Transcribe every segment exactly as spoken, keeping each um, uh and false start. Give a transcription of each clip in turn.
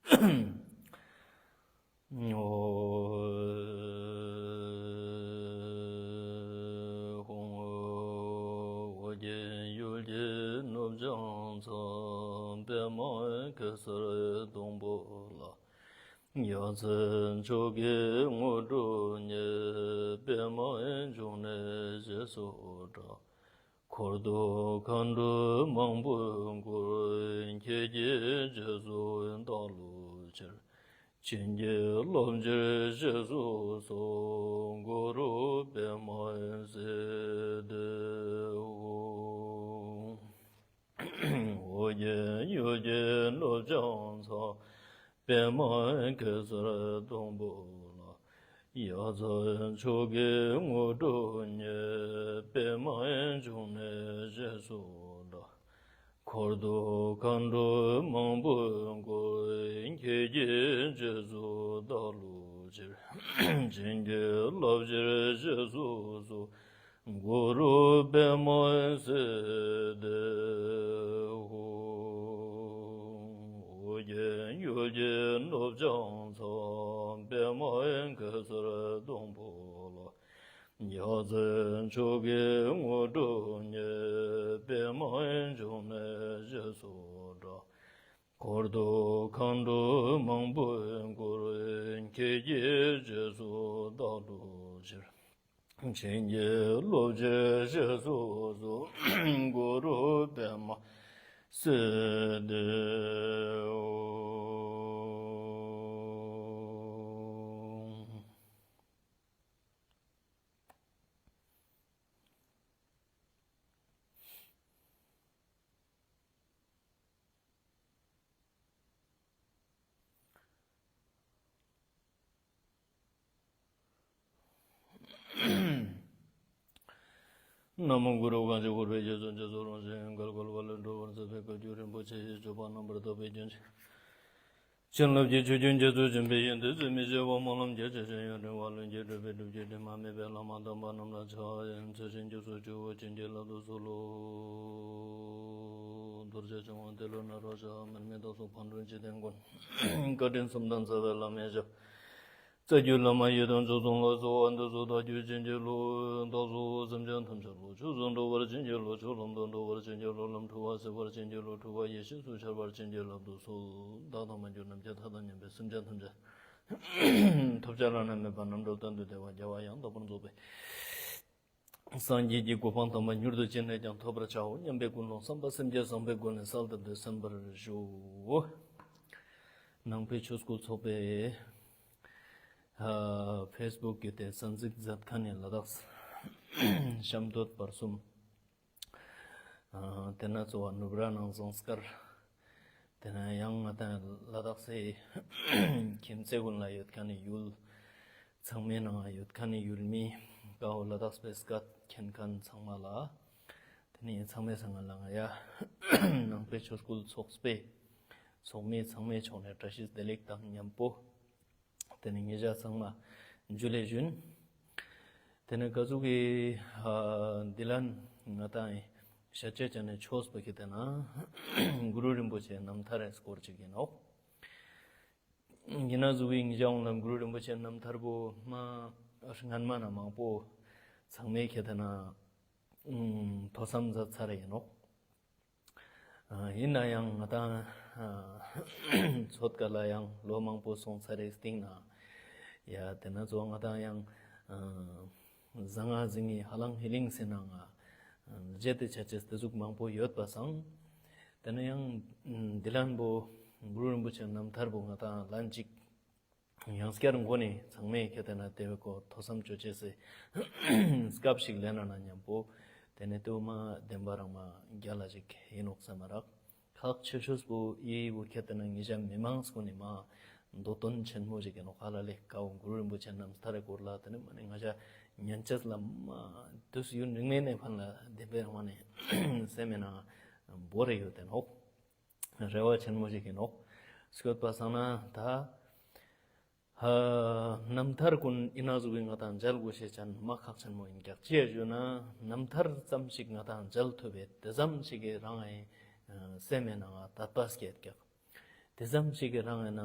ཨོ། ཨོ་རྒྱན་ཡུལ་གྱི་ནུབ་བྱང་མཚམས། པདྨ་གེ་སར་སྡོང་པོ་ལ། ཡ་མཚན་མཆོག་གི་དངོས་གྲུབ་བརྙེས། པདྨའི་འབྱུང་གནས་ཞེས་སུ་གྲགས། འཁོར་དུ་མཁའ་འགྲོ་མང་པོས་བསྐོར། ཁྱེད་ཀྱི་རྗེས་སུ་བདག་སློབ་ཕྱིར། བྱིན་གྱིས་བརླབ་ཕྱིར་ཞེས་སུ་གསོལ། གུ་རུ་པདྨ་སིདྡྷི་ཧཱུྃ། ཨོ་རྒྱན་ཡུལ་གྱི་ནུབ་བྱང་མཚམས། པདྨ་གེ་སར་སྡོང་པོ་ལ། ཡ་མཚན་མཆོག་གི་དངོས་གྲུབ་བརྙེས། པདྨའི་འབྱུང་གནས་ཞེས་སུ་གྲགས། འཁོར་དུ་མཁའ་འགྲོ་མང་པོས་བསྐོར། ཁྱེད་ཀྱི་རྗེས་སུ་བདག་སློབ་ཕྱིར། བྱིན་གྱིས་བརླབ་ཕྱིར་ཞེས་སུ་གསོལ། གུ་རུ་པདྨ་སིདྡྷི་ཧཱུྃ། ཨོ་རྒྱན་ཡུལ་གྱི་ནུབ་བྱང་མཚམས། པདྨ་གེ་སར་སྡོང་པོ་ལ། ཡ་མཚན་མཆོག་གི་དངོས་གྲུབ་བརྙེས། པདྨའི་འབྱུང་གནས་ཞེས་སུ་གྲགས། འཁོར་དུ་མཁའ་འགྲོ་མང་པོས་བསྐོར། ཁྱེད་ཀྱི་རྗེས་སུ་བདག་སློབ་ཕྱིར། བྱིན་གྱིས་རློབ་ཕྱིར་ཞེས་སུ་གསོལ། གུ་རུ་པདྨ་སིདྡྷི་ཧཱུྃ། ན་མོ་གུ་རུ། གང་ཞིག་འཁོར་བའི་རྒྱ་མཚོ་འཇིགས་སུ་རུང་ཞིང་བརྒལ་དཀའ་བ་ལས་སྒྲོལ་བར་མཛད་པའི་བཀའ་བརྒྱུད་རིན་པོ་ཆེ་ཡི་སྤྱོད་པ་རྣམ་པར་དག་པའི་རྒྱུན་ཅན། བྱིན་རླབས་ཀྱི་ཆུ་རྒྱུན་རྒྱ་མཚོ་འཇོམས་པའི་ཡོན་ཏན་ཟད་མི་ཤེས་པ། སྨོན་ལམ་རྒྱ་ཆེ་ཞིང་ཡུན་རིང་བ་ལྷུན་གྱིས་གྲུབ་པའི་སྒྲུབ་བརྒྱུད་དྲི་མ་མེད་པའི་བླ་མ་དམ་པ་རྣམས་ལ་ཕྱག་འཚལ་ཞིང་སྐྱབས་སུ་མཆིའོ། བྱིན་གྱིས་བརླབ་ཏུ་གསོལ་ལོ། རྡོ་རྗེ་འཆང་དབང་ཏེ་ལོ་ནཱ་རོ་ཞབས། མར་མི་དྭགས་སོགས་ཕག་གྲུ་འཇིག་རྟེན་མགོན། བཀའ་དྲིན་གསུམ་དང་རྩ་བའི་བླ་མའི་ཞབས། རྩ་བརྒྱུད་བླ་མ་ཡི་དམ་མཆོག་གསུམ་ལ་གསོལ་བ་འདེབས་སོ། བདག་རྒྱུད་བྱིན་གྱིས་རློབས། བདག་སོགས་སེམས་ཅན་ཐམས་ཅད་བློ་ཆོས་སུ་འགྲོ་བར་བྱིན་གྱིས་རློབས། ཆོས་ལམ་དུ་འགྲོ་བར་བྱིན་གྱིས་རློབས། ལམ་འཁྲུལ་བ་སེལ་བར་བྱིན་གྱིས་རློབས། འཁྲུལ་བ་ཡེ་ཤེས་སུ་འཆར་བར་བྱིན་གྱིས་བརླབ་ཏུ་གསོལ། བདག་དང་མ་གྱུར་ནམ་མཁའི་མཐའ་དང་མཉམ་པའི་སེམས་ཅན་ཐམས་ཅད་ཐོབ་བྱ་བླ་ན་མེད་པ་རྣམ་གྲོལ་གཏན་དུ་བདེ་བ་རྒྱལ་བ་ཡང་དག་པར་རྫོགས་པའི་སངས་རྒྱས་ཀྱི་གོ་འཕང་དམ་པ་མྱུར་དུ་ཅི་ནས་ཀྱང་ཐོབ་པར་བྱའོ་སྙམ་པའི་ཀུན་སློང་བསམ་པ་སེམས་བསྐྱེད་བཟང་པོའི་སྒོ་ནས་གསལ་བཏབ་སྟེ་གསན་པར་ཞུ། ནང་པའི་ཆོས་སྐུལ་ཚོགས་པའི་ཨ་ཕེ་སི་བུག་གི་དེ་གསན་གཟིགས་མཛད་མཁན་ནི་ལ་དྭགས་ཤམ་སྟོད་བར་གསུམ། ཨ་དེ་ན་གཙོ་བོ་ནུབ་ར་ནང་ཟངས་དཀར། དེ་ན་ཡང་ང་དང་ལ་དྭགས་སའི་ཁྱིམ་མཚེས་ཀུན་ལ་ཡོད་མཁན་ནི་ཡུལ། ཚང་མའི་ནང་ཡོད་མཁན་ནི་ཡུལ་མི་ཀའོ་ལ་དྭགས་པའི་སྐད་མཁྱེན་མཁན་ཚང་མ་ལ། དེ་ནས་ཚང་མའི་སང་ང་ལ་ང་ཡ་ནང་པའི་ཆོས་སྐུལ་ཚོགས་པའི་ཚོགས་མི་ཚང་མའི་ཕྱོགས་ནས་བཀྲ་ཤིས་བདེ་ལེགས་དང་མཉམ་པོ། དེ་ནས་ཉེ་ཞ་ཚང་མ་འཇུ་ལེ་ཞུན། དེ་ནས་ག་ཟུག་གི་ཨ་འདི་ལན་ང་དང་ཤ་ཆེ་ཅན་ནས་ཆོས་པ་ཁྱེད་དེ་ན་གུ་རུ་རིན་པོ་ཆེ་རྣམ་ཐར་རེ་སྐོར་ཅིག་ཡིན་ནོག་ཡིན་ན་གཟུགས་ཡིན་ཀྱང་ལ་གུ་རུ་རིན་པོ་ཆེ་རྣམ་ཐར་པོ་མ་སྔན་མ་ན་མང་པོ་ཚང་མས་ཁྱེད་དེ་ན་ཐོས་བསམ་མཛད་ཚར་ཡིན་ནོག་ཡིན་ན་ཡང་ང་དང་ཚོད་ཀ་ལ་ཡང་ལོ་མང་པོ་སོང་ཚར་རེད་སྟེང་ན་ཡ་དེ་ན་ཚོ་ང་དང་ཡང་ཟང་ང་ཟིང་ངི་ཧ་ལང་ཧི་ལིང་ཟེར་ན་ང་རྗེ་དེ་ཆ་ཆེས་དེ་ཟུག་མང་པོ་ཡོད་པ་སང་། དེ་ནས་ཡང་འདི་ལན་པོ་གུ་རུ་རིན་པོ་ཆེ་རྣམ་ཐར་པོ་ང་དང་ལན་གཅིག་ཡང་སྐྱར་མགོ་ནས་ཚང་མས་ཁྱེད་དེ་ན་དེ་བའི་སྐོར་ཐོས་བསམ་བཅོ་བྱེད་སའི་སྐབས་ཤིག་ལེན་ན་ན་མཉམ་པོ་དེ་ནས་དེ་མ་བདེན་པ་རང་མ་རྒྱ་ལ་ཞིག་ཡིན་ནོག་བསམ་མ་རག་ཁག་ཆེ་ཤོས་པོ་ཨི་བོ་ཁྱེད་དེ་ན་ངེད་ཅག་མི་མང་སྐོར་ནས་མ་མདོ་དོན་ཆེན་མོ་ཞིག་ཡིན་ནོག་ཧ་ལ་ལེ་ཀའོ་གུ་རུ་རིན་པོ་ཆེ་རྣམ་ཐར་རེ་སྐོར་ལ་དེ་ནས་མ་ནས་ང་ཅག་ཉན་ཅེས་ལ་མ་དུས་ཡུན་རིང་མེད་ནས་ཕན་ལ་བདེན་པའི་རང་མ་ནས་སེམས་མེད་ན་བོ་རེ་ཡོད་དེ་ནོག་རེ་བ་ཆེན་མོ་ཞིག་ཡིན་ནོག་སྐྱོད་པ་སང་ན་ད། ཧ། རྣམ་ཐར་ཀུན་ཨི་ན་ཟུག་གི་ང་དང་མཇལ་དགོས་ཤེས་ཅན་མ་ཁག་ཆེན་མོ་ཡིན་ཀྱག་ཅི་ཡ་ཞུ་ན་རྣམ་ཐར་ཙམ་ཞིག་ང་དང་མཇལ་ཐུབ་པའི་དེ་ཙམ་ཞིག་གི་རང་ཨེ་སེམས་མེད་ན་ང་དད་པ་སྐྱེད་ཀྱག་དེ་ཙམ་ཞིག་གི་རང་ཡིན་ན་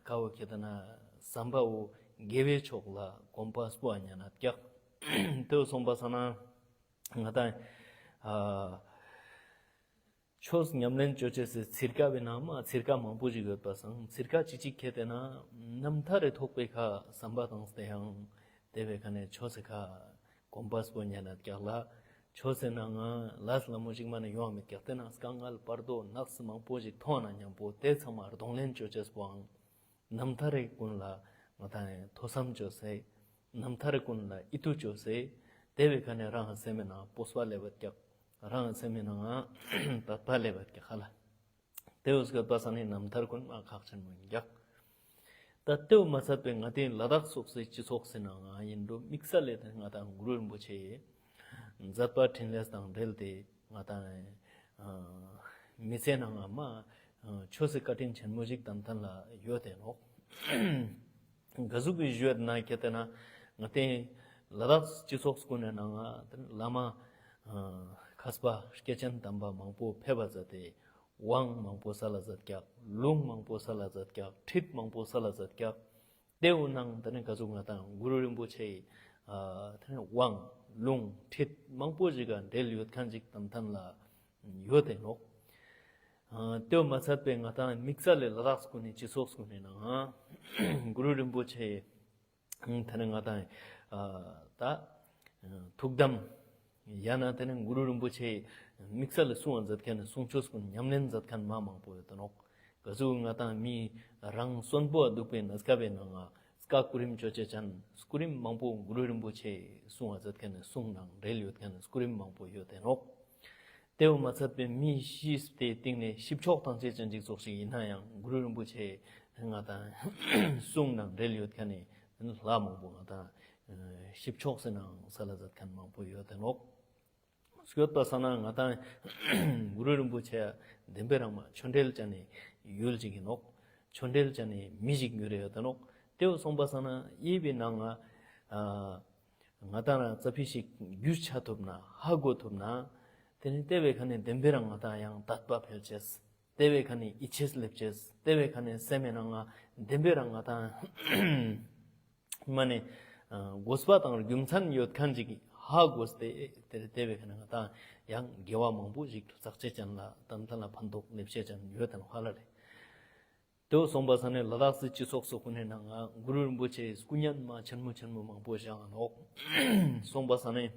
ཁ་བོ་ཁྱེད་ན་བསམ་པའོ་དགེ་བའི་ཕྱོགས་ལ་གོམ་པ་སྤོ་བ་ཉན་ན་ཀྱག་དེ་སོང་པ་སང་ན་ང་དང་ཨ་ཆོས་ཉམས་ལེན་བཅོ་བྱེད་སའི་ཚིར་ཀ་བའི་ནང་མ་ཚིར་ཀ་མང་པོ་ཞིག་ཡོད་པ་སང་ཚིར་ཀ་ཅིག་ཅིག་ཁྱེད་དེ་ན་རྣམ་ཐར་རེ་ཐོག་པའི་ཁ་བསམ་པ་དང་སྟེ་ཡང་དེ་བའི་ཁ་ནས་ཆོས་སི་ཁ་གོམ་པ་སྤོ་ཉན་ན་ཀྱག་ལ། ཆོས་ཟེར་ན་ང་ལས་སླ་མོ་ཞིག་མ་ནས་ཡོང་མེད་ཀྱག་དེ་ན་དཀའ་ངལ་བར་དོ་ནགས་མང་པོ་ཞིག་མཐོང་ན་མཉམ་པོ་དེ་ཚང་མ་གདོང་ལེན་བཅོ་བྱེད་པོའང་རྣམ་ཐར་རེ་ཀུན་ལ་ང་དང་ཐོས་བསམ་བཅོ་སེ། རྣམ་ཐར་རེ་ཀུན་ལ་ཨི་ཐུ་བཅོ་སེ། དེ་བའི་ཁ་ནས་རང་སེམས་ནང་སྤོབས་པ་སླེབས་པ་ཀྱག་རང་སེམས་ནང་དད་པ་སླེབས་པ་ཀྱག་ཧ་ལ། དེའུ་སྐད་པ་ས་ནས་རྣམ་ཐར་ཀུན་མ་ཁག་ཆེན་མོ་ཡིན་ཀྱག་ད་དེའུ་མ་ཚད་པའི་ང་དེ་ལ་དྭགས་སོགས་སའི་སྤྱི་ཚོགས་སི་ནང་ང་ཡིན་འགྲོ་དམིགས་བསལ་ལས་དེ་ང་དང་གུ་རུ་རིན་པོ་ཆེ་ཡི་མཛད་པ་འཕྲིན་ལས་དང་འབྲེལ་ཏེ་ང་དང་མི་ཚེ་ནང་ང་མ་ཆོས་སི་བཀའ་དྲིན་ཆེན་མོ་ཞིག་ཏན་ཏན་ལ་ཡོད་དེ་ནོག་ག་ཟུག་གི་ཞུ་ཡོད་ན་ཁྱེད་དེ་ན་ང་དེ་ལ་དྭགས་སྤྱི་ཚོགས་ཀུན་ནས་ནང་ང་བླ་མ་མཁས་པ་སྐྱེས་ཆེན་དམ་པ་མང་པོ་ཕེབས་པ་མཛད་དེ། དབང་མང་པོ་ས་ལ་མཛད་ཀྱག་ལུང་མང་པོ་ས་ལ་མཛད་ཀྱག་ཁྲིད་མང་པོ་ས་ལ་མཛད་ཀྱག་དེའུ་ནང་དེ་ནས་ག་ཟུག་ང་དང་གུ་རུ་རིན་པོ་ཆེ་ཡི་དེ་ནས་དབང་ལུང་ཁྲིད་མང་པོ་ཞིག་ག་འབྲེལ་ཡོད་མཁན་ཅིག་ཏན་ཏན་ལ་ཡོད་དེ་ནོག་དེའུ་མ་ཚད་པའི་ང་དང་དམིགས་བསལ་ལས་ལ་དྭགས་སི་ཀུན་ནས་སྤྱི་ཚོགས་སི་ཀུན་ནས་ནང་གུ་རུ་རིན་པོ་ཆེ་ཡི་དེ་ནས་ང་དང་ད་ཐུགས་དམ་ཡང་ན་དེ་ནས་གུ་རུ་རིན་པོ་ཆེ་དམིགས་བསལ་ལ་གསུང་བ་མཛད་མཁན་གསུང་ཆོས་ཀུན་ཉམས་ལེན་མཛད་མཁན་མ་མང་པོ་ཡོད་དེ་ནོག་ག་ཟུག་ང་དང་མི་རང་གསོན་པོ་འདུག་པའི་གནས་སྐབས་ནང་ང་སྐུ་རིམ་བཅོ་བྱེད་ཅན་སྐུ་རིམ་མང་པོ་གུ་རུ་རིན་པོ་ཆེ་གསུང་བ་མཛད་མཁན་གསུང་ནང་འབྲེལ་ཡོད་མཁན་སྐུ་རིམ་མང་པོ་ཡོད་དེ་ནོག་དེའུ་མ་ཚད་པའི་མི་ཤི་སྟེ་སྟེང་ནས་ཤི་ཆོག་དང་བཅས་ཅན་ཅིག་ཙོགས་ཤིག་ཡིན་ན་ཡང་གུ་རུ་རིན་པོ་ཆེ་ང་དང་གསུང་ནང་འབྲེལ་ཡོད་མཁན་ནི་ལྷ་མང་པོ་ང་དང་ཤི་ཆོག་ཟེར་ནའང་ས་ལ་མཛད་མཁན་མང་པོ་ཡོད་དེ་ནོག་སྐྱོད་པ་ས་ན་ང་དང་གུ་རུ་རིན་པོ་ཆེ་བདེན་པའི་རང་མ་ཆོ་འབྲེལ་ཅན་ནི་ཡུལ་ཅིག་ཡིན་ནོག་ཆོ་འབྲེལ་ཅན་ནི་མི་ཞིག་ཡོད་རེ་ཡོད་དེ་ནོག་དེའུ་སོང་པ་ས་ན་ཡིན་པའི་ནང་ང་ང་དང་རང་རྩ་ཕི་ཞིག་རྒྱུས་ཆ་ཐུབ་ན་ཧ་གོ་ཐུབ་ན། དེ་ནི་དེ་བའི་ཁ་ནས་བདེན་པའི་རང་ང་དང་ཡང་དད་པ་འཕེལ་ཆེས། དེ་བའི་ཁ་ནས་ཡིད་ཆེས་སླེབས་ཆེས། དེ་བའི་ཁ་ནས་སེམས་མེད་ན་ང་བདེན་པའི་རང་ང་དང་མ་ནས་དགོས་པ་དང་རྒྱུ་མཚན་ཡོད་མཁན་ཅིག་ཧ་གོ་སྟེ་དེ་དེ་བའི་ཁ་ནས་ང་དང་ཡང་དགེ་བ་མང་པོ་ཞིག་ཏུ་ཙག་ཅེས་ཅན་ལ་ཏན་ཏན་ལ་ཕན་ཐོགས་སླེབས་ཆེས་ཅན་ཡོད་དེ་ནོག་ཧ་ལ་ལེ། དེའུ་སོང་པ་ས་ནས་ལ་དྭགས་སི་སྤྱི་ཚོགས་སུ་ཀུན་ནས་ནང་ང་གུ་རུ་རིན་པོ་ཆེའི་སྐུ་བརྙན་མ་ཆེན་མོ་ཆེན་མོ་མང་པོ་བཞེངས་ནོག་སོང་པ་ས་ནས་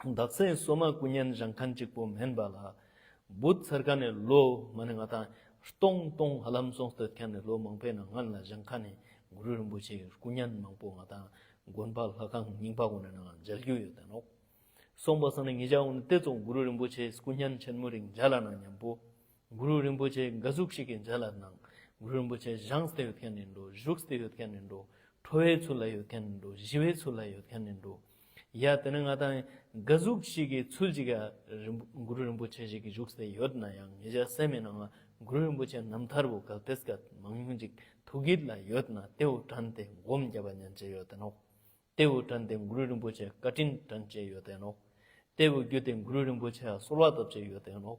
དག་སེ་སོ་མ་སྐུ་བརྙན་བཞེངས་མཁན་གཅིག་པོ་མིན་པ་ལ་བུད་ཚར་ཁ་ནས་ལོ་མ་ནས་ང་དང་སྟོང་སྟོང་ཧ་ལམ་སོང་སྟོད་ཁ་ནས་ལོ་མང་པོའི་ནང་ང་ལ་བཞེངས་ཁ་ནས་གུ་རུ་རིན་པོ་ཆེའི་སྐུ་བརྙན་མང་པོ་ང་དང་དགོན་པ་ལྷ་ཁང་རྙིང་པ་ཀུན་ནས་ནང་མཇལ་རྒྱུ་ཡོད་དེ་ནོག་སོང་པ་སང་ནས་ངེད་ཅག་འོ་ན་དེ་ཚོ་གུ་རུ་རིན་པོ་ཆེའི་སྐུ་བརྙན་ཆེན་མོ་རིང་མཇལ་ལ་ན་མཉམ་པོ། གུ་རུ་རིན་པོ་ཆེ་ག་ཟུག་ཞིག་གི་མཇལ་ལ་ནང་། གུ་རུ་རིན་པོ་ཆེ་བཞེངས་ཏེ་ཡོད་མཁན་ཡིན་འགྲོ། བཞུགས་ཏེ་ཡོད་མཁན་ཡིན་འགྲོ། ཁྲོ་བའི་ཚུལ་ལ་ཡོད་མཁན་ཡིན་འགྲོ། ཞི་བའི་ཚུལ་ལ་ཡོད་མཁན་ཡིན་འགྲོ། ཡ་དེ་ནས་ང་དང་ག་ཟུག་ཞིག་གི་ཚུལ་ཅིག་ག་རིན་པོ་གུ་རུ་རིན་པོ་ཆེ་ཞིག་གི་བཞུགས་ཏེ་ཡོད་ན་ཡང་ངེད་ཅག་སེམས་མེད་ནང་ང་གུ་རུ་རིན་པོ་ཆེ་རྣམ་ཐར་བོ་གལ་ཏེ་སྐད་མང་ཉུང་ཅིག་ཐུགས་ཡིད་ལ་ཡོད་ན་དེའོ་དྲན་ཏེ་སྒོམ་བརྒྱབ་པ་ཉན་ཅེས་ཡོད་དེ་ནོག་དེའུ་དྲན་ཏེ་གུ་རུ་རིན་པོ་ཆེ་བཀའ་དྲིན་དྲན་ཅེས་ཡོད་དེ་ནོག་དེའུ་བརྒྱུད་དེ་གུ་རུ་རིན་པོ་ཆེ་གསོལ་བ་བཏབ་ཅེས་ཡོད་དེ་ནོག་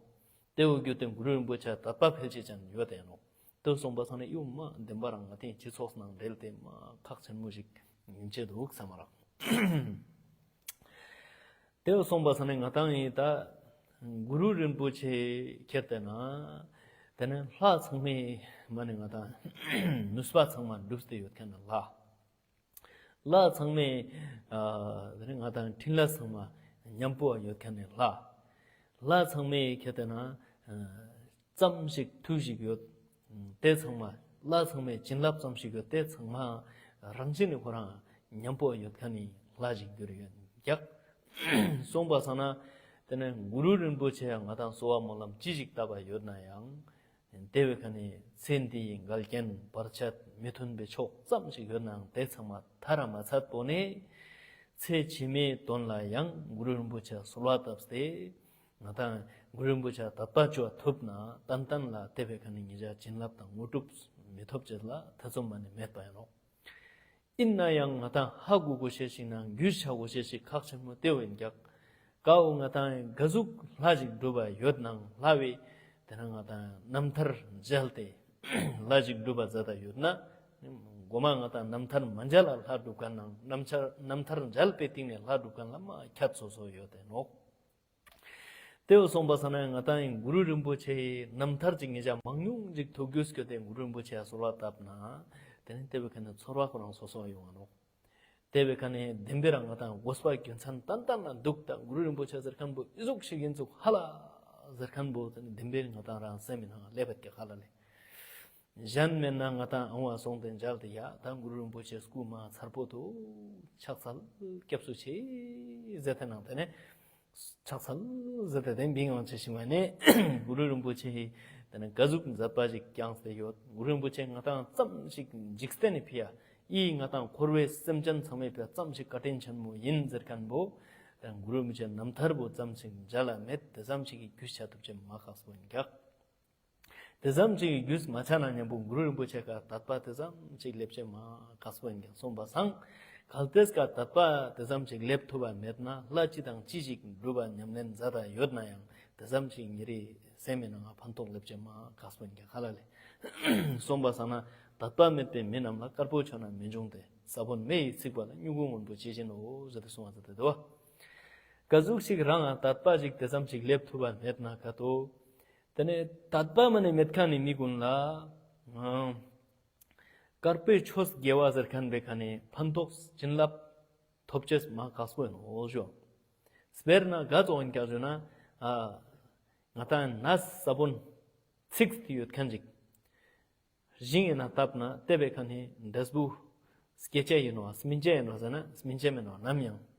དེའུ་བརྒྱུད་དེ་གུ་རུ་རིན་པོ་ཆེ་དད་པ་འཕེལ་ཅེས་ཀྱང་ཡོད་དེ་ནོག་དེ་སོང་པ་སང་ནས་ཡུམ་མ་བདེན་པ་རང་ང་དེ་སྤྱི་ཚོགས་ནང་འབྲེལ་ཏེ་མ་ཁག་ཆེན་མོ་ཞིག་ཡིན་ཅེས་འདུག་བསམ་མ་རག་དེའུ་སོང་པ་སང་ནས་ང་དང་ཡིན་ད་གུ་རུ་རིན་པོ་ཆེ་ཁྱེར་ཏེ་ན་དེ་ནས་ལྷ་ཚང་མས་མ་ནས་ང་དང་ནུས་པ་ཚང་མ་བསྒྲུབས་ཏེ་ཡོད་མཁན་ལྷ། ལྷ་ཚང་མས་ཨ་དེ་ནས་ང་དང་འཕྲིན་ལས་ཚང་མ་མཉམ་པོ་ཡོད་མཁན་ནི་ལྷ། ལྷ་ཚང་མས་ཁྱེད་དེ་ན་ཨ་ཙམ་ཞིག་ཐུགས་ཞིག་ཡོད། དེ་ཚང་མ་ལྷ་ཚང་མས་བྱིན་རླབས་ཙམ་ཞིག་ཡོད། དེ་ཚང་མ་རང་བཞིན་ནས་ཁོ་རང་མཉམ་པོ་ཡོད་མཁན་ནི་ལྷ་ཞིག་གྱུར་ཡོད་ཀྱག་སོང་པ་སང་ན་དེ་ནས་གུ་རུ་རིན་པོ་ཆེ་ཡང་ང་དང་གསོལ་བ་སྨོན་ལམ་ཅི་ཞིག་བཏབ་པ་ཡོད་ན་ཡང་། དེ་བས་ཁ་ནས་ཚེ་འདིའི་འགལ་རྐྱེན་བར་ཆད་མི་མཐུན་པའི་ཕྱོགས་ཙམ་ཞིག་ཡོད་ནའང་དེ་ཚང་མ་ཐར་མ་ཚར་པོ་ནས་ཚེ་ཕྱི་མའི་དོན་ལ་ཡང་གུ་རུ་རིན་པོ་ཆེ་གསོལ་བ་བཏབ་སྟེ། ང་དང་གུ་རུ་རིན་པོ་ཆེ་དད་པ་བཅོ་ཐུབ་ན་ཏན་ཏན་ལ་དེ་བས་ཁ་ནས་ཉེ་ཆར་བྱིན་རླབས་དང་དངོས་གྲུབ་མི་ཐོབ་ཅེས་ལ་ཐེ་ཚོམ་མ་ནས་མེད་པ་ཡིན་ནོ། ཡིན་ན་ཡང་ང་དང་ཧ་གོ་དགོས་ཤེས་ཤིག་ནང་རྒྱུས་ཆ་དགོས་ཤེས་ཤིག་ཁག་ཆེན་མོ་དེ་བས་ཀྱང་། ཀའོ་ང་དང་ག་ཟུག་ལྷ་ཞིག་སྒྲུབ་པ་ཡོད་ནའང་ལྷ་བས་དེ་ན་ང་དང་རྣམ་ཐར་མཇལ་ཏེ་ ལྷ་ཅིག་སྒྲུབ་པ་མཛད་ད་ཡོད་ན། མགོ་མ་ང་དང་རྣམ་ཐར་མ་མཇལ་ལ་ལྷ་སྒྲུབ་མཁན་ནང་རྣམ་ཐར་རྣམ་ཐར་མཇལ་པའི་སྟེང་ནས་ལྷ་སྒྲུབ་མཁན་ལ་མ་ཁྱད་སོ་སོ་ཡོད་དེ་ནོག། དེ་བས་སོང་པ་ས་ན་ང་དང་ཡིན་གུ་རུ་རིན་པོ་ཆེའི་རྣམ་ཐར་ཅིག་ངེད་ཅག་མང་ཉུང་ཅིག་ཐུགས་རྒྱུས་སྐྱོ་སྟེ་གུ་རུ་རིན་པོ་ཆེ་ཡ་གསོལ་བ་བཏབ་ན། དེ་ནི་དེ་བས་ཁ་ནས་ཚོར་བ་ཁོ་རང་སོ་སོ་ཡོང་བ་ནོག། དེ་བས་ཁ་ནས་བདེན་པའི་རང་ང་དང་དགོས་པ་རྒྱུ་མཚན་ཏན་ཏན་ལ་འདུག་ད་གུ་རུ་རིན་པོ་ཆེ་ཟེར་མཁན་པོ་ཨི་ཟུག་ཞིག་ཡིན་ཚུགས་ཧ་ལ་ཟེར་མཁན་པོ་དེ་ནི་བདེན་པའི་ང་དང་རང་སེམས་མི་ནང་སླེབས་པ་དེ་ཧ་ལ་ལས། གཞན་མེད་ན་ང་དང་ཨང་བ་སོང་སྟེ་མཇལ་ཏེ་ཡ་ད་གུ་རུ་རིན་པོ་ཆེ་སྐུ་མ་མཚར་པོ་དུ་ཕྱག་འཚལ་སྐྱབས་སུ་མཆི་ཟེར་ཏེ་ནང་དེ་ནས་ཕྱག་འཚལ་ཟེར་ཏེ་དེ་འབིང་ཡང་ཆེ་ཞིང་བ་ནས་གུ་རུ་རིན་པོ་ཆེ་དེ་ནས་ག་ཟུག་མཛད་པ་ཞིག་བསྐྱངས་ཏེ་ཡོད། གུ་རུ་རིན་པོ་ཆེ་ང་དང་ཙམ་ཞིག་འཇིག་རྟེན་ནས་ཕི་ཡ་ཨི་ང་དང་འཁོར་བའི་སེམས་ཅན་ཚང་མའི་ཕི་ཡ་ཙམ་ཞིག་བཀའ་དྲིན་ཆེན་མོ་ཡིན་ཟེར་མཁན་པོ་དེ་གུ་རུ་རིན་པོ་ཆེ་རྣམ་ཐར་པོ་ཙམ་ཞིག་མཇལ་ལ་མེད། དེ་ཙམ་ཞིག་གི་རྒྱུས་ཆ་ཐུབ་ཆེ་མ་ཁག་སོ་ཡིན་ཀྱག། དེ་ཙམ་གཅིག་གི་རྒྱུས་མ་ཆགས་ན་མཉམ་པོ་གུ་རུ་རིན་པོ་ཆེ་ཀ་དད་པ་དེ་ཙམ་གཅིག་སླེབས་ཆེ་མ་ཁག་སོ་ཡིན་ཀྱང་སོང་པ་སང་། གལ་ཏེ་ཀ་དད་པ་དེ་ཙམ་གཅིག་སླེབས་ཐུབ་པ་མེད་ན་ལྷ་ཅི་དང་ཅི་ཞིག་སྒྲུབ་པ་ཉམས་ལེན་མཛད་ད་ཡོད་ན་ཡང་དེ་ཙམ་གཅིག་ཉེ་རེ་སེམས་མི་ནང་ཕན་ཐོགས་སླེབས་ཆེ་མ་ཁག་སོ་ཡིན་ཀྱང་ཧ་ལ་ལས། སོང་པ་སང་ན་དད་པ་མེད་པའི་མི་རྣམས་ལ་དཀར་པོ་བྱུང་ན་མི་འབྱུང་སྟེ་ས་བོན་མེ་ཡིས་ཚིག་པ་ལ་སྨྱུ་གུ་སྔོན་པོ་ཇི་བཞིན་ནོ་ཟེར་ཏེ་གསུངས་པ་ཟེར་ཏེ་འདུག་བ། ག་ཟུག་ཞིག་རང་ལ་དད་པ་ཞིག་དེ་ཙམ་ཞིག་སླེབས་ཐུབ་པ་མེད་ན་ག་དོ། དེ་ནས་དད་པ་མ་ནས་མེད་མཁན་ནི་མི་ཀུན་ལ། ཨང་། དཀར་པོའི་ཆོས་དགེ་བ་ཟེར་མཁན་པའི་ཁ་ནས་ཕན་ཐོགས་བྱིན་རླབས་ཐོབ་ཅེས་མ་ཁག་པོ་ཡིན་ནོ་ཞོ། སྤེར་ན་ག་ཙོག་ཡིན་ཀྱག་ཞུ་ན། ཨ། ང་དང་ནས་ས་བོན་ཚིག་སྟེ་ཡོད་མཁན་ཅིག། ཞིང་ཡིན་ན་བཏབ་ན་དེ་བས་ཁ་ནས་འབྲས་བུ་སྐྱེ་ཆ་ཡིན་ནོ་སྨིན་ཆ་ཡིན་ནོ་ཟེར་ན་སྨིན་ཆ་མིན་ནོ་ནམ་ཡང་།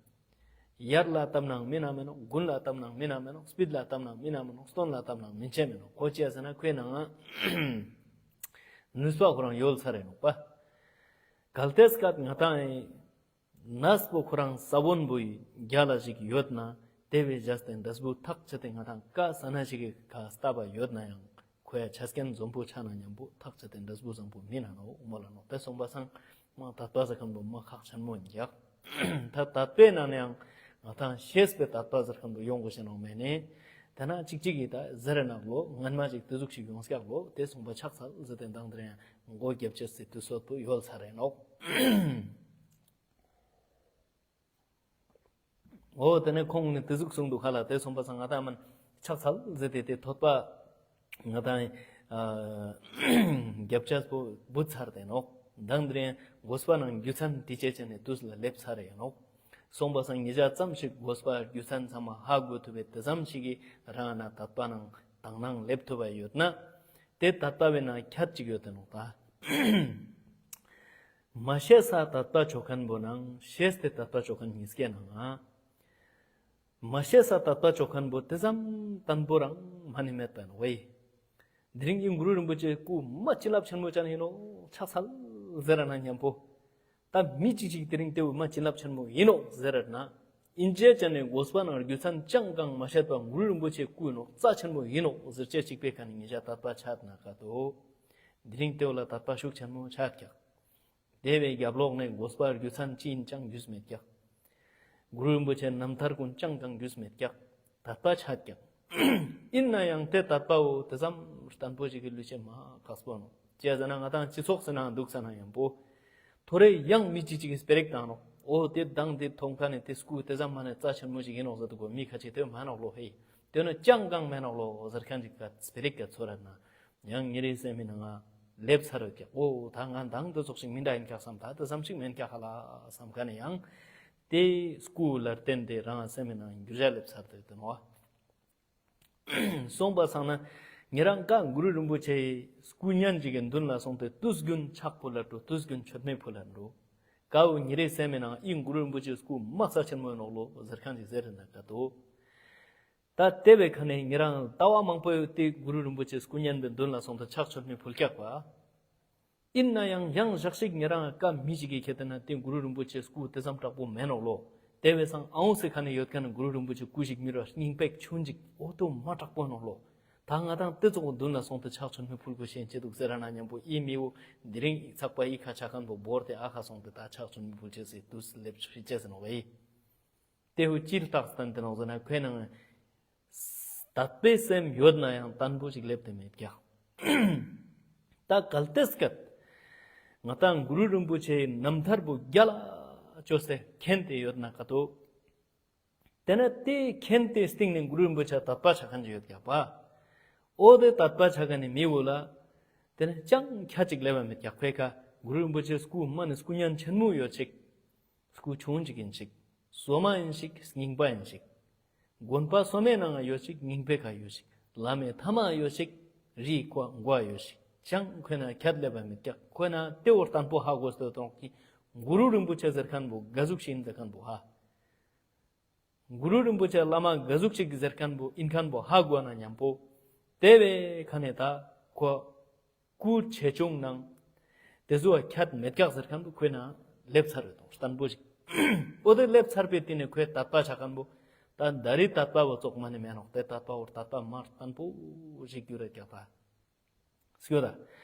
ཡར་ལ་བཏབ་ནའང་མིན་ན་མིན་ནོ། དགུན་ལ་བཏབ་ནའང་མིན་ན་མིན་ནོ། དཔྱིད་ལ་བཏབ་ནའང་མིན་ན་མིན་ནོ། སྟོན་ལ་བཏབ་ནའང་སྨིན་ཆ་མིན་ནོ། ཁོ་ཅི་ཡ་ཟེར་ན་ཁོའི་ནང་ང་ནུས་པ་ཁོ་རང་ཡོད་ཚར་རེད་ནོ་པ། གལ་ཏེ་སྐད་ང་དང་ནས་པོ་ཁོ་རང་ས་བོན་པོ་ཡི་རྒྱ་ལ་ཞིག་ཡོད་ན་དེ་བས་བཞག་སྟེ་འབྲས་བུ་ཐག་ཆད་དེ་ང་དང་ཀ་ས་ན་ཞིག་གི་ཁ་ལྟ་བ་ཡོད་ན་ཡང་ཁོ་ཡ་ཆ་རྐྱེན་འཛོམས་པོ་ཆགས་ན་མཉམ་པོ་ཐག་ཆད་དེ་འབྲས་བུ་བཟང་པོ་མི་ན་ནོ་མོ་ལ་ནོ། དེ་སོང་པ་སང་མ་དད་པ་ཟེར་མཁན་པོ་མ་ཁག་ཆེན་མོ་ཡིན་ཀྱག། ད་དད་པའི་ནང་ནས་ཡང་ང་དང་ཤེས་པའི་དད་པ་ཟེར་མཁན་པོ་ཡོང་དགོས་ཤེས་ནོ་མེད་ནས། དེ་ན་གཅིག་གཅིག་གིས་ད་ཟེར་རེ་ནག་ལོ་ངན་མ་ཅིག་དེ་ཟུག་ཞིག་ཡོང་སྐྱག་ལོ། དེ་སོང་པ་ཕྱག་འཚལ་ཟེར་དེ་འདང་དེ་རེད་ཡང་མགོ་རྒྱབ་ཆེས་སི་དུས་ཚོད་པོ་ཡོལ་ཚར་རེད་ནོ། འོ་དེ་ནས་ཁོང་ནི་དེ་ཟུག་གསུངས་འདུག་ཁ་ལ། དེ་སོང་པ་སང་ང་དང་མན་ཕྱག་འཚལ་ཟེར་ཏེ་དེ་ཐོད་པ་ང་དང་རྒྱབ་ཆས་པོ་བུད་ཚར་ཏེ་ནོག། མདང་དེ་རིང་དགོས་པ་ནང་རྒྱུ་མཚན་དེ་བྱས་བྱས་ནས་དུས་ལ་སླེབས་ཚར་ཡིན་ནོག། སོང་པ་སང་ཉེ་ཆར་ཙམ་ཞིག་དགོས་པ་རྒྱུ་མཚན་ཚང་མ་ཧ་གོ་ཐུབ་པའི་དེ་ཙམ་ཞིག་གིས་རང་ན་དད་པ་ནང་དང་ནང་སླེབས་ཐུབ་པ་ཡོད་ན་དེ་དད་པ་བའི་ནང་ཁྱད་ཅིག་ཡོད་དེ་ནོག་ད། མ་ཤེས་ས་དད་པ་ཆོ་མཁན་པོ་ནང་ཤེས་ཏེ་དད་པ་ཆོ་མཁན་གཉིས་ཀའི་ནང་ང་། མ་ཤེས་ས་དད་པ་ཆོ་མཁན་པོ་དེ་ཙམ་བརྟན་པོ་རང་མ་ནི་མེད་པ་ནོ་ཝེ། དེ་རིང་གི་གུ་རུ་རིན་པོ་ཆེ་སྐུ་མ་བྱིན་རླབས་ཆེན་མོ་ཅན་ཡིན་ནོ་ཕྱག་འཚལ་ཟེར་ར་ན་མཉམ་པོ། ད་མི་གཅིག་གཅིག་དེ་རིང་དེ་བོ་མ་བྱིན་རླབས་ཆེན་མོ་ཡིན་ནོ་ཟེར་ར་ན། ཨིན་ཇེ་ཅན་ནས་དགོས་པ་ནང་རྒྱུ་མཚན་ཅང་གང་མ་བཤད་པ་གུ་རུ་རིན་པོ་ཆེ་སྐུ་ཡིན་ནོ་རྩ་ཆེན་མོ་ཡིན་ནོ་ཟེར་ཅེས་གཅིག་པའི་ཁ་ནས་ཉེ་ཆར་དད་པ་ཆད་ན་ག་དོ། དེ་རིང་དེ་བོ་ལ་དད་པ་ཤུགས་ཆེན་མོ་ཆགས་ཀྱག། དེ་བས་རྒྱབ་ལོགས་ནས་དགོས་པ་རྒྱུ་མཚན་ཅི་ཡིན་ཅང་རྒྱུས་མེད་ཀྱག། གུ་རུ་རིན་པོ་ཆེ་རྣམ་ཐར་ཀུན་ཅང་གང་རྒྱུས་མེད་ཀྱག། དད་པ་ཆད་ཀྱག། ཡིན་ན་ཡང་དེ་དད་པ་བོ་དེ་ཙམ་བརྟན་པོ་ཞིག་གི་ལུས་ཆེ་མ་ཁག་པོ་ནོ། ཅི་ཟེར་ན་ང་དང་སྤྱི་ཚོགས་ཟེར་ན་འདུག་ས་ན་ཡང་པོ། ཐོ་རེ་ཡང་མི་གཅིག་གཅིག་གི་སྤེ་རིག་བཏང་ནོ། ཨོ་དེ་དང་དེ་མཐོང་ཁ་ནས་དེ་སྐུ་དེ་ཙམ་མ་ནས་རྩ་ཆེན་མོ་ཞིག་ཡིན་ནོ་ཟེར་དུ་གོ་མི་ཁ་ཆེ་དེ་མ་ནོག་ལོ་ཧེ། དེ་ནི་ཅང་གང་མེད་ནོག་ལོ་ཟེར་མཁན་ཅིག་ག་སྤེ་རིག་ག་ཚོ་ར་ན། ཡང་ཉེ་རེ་སེམས་མི་ནང་ང་སླེབས་ཚར་ཡོད་ཀྱག། ཨོ་ད་ང་མདང་དེ་ཚོགས་ཤིག་མི་འདྲ་ཡིན་ཀྱག་བསམ། ད་དེ་བསམ་ཤིག་མེན་ཀྱག་ཧ་ལ་བསམ་ག་ནས་ཡང་དེ་སྐུ་ལ་བརྟེན་ཏེ་རང་སེམས་མི་ནང་འགྱུར་བ་སླེབས་ཚར་ཏེ་དེ་ནོ། སོང་པ་སང་ན་ཉེ་རང་ཀ་གུ་རུ་རིན་པོ་ཆེའི་སྐུ་བརྙན་ཅིག་གི་མདུན་ལ་སོང་སྟེ་དུས་རྒྱུན་ཕྱག་ཕུལ་ལ་འགྲོ། དུས་རྒྱུན་མཆོད་མེ་ཕུལ་ལ་འགྲོ། ཀ་བོ་ཉེ་རེ་སེམས་མི་ནང་ཨི་གུ་རུ་རིན་པོ་ཆེའི་སྐུ་མ་རྩ་ཆེན་མོ་ཡིན་ནོག་ལོ་ཟེར་མཁན་ཅིག་ཟེར་ན་ག་དོ། ད་དེ་བས་ཁ་ནས་ཉེ་རང་ལྟ་བ་མང་པོ་ཡོད་དེ་གུ་རུ་རིན་པོ་ཆེ་སྐུ་བརྙན་པའི་མདུན་ལ་སོང་དུ་ཕྱག་མཆོད་མེ་ཕུལ་ཀྱག་པ། ཡིན་ན་ཡང་ཡང་ཞག་ཞིག་ཉེ་རང་བཀའ་མི་ཞིག་གིས་ཁྱེད་དེ་ན་དེ་གུ་རུ་རིན་པོ་ཆེ་སྐུ་དེ་ཙམ་དྲག་པོ་མེན་ནོག་ལོ། དེ་བས་སང་ཨའུ་སི་ཁ་ནས་ཡོད་མཁན་གུ་རུ་རིན་པོ་ཆེ་སྐུ་ཞིག་མི་རོ་སྙིང་པེག་ཆུན་ཅིག་ཨོ་ཏོ་མ་དྲག་པོ་ནོག་ལོ། ད་ང་དང་དེ་ཚོགས་མདུན་ལ་སོང་དུ་ཕྱག་མཆོད་མེ་ཕུལ་དགོས་ཤེས་ཅི་འདུག་ཟེར་ར་ན་མཉམ་པོ་ཨི་མི་བོ་འདི་རིང་ཚགས་པ་ཨི་ཁ་ཆ་མཁན་པོ་བོར་ཏེ་ཨ་ཁ་སོང་དུ་ད་ཕྱག་མཆོད་མེ་ཕུལ་ཆེ་སི་དུས་སླེབས་ཆེ་ཟེར་ནོག་བས། དེ་ཧུ་ཅིལ་རྟགས་སྟན་དེ་ནོག་ཟེར་ན་ཁོའི་ནང་དད་པའི་སེམས་ཡོད་ན་ཡང་བརྟན་པོ་ཞིག་སླེབས་ཏེ་མེད་ཀྱག། ད་གལ་ཏེ་སྐད་ང་དང་གུ་རུ་རིན་པོ་ཆེའི་རྣམ་ཐར་པོ་རྒྱལ་ལ་ཅོས་ཏེ་མཁྱེན་ཏེ་ཡོད་ན་ཀ་ཏོ། དེ་ནས་དེ་མཁྱེན་ཏེ་སྟེང་ནས་གུ་རུ་རིན་པོ་ཆེ་དད་པ་ཆགས་མཁན་ཅིག་ཡོད་ཀྱག་པ། འོ་དེ་དད་པ་ཆགས་མཁན་ནི་མི་བོ་ལ། དེ་ནས་ཅང་ཁྱད་ཅིག་ལས་པ་མེད་ཀྱག་ཁོའི་ཁ་གུ་རུ་རིན་པོ་ཆེ་སྐུ་མ་ནི་སྐུ་བརྙན་ཆེན་མོ་ཡོད་ཅིག་སྐུ་ཆུང་ཅིག་ཡིན་ཅིག་སོ་མ་ཡིན་ཅིག་རྙིང་པ་ཡིན་ཅིག་དགོན་པ་སོ་མའི་ནང་ཡོད་ཅིག་རྙིང་པའི་ཁ་ཡོད་ཅིག་བླ་མའི་ཐ་མ་ཡོད་ཅིག་རིའི་ཁ་མགོ་ཡོད་ཅིག་ཅང་ཁོ་ན་ཁྱད་ལས་པ་མེད་ཀྱག་ཁོ་ན་དེ་བོ་བརྟན་པོ་ཧ་གོ་སྟོད་གཏོང་གི། གུ་རུ་རིན་པོ་ཆེ་ཟེར་མཁན་པོ་ག་ཟུག་ཞིག་ཡིན་ཟེར་མཁན་པོ་ཧ། གུ་རུ་རིན་པོ་ཆེ་བླ་མ་ག་ཟུག་ཅིག་ཟེར་མཁན་པོ་ཡིན་མཁན་པོ་ཧ་གོ་ན་མཉམ་པོ། དེ་བས་ཁ་ནས་ད་ཁོ་སྐུ་ཆེ་ཆུང་ནང་དེ་ཚོ་བ་ཁྱད་མེད་ཀྱག་ཟེར་མཁན་པོ་ཁོ་ན་ལེབ་ཚར་རེད་དང་བརྟན་པོ་ཞིག་འོ་དེ་ལེབ་ཚར་པའི་དེ་ནས་ཁོའི་དད་པ་ཆགས་མཁན་པོ་ད་ད་རེས་དད་པ་བ་ཙོག་མ་ནི་མེད་ནོག་དེ་དད་པ་བོར་དད་པ་མར་བརྟན་པོ་ཞིག་གྱུར་རེད་ཀྱག་ད། སྐྱོ་ད།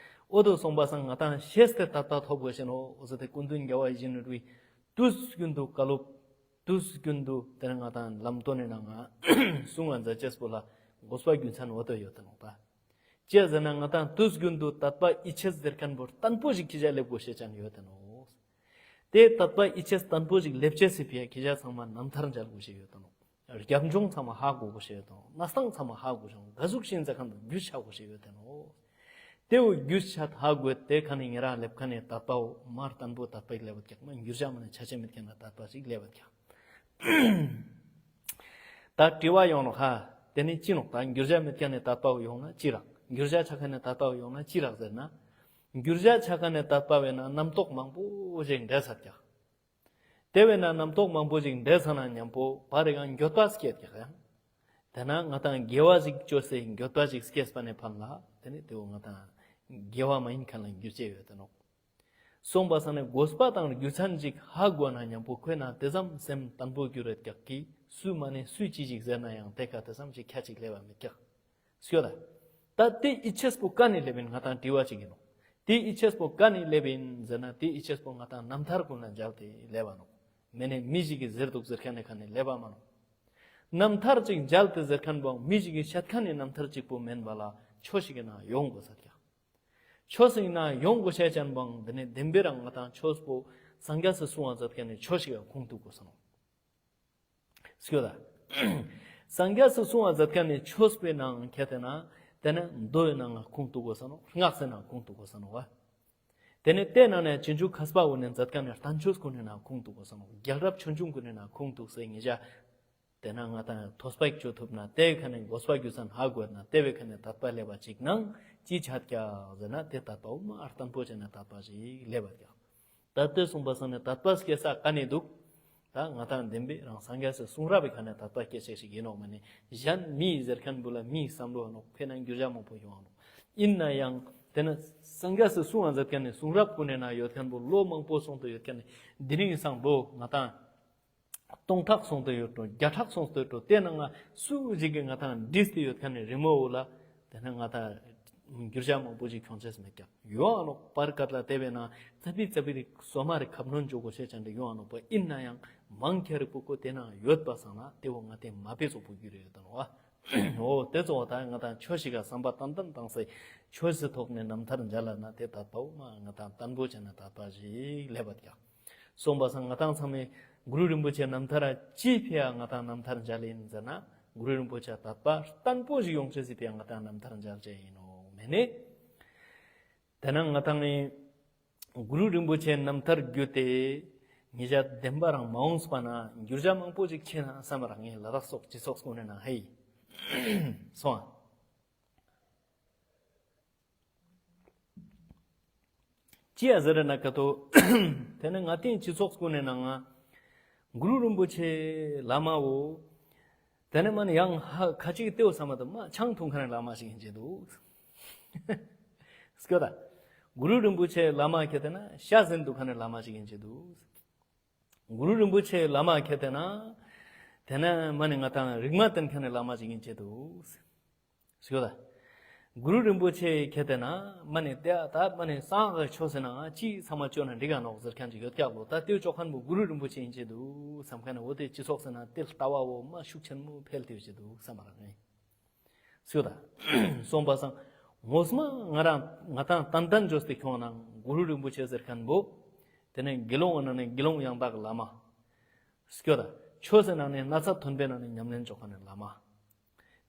འོ་དུ་སོང་པ་སང་ང་དང་ཤེས་ཏེ་ད་ལྟ་ཐོབ་དགོས་ཤེ་ནོ། འོ་ཟེར་ཏེ་སྐུ་མདུན་རྒྱལ་བ་ཡིད་བཞིན་ནོར་བུའི་དུས་རྒྱུན་དུ་བཀའ་སློབ། དུས་རྒྱུན་དུ་དེ་ནས་ང་དང་ལམ་སྟོན་ནི་ནང་ང་གསུང་བ་མཛད་ཅེས་པོ་ལ་དགོས་པ་རྒྱུ་མཚན་འོ་དོ་ཡོད་དེ་ནོ་ད། ཅི་ཟེར་ན་ང་དང་དུས་རྒྱུན་དུ་དད་པ་ཡིད་ཆེས་ཟེར་མཁན་པོ་བརྟན་པོ་ཞིག་ཁྱི་ཞག་སླེབས་དགོས་ཤེ་ཅན་ཡོད་དེ་ནོ། དེ་དད་པ་ཡིད་ཆེས་བརྟན་པོ་ཞིག་སླེབས་ཅེས་སི་ཕི་ཡ་ཁྱི་ཞག་ཚང་མ་རྣམ་ཐར་མཇལ་དགོས་ཤེ་ཡོད་དེ་ནོ། རྒྱབ་ལྗོངས་ཚང་མ་ཧ་གོ་དགོས་ཤེས་ཡོད་དང་། གནས་སྟངས་ཚང་མ་ཧ་གོ་ཤེས་ག་ཟུག་ཤིན་ཟེར་མཁན་དུ་རྒྱུས་ཆགས་དགོས་ཤེས་ཡོད་དེ་ནོ། དེ་བོ་རྒྱུས་ཆགས་ཧ་གོ་དེ་ཁ་ནས་ཉེ་རང་སླེབས་ཁ་ནས་དད་པའོ་མར་བརྟན་པོ་དད་པ་ཞིག་སླེབས་པ་ཀྱག་མ་འགྱུར་བྱ་མ་ནས་ཆ་ཆེ་མེད་མཁན་ལ་དད་པ་ཞིག་སླེབས་པ་ཀྱག་ད་དྲི་བ་ཡོང་ནོ་ཧ། དེ་ནས་ཅི་ནོག་ད་འགྱུར་བྱ་མེད་མཁན་ནས་དད་པའོ་ཡོང་ན་ཅི་རག་འགྱུར་བྱ་ཆགས་མཁན་ནས་དད་པའོ་ཡོང་ན་ཅི་རག་ཟེར་ན། འགྱུར་བྱ་ཆགས་མཁན་ནས་དད་པ་བས་ན་རྣམ་རྟོག་མང་པོ་ཞིག་འདྲེས་ཚར་ཀྱག་དེ་བས་ན་རྣམ་རྟོག་མང་པོ་ཞིག་འདྲེས་ཚར་ན་མཉམ་པོ་བར་རི་གང་འགྱོད་པ་སྐྱེས་ཀྱག་ཡང་། དེ་ན་ང་དང་དགེ་བ་ཞིག་བཅོས་སེ་འགྱོད་པ་ཞིག་སྐྱེས་པ་ནས་ཕན་ལ་དེ་ནི་དེ་བོ་ང་དང་དགེ་བ་མ་ཡིན་མཁན་ལ་འགྱུར་བྱེད་ཡོད་དེ་ནོ། སོང་པ་སང་ནས་དགོས་པ་དང་རྒྱུ་མཚན་ཞིག་ཧ་གོ་ན་མཉམ་པོ་ཁོས་ན་དེ་ཙམ་སེམས་བརྟན་པོ་འགྱུར་རེད་ཀྱག་གི་སུས་མ་ནས་སུས་ཅི་ཞིག་ཟེར་ན་ཡང་དེ་ཁ་དེ་ཙམ་ཞིག་ཁྱད་ཅིག་སླེབས་པ་མེད་ཀྱག་སྐྱོ་ད། ད་དེ་ཡིད་ཆེས་པོ་ཀ་ནས་སླེབས་ཡིན་ང་དང་དྲི་བ་ཅིག་ཡིན་ནོ། དེ་ཡིད་ཆེས་པོ་ཀ་ནས་སླེབས་ཡིན་ཟེར་ན་དེ་ཡིད་ཆེས་པོ་ང་དང་རྣམ་ཐར་ཀུན་ལ་མཇལ་ཏེ་སླེབས་པ་ནོ། མེ་ནས་མི་ཞིག་གིས་ཟེར་འདུག་ཟེར་མཁན་ནས་ཁ་ནས་སླེབས་པ་མ་ནོ། རྣམ་ཐར་ཅིག་མཇལ་ཏེ་ཟེར་མཁན་པོ་མི་ཞིག་གིས་བཤད་མཁན་ནས་རྣམ་ཐར་ཅིག་པོ་མིན་པ་ལ་ཆོས་ཤིག་གི་ནང་ཡོང་དགོས་ས་ཀྱག་ཆོས་ཤིག་གི་ནང་ཡོང་དགོས་ཤེས་ཅན་པོ་འདི་ནས་བདེན་པའི་རང་ང་དང་ཆོས་པོ་སངས་རྒྱས་སུ་གསུང་བ་མཛད་མཁན་ནས་ཆོས་ཤིག་ག་ཁུངས་གཏུག་དགོས་ས་ནོ། སྐྱོ་ད། སངས་རྒྱས་སུ་གསུང་བ་མཛད་མཁན་ནི་ཆོས་པའི་ནང་ཁྱེད་དེ་ན། དེ་ནས་མདོའི་ནང་ང་ཁུངས་གཏུག་དགོས་ས་ནོ། སྔགས་སི་ནང་ཁུངས་གཏུག་དགོས་ས་ནོ་བ། དེ་ནས་དེ་ནང་ནས་རྗེས་འཇུག་མཁས་པ་བོ་ནས་མཛད་མཁན་ནི་བསྟན་བཅོས་ཀུན་ནི་ནང་ཁུངས་གཏུག་དགོས་ས་ནོ། རྒྱལ་རབས་ཆོས་འབྱུང་ཀུན་ནི་ནང་ཁུངས་གཏུག་སེ་ངེད་ཅག་དེ་ན་ང་དང་ཐོས་པ་ཞིག་བཅོ་ཐུབ་ན་དེ་བས་ཁ་ནས་དགོས་པ་རྒྱུ་མཚན་ཧ་གོ་ན་དེ་བས་ཁ་ནས་དད་པ་སླེབས་པ་ཅིག་ནང་ཅི་ཆགས་ཀྱག་ཟེར་ན་དེ་དད་པ་འོ་མ་ཨར་བརྟན་པོ་བྱས་ན་དད་པ་ཞིག་སླེབས་པ་ཀྱག་ད་ལྟོས་སོང་པ་སང་ནས་དད་པ་སྐྱེ་ས་ག་ནས་འདུག་ད་ང་དང་བདེན་པའི་རང་སངས་རྒྱས་སི་གསུང་རབ་པའི་ཁ་ནས་དད་པ་སྐྱེ་ཆེ་ཞིག་ཡིན་ནོག་མ་ནི་གཞན་མིའི་ཟེར་མཁན་བུ་ལ་མིའི་བསམ་བློ་ནོག་ཕེ་ན་འགྱུར་བྱ་མང་པོ་ཡོང་ནོག་ཡིན་ན་ཡང་དེ་ནི་སངས་རྒྱས་སི་གསུང་བ་མཛད་མཁན་ནི་གསུང་རབ་ཀུན་ནས་ན་ཡོད་མཁན་བུ་ལོ་མང་པོ་སོང་དུ་ཡོད་མཁན་ནི་འདི་རིང་སང་ལོ་ང་དང་སྟོང་ཕྲག་སོང་དུ་ཡོད་འགྲོ་བརྒྱ་ཕྲག་སོང་དུ་ཡོད་འགྲོ་དེ་ནང་ང་སུ་ཞིག་གི་ང་དང་འདྲིས་ཏེ་ཡོད་མཁན་ནི་རི་མོ་བོ་ལ་དེ་ནི་ང་དང་འགྱུར་བྱ་མང་པོ་ཞིག་བྱུང་ཆེས་མེད་ཀྱང་ཡོང་ཨ་ནོག་པར་ཀར་ལ་དེ་བས་ན་ཙ་པི་ཙ་པི་རིག་སོ་མ་རིག་ཁབ་སྣོན་འཇོག་དགོས་ཤེས་ཅན་དེ་ཡོང་ཨ་ནོག་པ་ཡིན་ན་ཡང་མང་ཁྱ་རིག་པོ་ཁོ་དེ་ནང་ཡོད་པ་སང་ན་དེ་བོ་ང་དེ་མ་པའི་ཙོག་པོ་རྒྱུ་རེ་ཡོད་དོ་ནོ་བ། འོ་དེ་ཙོག་པ་ད་ང་དང་ཆོས་ཤིག་ག་བསམ་པ་ཏན་ཏན་བཏང་སེ་ཆོས་སི་ཐོག་ནས་རྣམ་ཐར་མཇལ་ལ་ན་དེ་དད་པ་འོ་མ་ང་དང་བརྟན་པོ་བྱས་ན་དད་པ་ཞིག་སླེབས་པ་ཀྱང་། སོང་པ་སང་ང་དང་ཚང་མས་གུ་རུ་རིན་པོ་ཆེ་རྣམ་ཐར་ཅི་ཕི་ཡ་ང་དང་རྣམ་ཐར་མཇལ་ཡིན་ཟེར་ན་གུ་རུ་རིན་པོ་ཆེ་དད་པ་བརྟན་པོ་ཞིག་ཡོང་ཆེད་སི་ཕི་ཡ་ང་དང་རྣམ་ཐར་མཇལ་ཆེད་ཡིན་ནོ་མེ་ནི། དེ་ན་ང་དང་ནི་གུ་རུ་རིན་པོ་ཆེ་རྣམ་ཐར་བརྒྱུད་དེ་ངེད་ཅག་བདེན་པ་རང་མ་འོངས་པ་ན་འགྱུར་བྱ་མང་པོ་ཞིག་ཆེ་ན་བསམ་པ་རང་ངས་ལ་དྭགས་སོགས་སྤྱི་ཚོགས་སྐོར་ནས་ན་ཧེ་སོང་ཨ། ཅི་ཡ་ཟེར་ན་ཀ་ཏོ། དེ་ནས་ང་ཏིང་སྤྱི་ཚོགས་ཀུན་ནས་ནང་ང་གུ་རུ་རིན་པོ་ཆེ་བླ་མ་བོ། དེ་ནས་མ་ནི་ཡང་ཧ་ཁ་ཅིག་ལྟེའུ་ས་མ་དུ་མ་ཆང་འཐུང་མཁན་བླ་མ་ཞིག་ཡིན་གྱི་འདུག་སྐྱོ་ད། གུ་རུ་རིན་པོ་ཆེ་བླ་མ་ཁྱེད་དེ་ན་ཤ་ཟན་འདུག་མཁན་བླ་མ་ཞིག་ཡིན་གྱི་འདུག་གུ་རུ་རིན་པོ་ཆེ་བླ་མ་ཁྱེད་དེ་ན། དེ་ནས་མ་ནི་ང་དང་རིག་མ་བསྟན་མཁན་བླ་མ་ཞིག་ཡིན་གྱི་འདུག་ཞུ་ལ། གུ་རུ་རིན་པོ་ཆེ་ཁྱེད་དེ་ན་མ་ནི་དེ་ད་མ་ནི་སང་ག་ཆོས་ཟེར་ན་ཅི་ཚང་མ་བཅོས་ན་འགྲིག་ག་ནོག་ཟེར་མཁན་ཅིག་ཡོད་ཀྱག་ལོ། ད་དེ་བཅོ་མཁན་པོ་གུ་རུ་རིན་པོ་ཆེ་ཡིན་གྱི་འདུག་བསམ་མཁན་ནི་འོ་དེ་སྤྱི་ཚོགས་ཟེར་ན་དེ་ལྟ་བ་འོ་མ་ཤུགས་ཆེན་མོ་འཕེལ་ཏེ་ཡོད་ཀྱི་འདུག་བསམ་པ་རང་ངེས་ཞུ་ད། སོང་པ་སང་ ངོ་མ་ང་རང་ང་དང་ཏན་ཏན་བཅོས་ཏེ་ཁྱོང་ནང་གུ་རུ་རིན་པོ་ཆེ་ཟེར་མཁན་པོ། དེ་ནས་དགེ་སློང་ནང་ནས་དགེ་སློང་ཡང་དག་བླ་མ། སྐྱོ་ད། ཆོས་ཟེར་ནང་ནས་ན་ཚ་ཐོན་པའི་ནང་ནས་ཉམས་ལེན་བཅོ་མཁན་ནས་བླ་མ།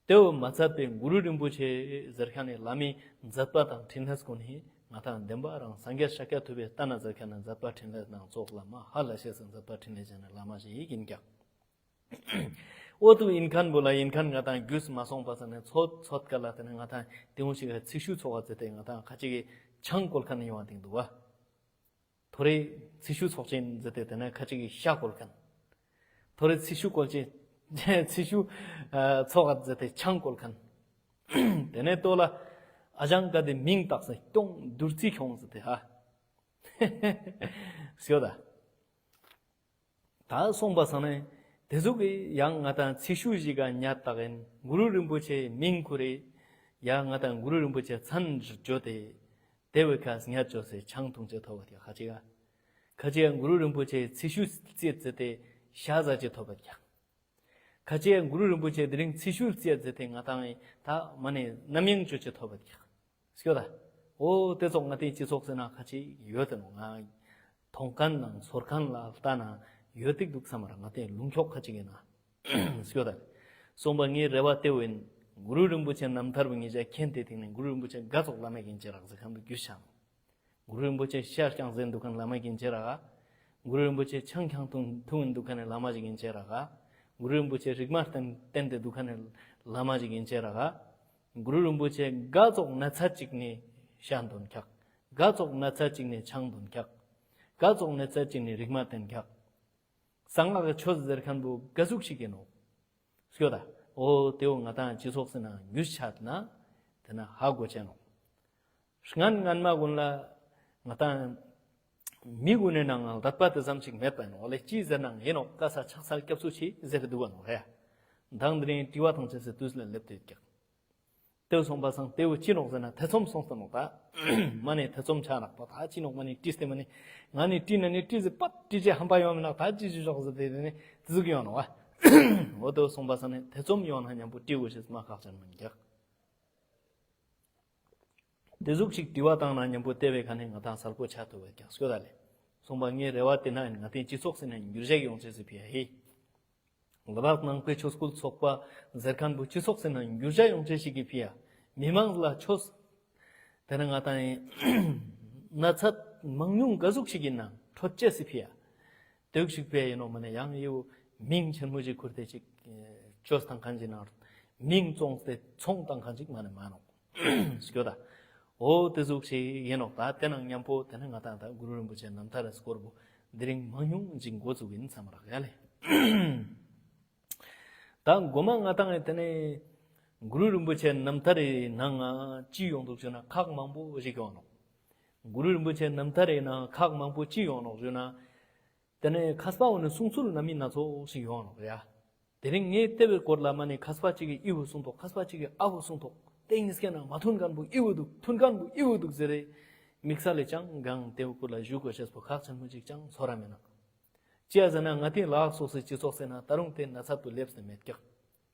དེའུ་མ་ཚད་པའི་གུ་རུ་རིན་པོ་ཆེ་ཟེར་མཁན་ནས་བླ་མའི་མཛད་པ་དང་འཕྲིན་ལས་ཀུན་ནི་ང་དང་བདེན་པ་རང་སངས་རྒྱས་ཤཱཀྱ་ཐུབ་པའི་ལྟ་ན་ཟེར་མཁན་ནས་མཛད་པ་འཕྲིན་ལས་ནང་ཚོགས་བླ་མ་ཧ་ལ་ཤེས་སུ་མཛད་པ་འཕྲིན་ལས་ཅན་ནས་བླ་མ་ཞིག་ཡིན་ཀྱང་། ཨོ་ཏུ་ཨིན་ཁན་བུ་ལ་ཨིན་ཁན་ང་དང་རྒྱུས་མ་སོང་པ་ས་ནས་ཚོད་ཚོད་ཀ་ལ་དེ་ནས་ང་དང་དེ་འུ་ཞིག་གི་ཚིག་ཤུ་ཚོགས་ཀ་ཙེ་ཏེ་ང་དང་ཁ་ཅིག་གི་ཆང་བཀོལ་ཁན་ཡོང་བ་དེང་འདུག་བ། ཐོ་རེ་ཚིག་ཤུ་ཚོགས་ཅན་ཟེར་ཏེ་དེ་ནས་ཁ་ཅིག་གི་ཤ་བཀོལ་ཁན། ཐོ་རེ་ཚིག་ཤུ་བཀོལ་ཅན། ཚིག་ཤུ་ཚོགས་ཀ་ཟེར་ཏེ་ཆང་བཀོལ་ཁན། དེ་ནས་ལྟོ་ལ་ཨ་ཅང་ཀ་དེ་མིང་བཏགས་སེ་སྐྱོང་བདུད་རྩི་ཁྱོང་ཟེར་ཏེ་ཧ། སྐྱོ་ད། ད་སོང་པ་སང་ནས་དེ་ཟུག་གི་ཡང་ང་དང་ཚིག་ཤུ་ཞིག་ག་ཉར་བཏགས་ཡིན། གུ་རུ་རིན་པོ་ཆེ་མིང་ཁུ་རེ། ཡང་ང་དང་གུ་རུ་རིན་པོ་ཆེ་མཚན་བརྗོད་དེ། དེ་བས་ཁ་ཉར་བཅོས་སེ་ཆང་འཐུང་ཅེས་ཐོབ་པ་ཀྱག་ཁ་ཅིག་ག་ཁ་ཅིག་ག་གུ་རུ་རིན་པོ་ཆེ་ཚིག་ཤུ་རྩིས་བརྩིས་ཏེ་ཤ་ཟ་ཅེས་ཐོབ་པ་ཀྱག་ཁ་ཅིག་ག་གུ་རུ་རིན་པོ་ཆེ་དེ་རིང་ཚིག་ཤུ་རྩིས་བརྩིས་ཏེ་ང་དང་ད་མ་ནས་རྣམ་གཡེང་བཅོ་ཅེས་ཐོབ་པ་ཀྱག་སྐྱོ་ད། ཨོ་དེ་ཚོགས་ང་དེ་སྤྱི་ཚོགས་ཟེར་ན་ཁ་ཅིག་ཡོད་དེ་ནོ་ང་མཐོང་མཁན་ནང་ཚོར་མཁན་ལ་ལྟ་ན་ཡོད་ཏིག་འདུག་བསམ་ར་ང་དེ་ལུང་ཁྱོག་ཁ་ཅིག་ཡིན་ན་སྐྱོ་ད། སོང་པ་ངའི་རེ་བ་དེ་བས་གུ་རུ་རིན་པོ་ཆེ་རྣམ་ཐར་བ་ངེད་ཅག་མཁྱེན་ཏེ་ཐིག་ནས་གུ་རུ་རིན་པོ་ཆེ་དགའ་ཚོགས་བླ་མེད་ཀྱི་འབྱེད་རག་ཟེར་མཁན་དུ་རྒྱུ་ཤང་། གུ་རུ་རིན་པོ་ཆེ་ཤ་རྐྱང་ཟེར་འདུག་མཁན་བླ་མ་གིན་ཆེ་ར་ག་གུ་རུ་རིན་པོ་ཆེ་ཆང་ཁྱང་འཐུང་འཐུང་འདུག་མཁན་བླ་མ་ཞིག་གིན་ཆེ་ར་ག་གུ་རུ་རིན་པོ་ཆེ་རིག་མ་བསྟན་བསྟན་ཏེ་འདུག་མཁན་བླ་མ་ཞིག་གིན་ཆེ་ར་ག་གུ་རུ་རིན་པོ་ཆེ་དགའ་ཚོགས་ན་ཚ་གཅིག་ནས་ཤ་འདོན་ཁྱག་དགའ་ཚོགས་ན་ཚ་གཅིག་ནས་ཆང་འདོན་ཁྱག་དགའ་ཚོགས་ན་ཚ་གཅིག་ནས་རིག་མ་བསྟན་ཁྱག་གསང་སྔགས་ཀྱི་ཆོས་ཟེར་མཁན་པོ་ག་ཟུག་ཞིག་ཡིན་ནོ། སྐྱོ་ད། ཨོ་དེའོ་ང་དང་སྤྱི་ཚོགས་ཟེར་ན་འགྱུར་ཆགས་ན་དེ་ན་ཧ་གོ་ཆེ་ནོ། སྔན་སྔན་མ་ཀུན་ལ་ང་དང་མི་ཀུན་ནས་ནང་ལ་དད་པ་དེ་ཙམ་ཞིག་མེད་པ་ནོ་ལེ་ཅི་ཟེར་ན་ཡིན་ནོ་ཀ་ས་ཆགས་སལ་སྐྱབས་སུ་མཆི་ཟེར་གི་འདུག་བ་ནོ་ཧེ། མདང་དེ་རིང་དྲི་བ་དང་བཅས་སེ་དུས་ལ་སླེབས་དུས་ཀྱང་། དེའུ་སོང་པ་སང་དེའུ་ཅི་ནོག་ཟེར་ན་ཐེ་ཚོམ་སོང་ས་ནོག་ད། མ་ནི་ཐེ་ཚོམ་ཆ་ནག་པ་ད་ཅི་ནོག་མ་ནི་ཏྲིས་ཏེ་མ་ནི་ང་ནི་ཏྲི་ན་ནི་ཏྲི་ཟེར་པ་ཏྲི་ཅེ་ཧམ་པ་ཡོང་མི་ནག་ད་ཅི་ཅི་ཞོག་ཟེར་དེ་ནི་ཟུག་ཡོང་ནོག་བ། འོ་དེའུ་སོང་པ་སང་ནི་ཐེ་ཚོམ་ཡོང་ན་མཉམ་པོ་ཏྲི་དགོས་ཤེས་མ་ཁག་ཅན་མིན་ཀྱག་དེ་ཟུག་ཅིག་དྲི་བ་བཏང་ན་མཉམ་པོ་ལྟེ་བའི་ཁ་ནས་ང་དང་གསལ་པོ་ཆགས་ཐུབ་པའི་ཀྱག་སྐྱོ་ད་ལེ། སོང་པ་ངའི་རེ་བ་དེ་ན་ང་དེ་སྤྱི་ཚོགས་ཟེར་ན་འགྱུར་བཞག་ཡོང་ཆེས་སུ་ཕི་ཡ་ཧི། ལ་དྭགས་ནང་པའི་ཆོས་སྐུལ་ཚོགས་པ་ཟེར་མཁན་པོ་སྤྱི་ཚོགས་ཟེར་ན་འགྱུར་བྱ་ཡོང་ཆེད་ཞིག་གི་ཕི་ཡ། མི་མང་ལ་ཆོས། དེ་ནས་ང་དང་ཡིན། ན་ཚ་མང་ཉུང་ག་ཟུག་ཞིག་ཡིན་ན་འཕྲོད་ཆེད་སི་ཕི་ཡ། དེ་ཞིག་ཕི་ཡ་ཡིན་ནོ་མ་ནས་ཡང་ཡིའུ་མིང་ཆེན་མོ་ཞིག་ཁུར་ཏེ་ཅིག་ཆོས་དང་གང་ཅི་ན། མིང་བཙོངས་ཏེ་ཚོང་དང་གང་ཅིག་མ་ནས་མ་ནོ། སྐྱོ་ད། འོ་དེ་ཟུག་ཞིག་ཡིན་ནོག་ད་དེ་ནང་མཉམ་པོ་དེ་ནས་ང་དང་ད་གུ་རུ་རིན་པོ་ཆེ་རྣམ་ཐར་སྐོར་པོ་འདི་རིང་མང་ཉུང་ཅིག་འགོ་བཙུགས་ཡིན་བསམ་རག་ཡ་ལེ། ད་འགོ་མ་ང་དང་དེ་ནས་གུ་རུ་རིན་པོ་ཆེ་རྣམ་ཐར་རི་ནང་ང་ཅི་ཡོང་འདུག་ཞུ་ན་ཁག་མང་པོ་ཞིག་ཡོང་ནོག་གུ་རུ་རིན་པོ་ཆེ་རྣམ་ཐར་རི་ནང་ཁག་མང་པོ་ཅི་ཡོང་ནོག་ཞུ་ན། དེ་ནས་མཁས་པ་འོ་ནི་གསུང་ཚུལ་སྣ་མིན་སྣ་ཚོགས་ཤིག་ཡོང་ནོག་ཡ། དེ་རིང་ངས་བལྟས་པའི་སྐོར་ལ་མ་ནི་མཁས་པ་གཅིག་གིས་ཨི་བོ་གསུང་ཐོག་མཁས་པ་གཅིག་གིས་ཨ་བོ་གསུང་ཐོག་དེ་གཉིས་ཀའི་ནང་མ་མཐུན་མཁན་པོ་ཨི་བོ་འདུག་མཐུན་མཁན་པོ་ཨི་བོ་འདུག་ཟེར་རེ། དམིགས་བསལ་ལས་ཅང་གང་དེའུ་སྐོར་ལ་ཞུ་དགོས་ཤེས་པོ་ཁག་ཆེན་མོ་གཅིག་ཅང་ཚོར་ར་མེད་ན། ཅི་ཡ་ཟེར་ན་ང་དེ་ལག་སོགས་སུ་སྤྱི་ཚོགས་ཟེར་ན་ད་རུང་དེ་ན་ཚ་དུ་སླེབས་ཏེ་མེད་ཀྱག་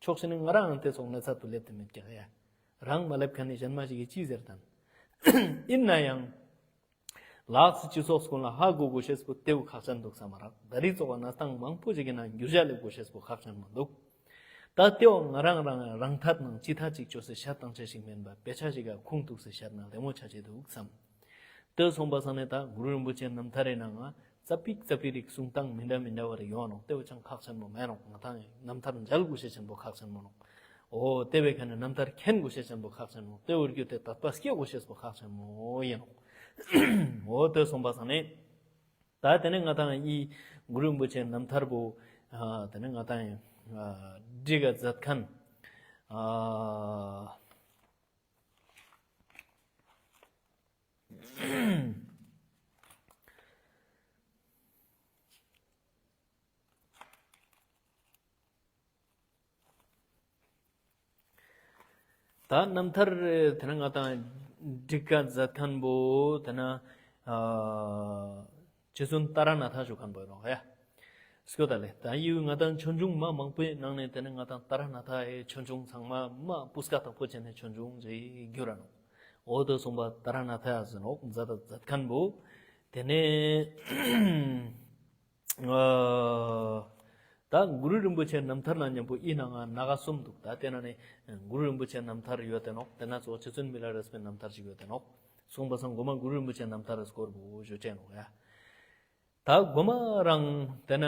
ཕྱོགས་ཤིག་ནས་ང་རང་དེ་ཚོགས་ན་ཚ་དུ་སླེབས་ཏེ་མེད་ཀྱག་ཡ། རང་མ་སླེབས་མཁན་ནི་གཞན་མ་ཞིག་གིས་ཅི་ཟེར་དང་། ཡིན་ན་ཡང་། ལགས་སུ་སྤྱི་ཚོགས་ཀུན་ལ་ཧ་གོ་དགོས་ཤེས་པོ་དེའུ་ཁག་ཅན་འདུག་བསམ་མ་རག་ད་རེས་ཚོགས་པ་གནས་སྟངས་མང་པོ་ཞིག་གི་ནང་འགྱུར་བྱ་སླེབས་དགོས་ཤེས་པོ་ཁག་ཅན་མི་འདུག་ད་དེའོ་ང་རང་རང་རང་ཐད་ནང་ཅི་ཐད་ཅིག་བཅོས་སེ་ཤ་བཏང་ཆ་ཞིག་མིན་པ་དཔེ་ཆ་ཞིག་ག་ཁུངས་གཏུགས་སེ་བཤད་ན་ལེགས་མོ་ཆ་ཆེ་འདུག་བསམ། དེ་སོང་པ་སང་ནས་ད་གུ་རུ་རིན་པོ་ཆེ་རྣམ་ཐར་རེ་ནང་ང་ཙ་པིག་ཙ་པིག་རིགས་གསུང་སྟངས་མི་འདྲ་མི་འདྲ་བ་རེ་ཡོང་ནོག་དེའུ་ཅང་ཁག་ཆེན་མོ་མེད་ནོག་ང་དང་རྣམ་ཐར་མཇལ་དགོས་ཤེས་ཆེན་པོ་ཁག་ཆེན་མོ་ནོག་འོ་དེ་བས་ཁ་ནས་རྣམ་ཐར་མཁྱེན་དགོས་ཤེས་ཆེན་པོ་ཁག་ཆེན་མོ་དེ་འུར་རྒྱུ་དེ་དད་པ་སྐྱེ་དགོས་ཤེས་པོ་ཁག་ཆེན་མོ་ཡིན་ནོག་འོ་དེ་སོང་པ་སང་ནས། ད་དེ་ནས་ང་དང་ཡི་གུ་རུ་རིན་པོ་ཆེ་རྣམ་ཐར་པོ། ཨ་དེ་ནས་ང་དང་ཡི་ཨ་འབྲི་ག་མཛད་མཁན། ཨ། ད་རྣམ་ཐར་དེ་ན་ང་དང་འབྲི་ག་མཛད་མཁན་པོ་དེ་ན་ཨ་རྗེ་བཙུན་ཏཱ་ར་ནཱ་ཐ་ཞུ་མཁན་པོ་ཡིན་ནོག་ཡ། སྐྱོ་ད་ལེ། ད་ཡིའུ་ང་དང་ཆོས་འབྱུང་མ་མང་པོའི་ནང་ནས་དེ་ན་ང་དང་ཏཱ་ར་ནཱ་ཐ་ཡི་ཆོས་འབྱུང་ཚང་མ་མ་སྤུས་ཀ་དག་པོ་བྱས་ནས་ཆོས་འབྱུང་ཞིག་གྱུར་ར་ནོག་འོ་དེ་གསུངས་པ་ཏཱ་ར་ནཱ་ཐ་ཟེར་ནོག་མཛད་མཛད་མཁན་པོ། དེ་ནས་ཨ་ད་གུ་རུ་རིན་པོ་ཆེ་རྣམ་ཐར་ན་མཉམ་པོ་ཨི་ནང་ང་ན་ག་གསུམ་འདུག་ད་དེ་ན་ནི་གུ་རུ་རིན་པོ་ཆེ་རྣམ་ཐར་ཡོད་དེ་ནོག་དེ་ན་ཚོ་རྗེ་བཙུན་མི་ལ་རས་པའི་རྣམ་ཐར་ཞིག་ཡོད་དེ་ནོག་གསུངས་པ་སང་གོ་མ་གུ་རུ་རིན་པོ་ཆེ་རྣམ་ཐར་སྐོར་བོ་ཞུ་ཅེས་ནོག་ཡ། ད་གོ་མ་རང་དེ་ན་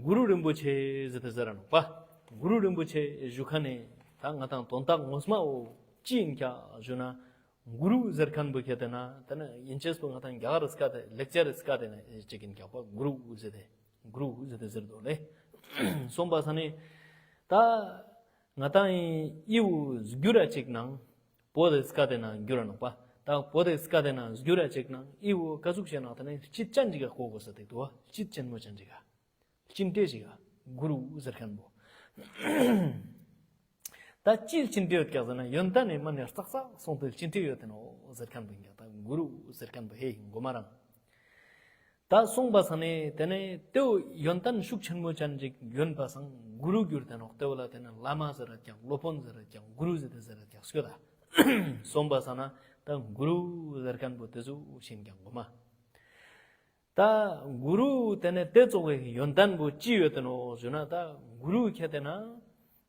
གུ་རུ་རིན་པོ་ཆེ་ཟེར་ཏེ་ཟེར་ར་ནོག་པ། གུ་རུ་རིན་པོ་ཆེ་ཞུ་ཁ་ནས་ད་ང་དང་དོན་དག་ངོ་མ་བོ་ཅི་ཡིན་ཀྱག་ཞུ་ན། གུ་རུ་ཟེར་མཁན་པོ་ཁྱེད་དེ་ན་དེ་ན་ཡིན་ཅེས་པོ་ང་དང་རྒྱ་གར་སྐད་དེ་ལེགས་སྦྱར་སྐད་དེ་ན་ཅིག་ཡིན་ཀྱག་པ། གུ་རུ་ཟེར་ཏེ་གུ་རུ་ཟེར་ཏེ་ཟེར་དོ་ལེ། གསུངས་པ་ས་ནས་ད་ང་དང་ཨི་བོ་བསྒྱུར་ར་ཅིག་ནང་བོད་དེ་སྐད་དེ་ན་བསྒྱུར་ར་ནོག་པ། ད་བོད་དེ་སྐད་དེ་ན་བསྒྱུར་ར་ཅིག་ནང་ཨི་བོ་ཀ་ཟུག་བྱས་ནང་དེ་ནས་སྤྱི་ཅན་ཅིག་ག་གོ་དགོས་ས་དེ་དུ་བ་སྤྱི་ཅན་མོ་ཅན་ཅིག་ག་སྤྱི་འགྲེལ་ཞིག་ག་གུ་རུ་ཟེར་མཁན་པོ། ད་ཅི་སྤྱི་འགྲེལ་ཡོད་ཀྱག་ཟེར་ན་ཡོན་ཏན་ནི་མ་ནི་རྩག་རྩག་སོང་སྟེ་སྤྱི་འགྲེལ་ཡོད་དེ་ནོག་ཟེར་མཁན་པོ་ཡིན་ཀྱག་ད་གུ་རུ་ཟེར་མཁན་པོ་ཧེ་ཡིན་གོ་མ་རང་། ད་གསུངས་པ་སང་ནས་དེ་ནས་དེའུ་ཡོན་ཏན་ཤུགས་ཆེན་མོ་ཅན་ཅིག་ཡོན་པ་སང་གུ་རུ་གྱུར་དེ་ནོག་དེའུ་ལ་དེ་ནས་བླ་མ་ཟེར་ར་ཀྱག་སློབ་དཔོན་ཟེར་ར་ཀྱག་གུ་རུ་ཟེར་ཏེ་ཟེར་ར་ཀྱག་སྐྱོ་ད། གསུངས་པ་སང་ན་ད་གུ་རུ་ཟེར་མཁན་པོ་དེ་ཚོ་ཤེས་ཀྱག་གོ་མ། ད་གུ་རུ་དེ་ནས་དེ་གཙོ་བོའི་ཡོན་ཏན་པོ་ཅི་ཡོད་དེ་ནོག་ཞུ་ན། ད་གུ་རུ་ཁྱེད་དེ་ན་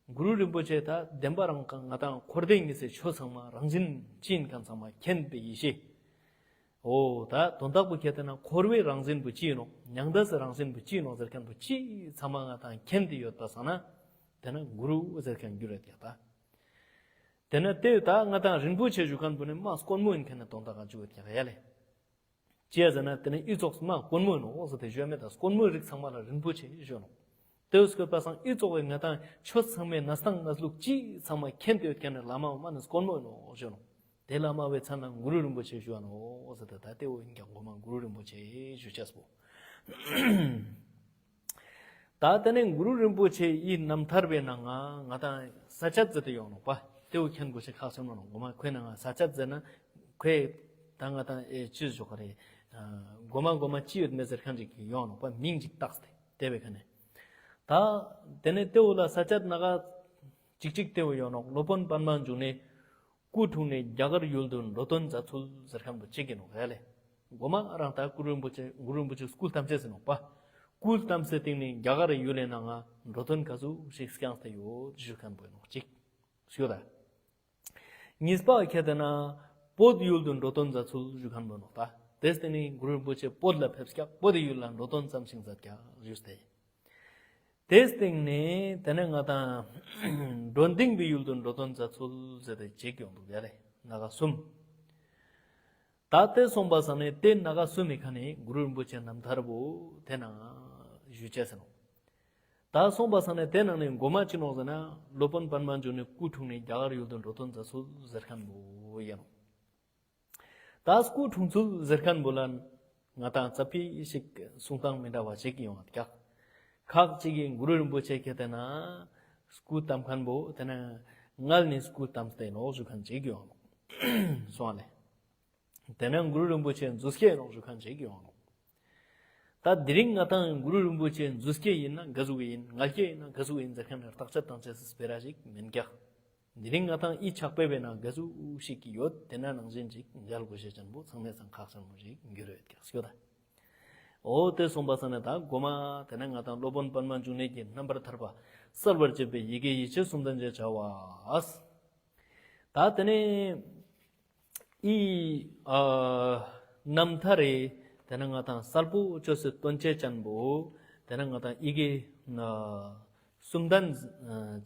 གུ་རུ་རིན་པོ་ཆེ་ད་བདེན་པ་རང་ང་དང་འཁོར་འདས་གཉིས་སའི་ཆོས་ཚང་མ་རང་བཞིན་ཅི་ཡིན་མཁན་ཚང་མ་མཁྱེན་པའི་ཡེ་ཤེས། འོ་ད་དོན་དག་པོ་ཁྱེད་དེ་ན་འཁོར་བའི་རང་བཞིན་པོ་ཅི་ཡིན་ནོག་མྱང་འདས་སི་རང་བཞིན་པོ་ཅི་ཡིན་ནོག་ཟེར་མཁན་པོ་ཅི་ཚང་མ་ང་དང་མཁྱེན་ཏེ་ཡོད་པ་སང་ན་དེ་ན་གུ་རུ་ཟེར་མཁན་གྱུར་ཡོད་ཀྱག་ད། དེ་ན་དེ་ད་ང་དང་རིན་པོ་ཆེ་ཞུ་མཁན་པོ་ནི་མ་དཀོན་མོ་ཡིན་མཁན་ནི་དོན་དག་ག་འཇུག་ཡོད་ཀྱག་ཡ་ལེ། ཅི་ཡ་ཟེར་ན་དེ་ནི་ཨི་ཙོགས་མ་དཀོན་མོ་ཡིན་ནོག་ཟེར་ཏེ་ཞུ་ཡ་མེད། ད་དཀོན་མོའི་རིགས་ཚང་མ་ལ་རིན་པོ་ཆེ་ཞུ་ནོག་དེ་སྐོར་པ་སང་ཨི་ཙོགས་བའི་ང་དང་ཆོས་ཚང་མའི་གནས་སྟངས་གནས་ལུགས་ཅི་ཚང་མ་མཁྱེན་ཏེ་ཡོད་མཁན་ནི་བླ་མ་མ་ནི་དཀོན་མོ་ཡིན་ནོག་ཞུ་ནོག་དེ་བླ་མ་བའི་མཚན་ལ་གུ་རུ་རིན་པོ་ཆེ་ཞུ་བ་ནོག་ཟེར་ཏེ་ད་དེ་བོ་ཡིན་ཀྱག་གོ་མ་གུ་རུ་རིན་པོ་ཆེ་ཞུ་ཅེས་པོ། ད་དེ་ནས་གུ་རུ་རིན་པོ་ཆེ་ཡི་རྣམ་ཐར་པའི་ནང་ང་ང་དང་ས་བཅད་ཟེར་ཏེ་ཡོང་ནོག་པ། དེ་བོ་མཁྱེན་དགོས་ཤེས་ཁག་ཆེན་མོ་ནོག་གོ་མ་ཁོའི་ནང་ང་ས་བཅད་ཟེར་ན་ཁོའི་ད་ང་དང་ཨེ་ཅི་ཞོག་ག་རེད། གོ་མ་གོ་མ་ཅི་ཡོད་མེད་ཟེར་མཁན་ཅིག་ཡོང་ནོག་པ། མིང་ཅིག་བཏགས་ཏེ་དེ་བའི་ཁ་ནས། ད་དེ་ནས་དེ་བོ་ལ་ས་བཅད་ནང་ང་ཅིག་ཅིག་དེ་བོ་ཡོང་ནོག་སློབ་དཔོན་པདྨ་འབྱུང་གནས། སྐུ་འཁྲུངས་ནས་རྒྱ་གར་ཡུལ་དུ་འགྲོ་དོན་མཛད་ཚུལ་ཟེར་མཁན་པོ་གཅིག་ཡིན་ནོག་ཡ་ལེ། གོ་མ་རང་ད་གུ་རུ་རིན་པོ་ཆེ་གུ་རུ་རིན་པོ་ཆེ་སྐུ་བལྟམས་ཚེ་ཟེར་ནོག་པ། སྐུ་བལྟམས་ཚེ་སྟེང་ནས་རྒྱ་གར་ཡུལ་ལས་ནང་ང་འགྲོ་དོན་ག་ཚོད་ཞིག་བསྐྱངས་ཏེ་ཡོད་ཞུ་མཁན་པོ་ཡིན་ནོག་གཅིག་ཞུ་ད། གཉིས་པ་ཁྱེད་དེ་ན་བོད་ཡུལ་དུ་འགྲོ་དོན་མཛད་ཚུལ་ཞུ་མཁན་པོ་ནོག་ད། དེ་སྟེང་ནས་གུ་རུ་རིན་པོ་ཆེ་བོད་ལ་ཕེབས་ཀྱག་བོད་ཡུལ་ལ་འགྲོ་དོན་ཙམ་ཞིག་མཛད་ཀྱག་ཞུས་ཏེ། དེའི་སྟེང་ནས་དེ་ནས་ང་དང་འགྲོ་ལྡིང་པའི་ཡུལ་དུ་འགྲོ་དོན་མཛད་ཚུལ་ཟེར་ཏེ་གཅིག་ཡོང་འདུག་ཡ་ལེ། ང་ག་གསུམ། ད་དེ་གསུངས་པ་སང་ནས་དེ་ན་ག་གསུམ་མི་ཁ་ནས་གུ་རུ་རིན་པོ་ཆེ་རྣམ་ཐར་པོ་དེ་ནང་ཞུ་ཅེས་ཟེར་ནོག་ད་གསུངས་པ་སང་ནས་དེ་ནང་ནས་གོ་མ་ཅི་ནོག་ཟེར་ན་སློབ་དཔོན་པདྨ་འབྱུང་གནས་སྐུ་འཁྲུངས་ནས་རྒྱ་གར་ཡུལ་དུ་འགྲོ་དོན་མཛད་ཚུལ་ཟེར་མཁན་པོ་ཡིན་ནོག་ད་སྐུ་འཁྲུངས་ཚུལ་ཟེར་མཁན་པོ་ལ་ང་དང་ཙ་པིག་ཞིག་གསུང་སྟངས་མི་འདྲ་བ་ཞིག་ཡོང་བ་ཀྱག་ཁག་ཅིག་གིས་གུ་རུ་རིན་པོ་ཆེ་ཁྱེད་དེ་ན་སྐུ་བལྟམས་མཁན་པོ་དེ་ན་མངལ་ནས་སྐུ་བལྟམས་ཏེ་ནོག་ཞུ་མཁན་ཅིག་ཡོང་ནོག་སོང་བ་ལེ། དེ་ན་གུ་རུ་རིན་པོ་ཆེ་མཛོད་སྐྱེས་ནོག་ཞུ་མཁན་ཅིག་ཡོང་ནོག་ད་དེ་རིང་ང་དང་གུ་རུ་རིན་པོ་ཆེ་མཛོད་སྐྱེས་ཡིན་ན་ག་ཟུག་ཡིན། མངལ་སྐྱེས་ཡིན་ན་ག་ཟུག་ཡིན་ཟེར་མཁན་ནི་བརྟག་དཔྱད་བཏང་ཅེས་སི་སྤེ་ར་ཞིག་མིན་ཀྱག་དེ་རིང་ང་དང་ཨི་ཕྱག་དཔེ་བས་ན་ག་ཟུག་ཞིག་ཡོད་དེ་ན་ནང་བཞིན་ཅིག་མཇལ་དགོས་ཤེས་ཅན་པོ་ཚང་མས་ཚང་ཁག་ཅན་པོ་ཞིག་འགྱུར་ཡོད་ཀྱག་ཤོད་ད། འོ་དེ་གསུངས་པ་ས་ནས་ད་གོ་མ་དེ་ན་ང་དང་སློབ་དཔོན་པདྨ་འབྱུང་གནས་ཀྱི་རྣམ་པར་ཐར་པ་གསལ་བར་བྱེད་པའི་ཡི་གེ་ཡིད་ཆེས་གསུམ་ལྡན་ཅེས་བྱ་བ། ད་དེ་ནས་ཨི་ཨ་རྣམ་ཐར་རེ་དེ་ན་ང་དང་གསལ་པོ་ཅོས་སེ་སྟོན་ཅེས་ཅན་པོ་དེ་ན་ང་དང་ཡི་གེ་ཨ་གསུམ་ལྡན་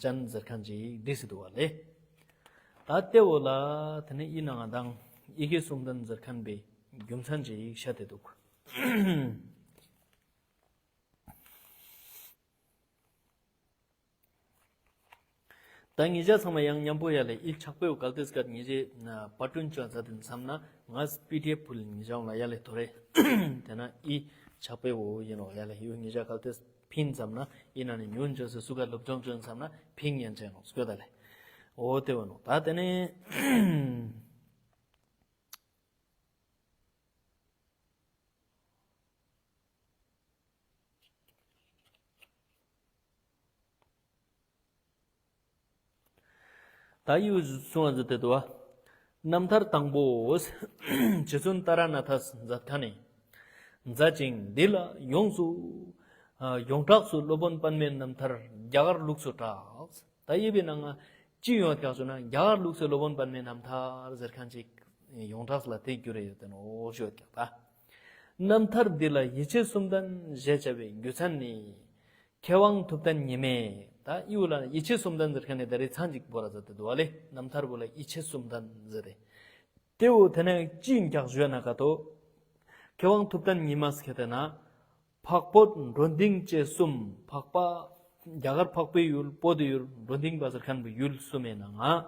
ཅན་ཟེར་མཁན་ཅིག་བྲིས་སེ་འདུག་བ་ལེ། ད་དེ་བོ་ལ་དེ་ནས་ཨི་ན་ང་དང་ཡི་གེ་གསུམ་ལྡན་ཟེར་མཁན་པའི་རྒྱུ་མཚན་ཅིག་བཤད་དེ་འདུག་ད་ཉེ་ཆར་ཚང་མ་ཡང་མཉམ་པོ་ཡ་ལེ། ཨི་ཕྱག་དཔེ་བོ་གལ་ཏེ་སྐད་ཉེ་ཆར་པར་སྐྲུན་བྱས་མཛད་དེ་མཚམས་ན་ང་པི་ཌི་ཨེཕ་ཕུལ་ཉེ་ཆར་ལ་ཡ་ལེ་དོ་རེ། དེ་ན་ཨི་ཕྱག་དཔེ་བོ་ཡིན་ནོག་ཡ་ལེ། ཡོ་ཉེ་ཆར་གལ་ཏེ་ཕིན་མཚམས་ན་ཨི་ན་ནི་ཉུང་བྱས་སུ་ག་སློབ་སྦྱོང་བྱས་མཚམས་ན་ཕིན་ཉན་ཆེ་ནོག་སྐྱོ་ད་ལེ། འོ་དེ་བོ་ནོག་ད་དེ་ནས། ད་ཡུལ་གསུང་བ་ཟེར་དེ་དུ་བ། རྣམ་ཐར་དང་པོ། རྗེ་བཙུན་ཏཱ་ར་ནཱ་ཐས་མཛད་མཁན་ནི། མཛད་ཅིང་འདི་ལ་ཡོངས་སུ། ཡོངས་གྲགས་སུ་སློབ་དཔོན་པདྨའི་རྣམ་ཐར་རྒྱ་གར་ལུགས་སུ་གྲགས། ད་ཡིན་པའི་ནང་ང་ཅི་ཡོད་ཀྱག་ཞུ་ན། རྒྱ་གར་ལུགས་སུ་སློབ་དཔོན་པདྨའི་རྣམ་ཐར་ཟེར་མཁན་ཅིག་ཡོངས་གྲགས་ལ་དེ་གྱུར་ཡོད་དེ་ནོ་ཞུ་ཡོད་ཀྱག་ད། རྣམ་ཐར་འདི་ལ་ཡིད་ཆེས་གསུམ་ལྡན་ཞེས་བྱ་བའི་རྒྱུ་མཚན་ནི། མཁས་དབང་ཐུབ་བསྟན་ཉི་མས། ད་ཡུལ་ལ་ཡིད་ཆེས་གསུམ་ལྡན་ཟེར་མཁན་ནི་ད་རེས་ཚང་ཅིག་བོ་ར་ཟེར་ཏེ་འདུག་བ་ལེ། རྣམ་ཐར་བོ་ལ་ཡིད་ཆེས་གསུམ་ལྡན་ཟེར་ཏེ། དེ་བོ་དེ་ནས་ཅི་ཡིན་ཀྱག་ཞུས་ན་ག་ཏོ། མཁས་དབང་ཐུབ་བསྟན་ཉི་མ་ཟེར་མཁན་དེ་ན། འཕགས་བོད་འགྲོ་འདིང་བཅས་གསུམ། འཕགས་པ། རྒྱ་གར་འཕགས་པའི་ཡུལ། བོད་དུ་ཡུལ། འགྲོ་འདིང་བ་ཟེར་མཁན་བོ་ཡུལ་གསུམ་ཡིན་ན་ང་།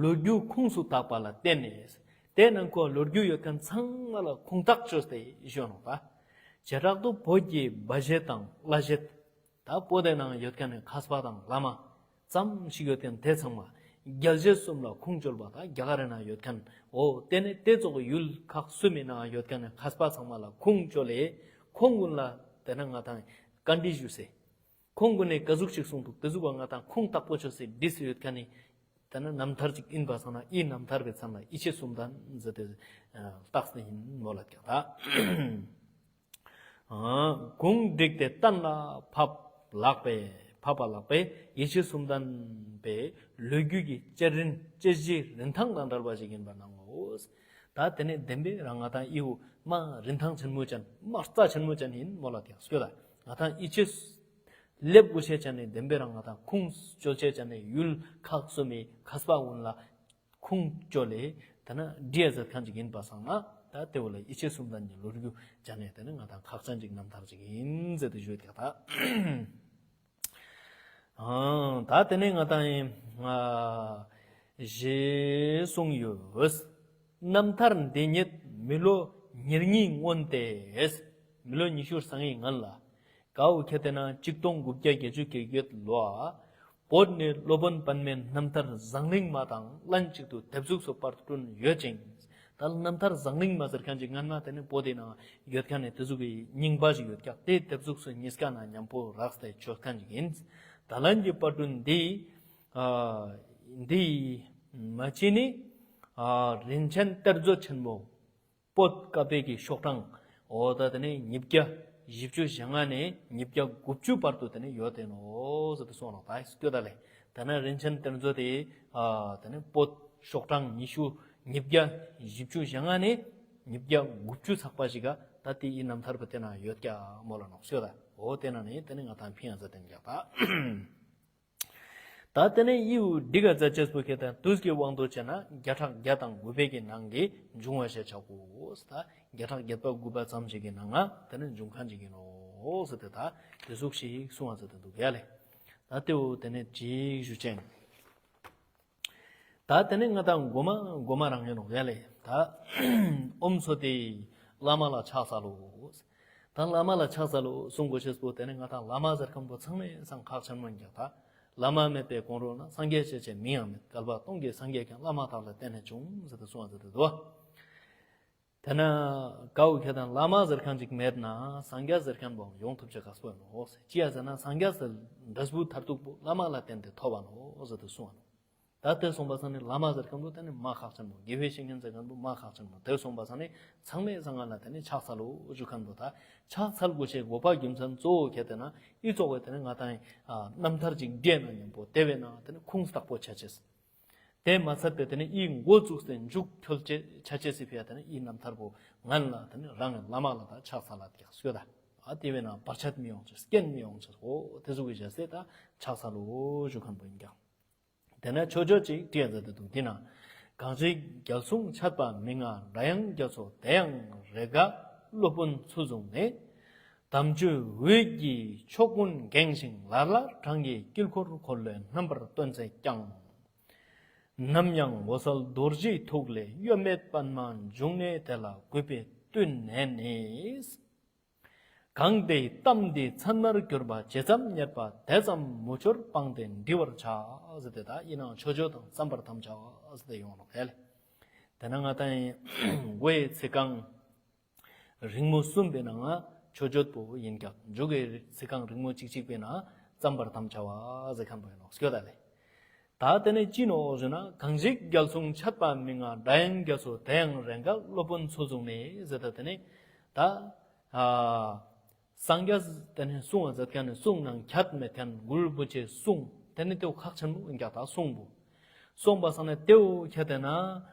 ལོ་རྒྱུས་ཁུངས་སུ་བཏགས་པ་ལ་བརྟེན་ནས། དེ་ནང་ཁོ་ལོ་རྒྱུས་ཡོད་མཁན་ཚང་མ་ལ་ཁུངས་བཏགས་བཅོས་ཏེ་ཞུ་ནོ་པ། བྱེ་བྲག་ཏུ་བོད་ཀྱི་སྦ་བཞེད་དང་བླ་བཞེད། ད་བོད་དེ་ནང་ཡོད་མཁན་ནི་མཁས་པ་དང་བླ་མ་ཙམ་ཞིག་ཡོད་མཁན་དེ་ཚང་མ་རྒྱལ་བཞེད་གསུམ་ལ་ཁུངས་བཅོལ་བ་དང་རྒྱ་གར་ནང་ཡོད་མཁན། འོ་དེ་ནི་དེ་ཚོགས་ཡུལ་ཁག་གསུམ་མི་ནང་ཡོད་མཁན་ནི་མཁས་པ་ཚང་མ་ལ་ཁུངས་བཅོལ་ལེ། ཁོང་ཀུན་ལ་དེ་ན་ང་དང་བཀའ་འདྲི་ཞུས་སེ། ཁོང་ཀུན་ནས་ག་ཟུག་ཅིག་གསུངས་འདུག་དེ་ཟུག་ག་ང་དང་ཁུངས་དག་པོ་ཆོད་སེ་བྲིས་སེ་ཡོད་མཁན་ནི། དེ་ན་རྣམ་ཐར་ཅིག་ཡིན་པ་སང་ན་ཨི་རྣམ་ཐར་བའི་མཚན་ལ་ཡིད་ཆེས་གསུམ་ལྡན་ཟེར་ཏེ་བཏགས་ནི་ཡིན་མོ་ལ་ཀྱང་ད། གུང་བསྒྲིགས་ཏེ་གཏན་ལ་ཕབ་ལགས་པས། ཕབ་པ་ལགས་པས་ཡིད་ཆེས་གསུམ་ལྡན་པའི་ལོ་རྒྱུས་ཀྱི་བཅད་རིན་བཅད་གཞི་རིན་ཐང་དང་བྲལ་བ་ཞིག་ཡིན་པ་གནང་ངོ་། ད་དེ་ནས་བདེན་པའི་རང་ང་དང་ཨི་བོ་མ་རིན་ཐང་ཆེན་མོ་ཅན། མ་རྩ་ཆེན་མོ་ཅན་ཡིན་མོ་ལ་ཀྱང་སྐྱོ་ད། ང་དང་ཡིད་ཆེས། ལེབ་དགུ་ཤེས་ཅན་ནས་བདེན་པའི་རང་ང་དང་ཁུངས་བཅོལ་ཤེས་ཅན་ནས་ཡུལ་ཁག་གསུམ་མི་མཁས་པ་ཀུན་ལ་ཁུངས་བཅོལ་ལེ། ད་ན་འདྲིས་ཟེར་མཁན་ཅིག་ཡིན་པ་སང་ན་ད་དེ་བོ་ལ་ཡིད་ཆེས་གསུམ་ལྡན་གྱི་ལོ་རྒྱུས་ཅན་ནས་དེ་ནི་ང་དང་ཁག་ཅན་ཅིག་རྣམ་ཐར་ཅིག་ཡིན་ཟེར་ཏེ་ཞུས་ཀྱག་ད། ཨང་། ད་དེ་ནས་ང་དང་ཡིན། ང་། ཞེས་གསུངས་ཡོད། རྣམ་ཐར་འདི་ཉིད་མི་ལོ་ཉེར་གཉིས་སྔོན་ཏེ། མི་ལོ་ཉི་ཤུ་རྩ་ལྔའི་སྔོན་ལ། གའུ་ཁྱེད་དེ་ན་གཅིག་སྟོང་དགུ་བརྒྱ་བརྒྱད་ཅུ་གྱ་བརྒྱད་ལོ། བོད་ནས་སློབ་དཔོན་པདྨའི་རྣམ་ཐར་བཟང་གླིང་མ་དང་ལན་གཅིག་ཏུ་དེབ་གཟུགས་སུ་པར་སྐྲུན་ཡོད་ཅིང་། ད་རྣམ་ཐར་བཟང་གླིང་མ་ཟེར་མཁན་ཅིག་སྔན་མ་དེ་ནི་བོད་དེ་ནང་ཡོད་མཁན་ནི་དེ་ཟུག་གི་རྙིང་པ་ཞིག་ཡོད་ཀྱག་དེ་དེབ་གཟུགས་སུ་གཉིས་ཀ་ནང་མཉམ་པོ་རགས་ཏེ་ཆོད་མཁན་ཅིག་ཡིན། ད་ལན་གྱི་པར་སྐྲུན་འདི། ཨ། འདི་མ་ཅི་ནི། ཨ། རིན་ཆེན་གཏེར་མཛོད་ཆེན་མོ། བོད་ཀ་པའི་གི་ཤོག་གྲངས། འོ་ད་དེ་ནི་ཉིས་བརྒྱ་བཞི་བཅུ་ཞེ་ལྔ་ནས་ཉིས་བརྒྱ་དགུ་བཅུ་བར་དུ་དེ་ནི་ཡོད་དེ་ནོ་ཟེར་ཏེ་གསུངས་ནོ་ད་སྐྱོ་ད་ལེ། ད་ན་རིན་ཆེན་གཏེར་མཛོད་དེ། ཨ། དེ་ནི་བོད་ཤོག་གྲངས་ཉི་ཤུ། ཉིས་བརྒྱ་བཞི་བཅུ་ཞེ་ལྔ་ནས་ཉིས་བརྒྱ་དགུ་བཅུ་ཚགས་པ་ཞིག་ག་ད་དེ་ཡི་རྣམ་ཐར་པ་དེ་ན་ཡོད་ཀྱག་མོ་ལ་ནོ་སྐྱོ་ད། འོ་དེ་ན་ནི་དེ་ནི་ང་དང་ཕིང་ཡང་ཟེར་ཏེ་ཀྱག་ད། ད་དེ་ནས་ཡིའུ་འདི་ག་ཛ་ཅེས་པོ་ཁེ་དང་དུས་ཀྱི་དབང་དུ་བྱས་ན་བརྒྱ་ཕྲག་བརྒྱ་དང་དགུ་པའི་གི་ནང་གི་འབྱུང་བ་ཞེས་བྱ་གོ། ད་བརྒྱ་ཕྲག་བརྒྱད་པ་དགུ་པ་ཙམ་ཞིག་གི་ནང་ང་དེ་ནས་འབྱུང་མཁན་ཞིག་ཡིན་ནོ་ཟེར་ཏེ་ད་དེ་ཟུག་ཞིག་གསུང་བ་ཟེར་ཏེ་འདུག་ཡ་ལེ། ད་དེའུ་དེ་ནས་ཅིག་ཞུ་ཅན། ད་དེ་ནས་ང་དང་མགོ་མ་མགོ་མ་རང་ཡིན་ནོ་ཡ་ལེ། ད་ཨོམ་སོ་དེ་བླ་མ་ལ་ཕྱག་འཚལ་ལོ། ད་བླ་མ་ལ་ཕྱག་འཚལ་ལོ་གསུང་དགོས་ཤེས་པོ་དེ་ནི་ང་དང་བླ་མ་ཟེར་མཁན་པོ་ཚང་མས་སང་ཁག་ཆེན་མོ་ཡིན་ཀྱག་ད། བླ་མ་མེད་པའི་གོང་རོལ་ན་སངས་རྒྱས་ཞེས་བྱའི་མིང་ཡང་མེད། བསྐལ་པ་སྟོང་གི་སངས་རྒྱས་ཀྱང་བླ་མ་དག་ལ་བརྟེན་ནས་བྱུང་ཟེར་ཏེ་གསུངས་པ་ཟེར་ཏེ་འདུག་བ། དེ་ན་གའུ་ཁྱེད་དང་བླ་མ་ཟེར་མཁན་ཅིག་མེད་ན་སངས་རྒྱས་ཟེར་མཁན་པོ་ཡོང་ཐུབ་ཆེ་ག་སོ་ཡིན་ནོ། ཅི་ཡ་ཟེར་ན་སངས་རྒྱས་ཟེར་འབྲས་བུ་མཐར་ཐུག་པོ་བླ་མ་ལ་བརྟེན་ཏེ་ཐོབ་པ་ནོ་ཟེར་ཏེ་གསུངས་པ་ནོ། ད་དེ་སོང་པ་སང་ནི་བླ་མ་ཟེར་མཁན་པོ་དེ་ནི་མ་ཁག་ཆེན་མོ། དགེ་བའི་བཤེས་གཉེན་ཟེར་མཁན་པོ་མ་ཁག་ཆེན་མོ། དེ་སོང་པ་སང་ནི་ཚང་མས་སང་ང་ལ་དེ་ནི་ཕྱག་འཚལ་ལོ་ཞུ་མཁན་པོ། ད་ཕྱག་འཚལ་དགོས་ཤེས་དགོས་པ་རྒྱུ་མཚན་གཙོ་བོ་གལ་ཏེ་ན་ཨི་ཙོག་པའི་དེ་ནི་ང་དང་ཨ་རྣམ་ཐར་ཅིག་བསྒྲིགས་ན་མཉམ་པོ་དེ་བས་ན་དེ་ནི་ཁུངས་དག་པོ་ཆ་ཆེས། དེ་མ་ཚད་པའི་དེ་ནི་ཨི་འགོ་བཙུགས་ཏེ་མཇུག་འཁྱོལ་ཆ་ཆེས་སི་ཕི་ཡ་དེ་ནི་ཨི་རྣམ་ཐར་པོ་ངན་ལ་དེ་ནི་རང་གི་བླ་མ་ལ་ད་ཕྱག་འཚལ་ལ་དེ་ཡག་སྐྱོ་ད། ཨ་དེ་བས་ན་བར་ཆད་མི་ཡོང་ཆེས། རྐྱེན་མི་ཡོང་ཆེས། འོ་དེ་ཟུག་གི་བྱས་སེ་ད་ཕྱག་འཚལ་ལོ་ཞུ་མཁན་པོ་ཡིན་ཀྱང་། དེ་ན་ཆོས་སྤྱོད་ཅིག་བྲིས་ཡ་མཛད་དེ་འདུག་དེ་ན། གང་ཞིག་རྒྱལ་གསུང་འཆད་པ་མི་མངའ་སྒྲ་དབྱངས་རྒྱ་མཚོ། དེ་ཡང་རེས་འགའ་སློབ་དཔོན་ཚུལ་བཟུང་ནས། དམ་ཆོས་འོད་ཀྱི་ཕྱོགས་ཀུན་འགེངས་ཤིང་ལ་ལར་གྲངས་ཀྱི་དཀྱིལ་འཁོར་འཁོར་ལོའི་རྣམ་པར་སྟོན་ཚེ་ཀྱང་། ནམ་ཡང་འོད་གསལ་རྡོ་རྗེའི་ཐུགས་ལས་གཡོ་མེད་པདྨ་འབྱུང་གནས་དེ་ལ་གུས་པས་བཏུད་ནས་ནི། གང་དེའི་གཏམ་འདི་ཚད་མར་གྱུར་པ་ཇི་ཙམ་རྙེད་པ་དེ་ཙམ་མུ་ཅོར་སྤངས་ཏེ་འབྲི་བར་བྱ་ཟེར་ཏེ། ད་ཡིན་ནའང་ཆོས་སྤྱོད་དང་བརྩམ་པར་དམ་བཅའ་ཟེར་ཏེ་ཡོང་ནོ་ཧེ་ལེ། དེ་ན་ང་དང་མགོའི་ཚིག་རྐང་རིང་མོ་གསུམ་པའི་ནང་ང་ཆོས་སྤྱོད་པོ་ཡིན་ཀྱང་མཇུག་གི་ཚིག་རྐང་རིང་མོ་གཅིག་གཅིག་པའི་ནང་བརྩམ་པར་དམ་བཅའ་ཟེར་མཁན་པོ་ཡིན་ནོ་སྐྱོ་ད་ལེ། ད་དེ་ནས་ཅི་ནོག་ཞུ་ན། གང་ཞིག་རྒྱལ་གསུང་འཆད་པ་མི་མངའ། སྒྲ་དབྱངས་རྒྱ་མཚོ་དེ་ཡང་རེས་འགའ། སློབ་དཔོན་ཚུལ་བཟུང་ནས་ཟེར་ད། དེ་ནས་ད་ཨ་སངས་རྒྱས་དེ་ནས་གསུང་བ་མཛད་མཁན་ནི་གསུང་ནང་ཁྱད་མེད་མཁན་གུ་རུ་རིན་པོ་ཆེ་གསུང་དེ་ནས་དེའུ་ཁག་ཆེན་པོ་ཡིན་ཀྱང་ད་གསུང་པོ། གསུང་པ་སང་ནས་དེའུ་ཁྱད་དེ་ན་སྒྲ་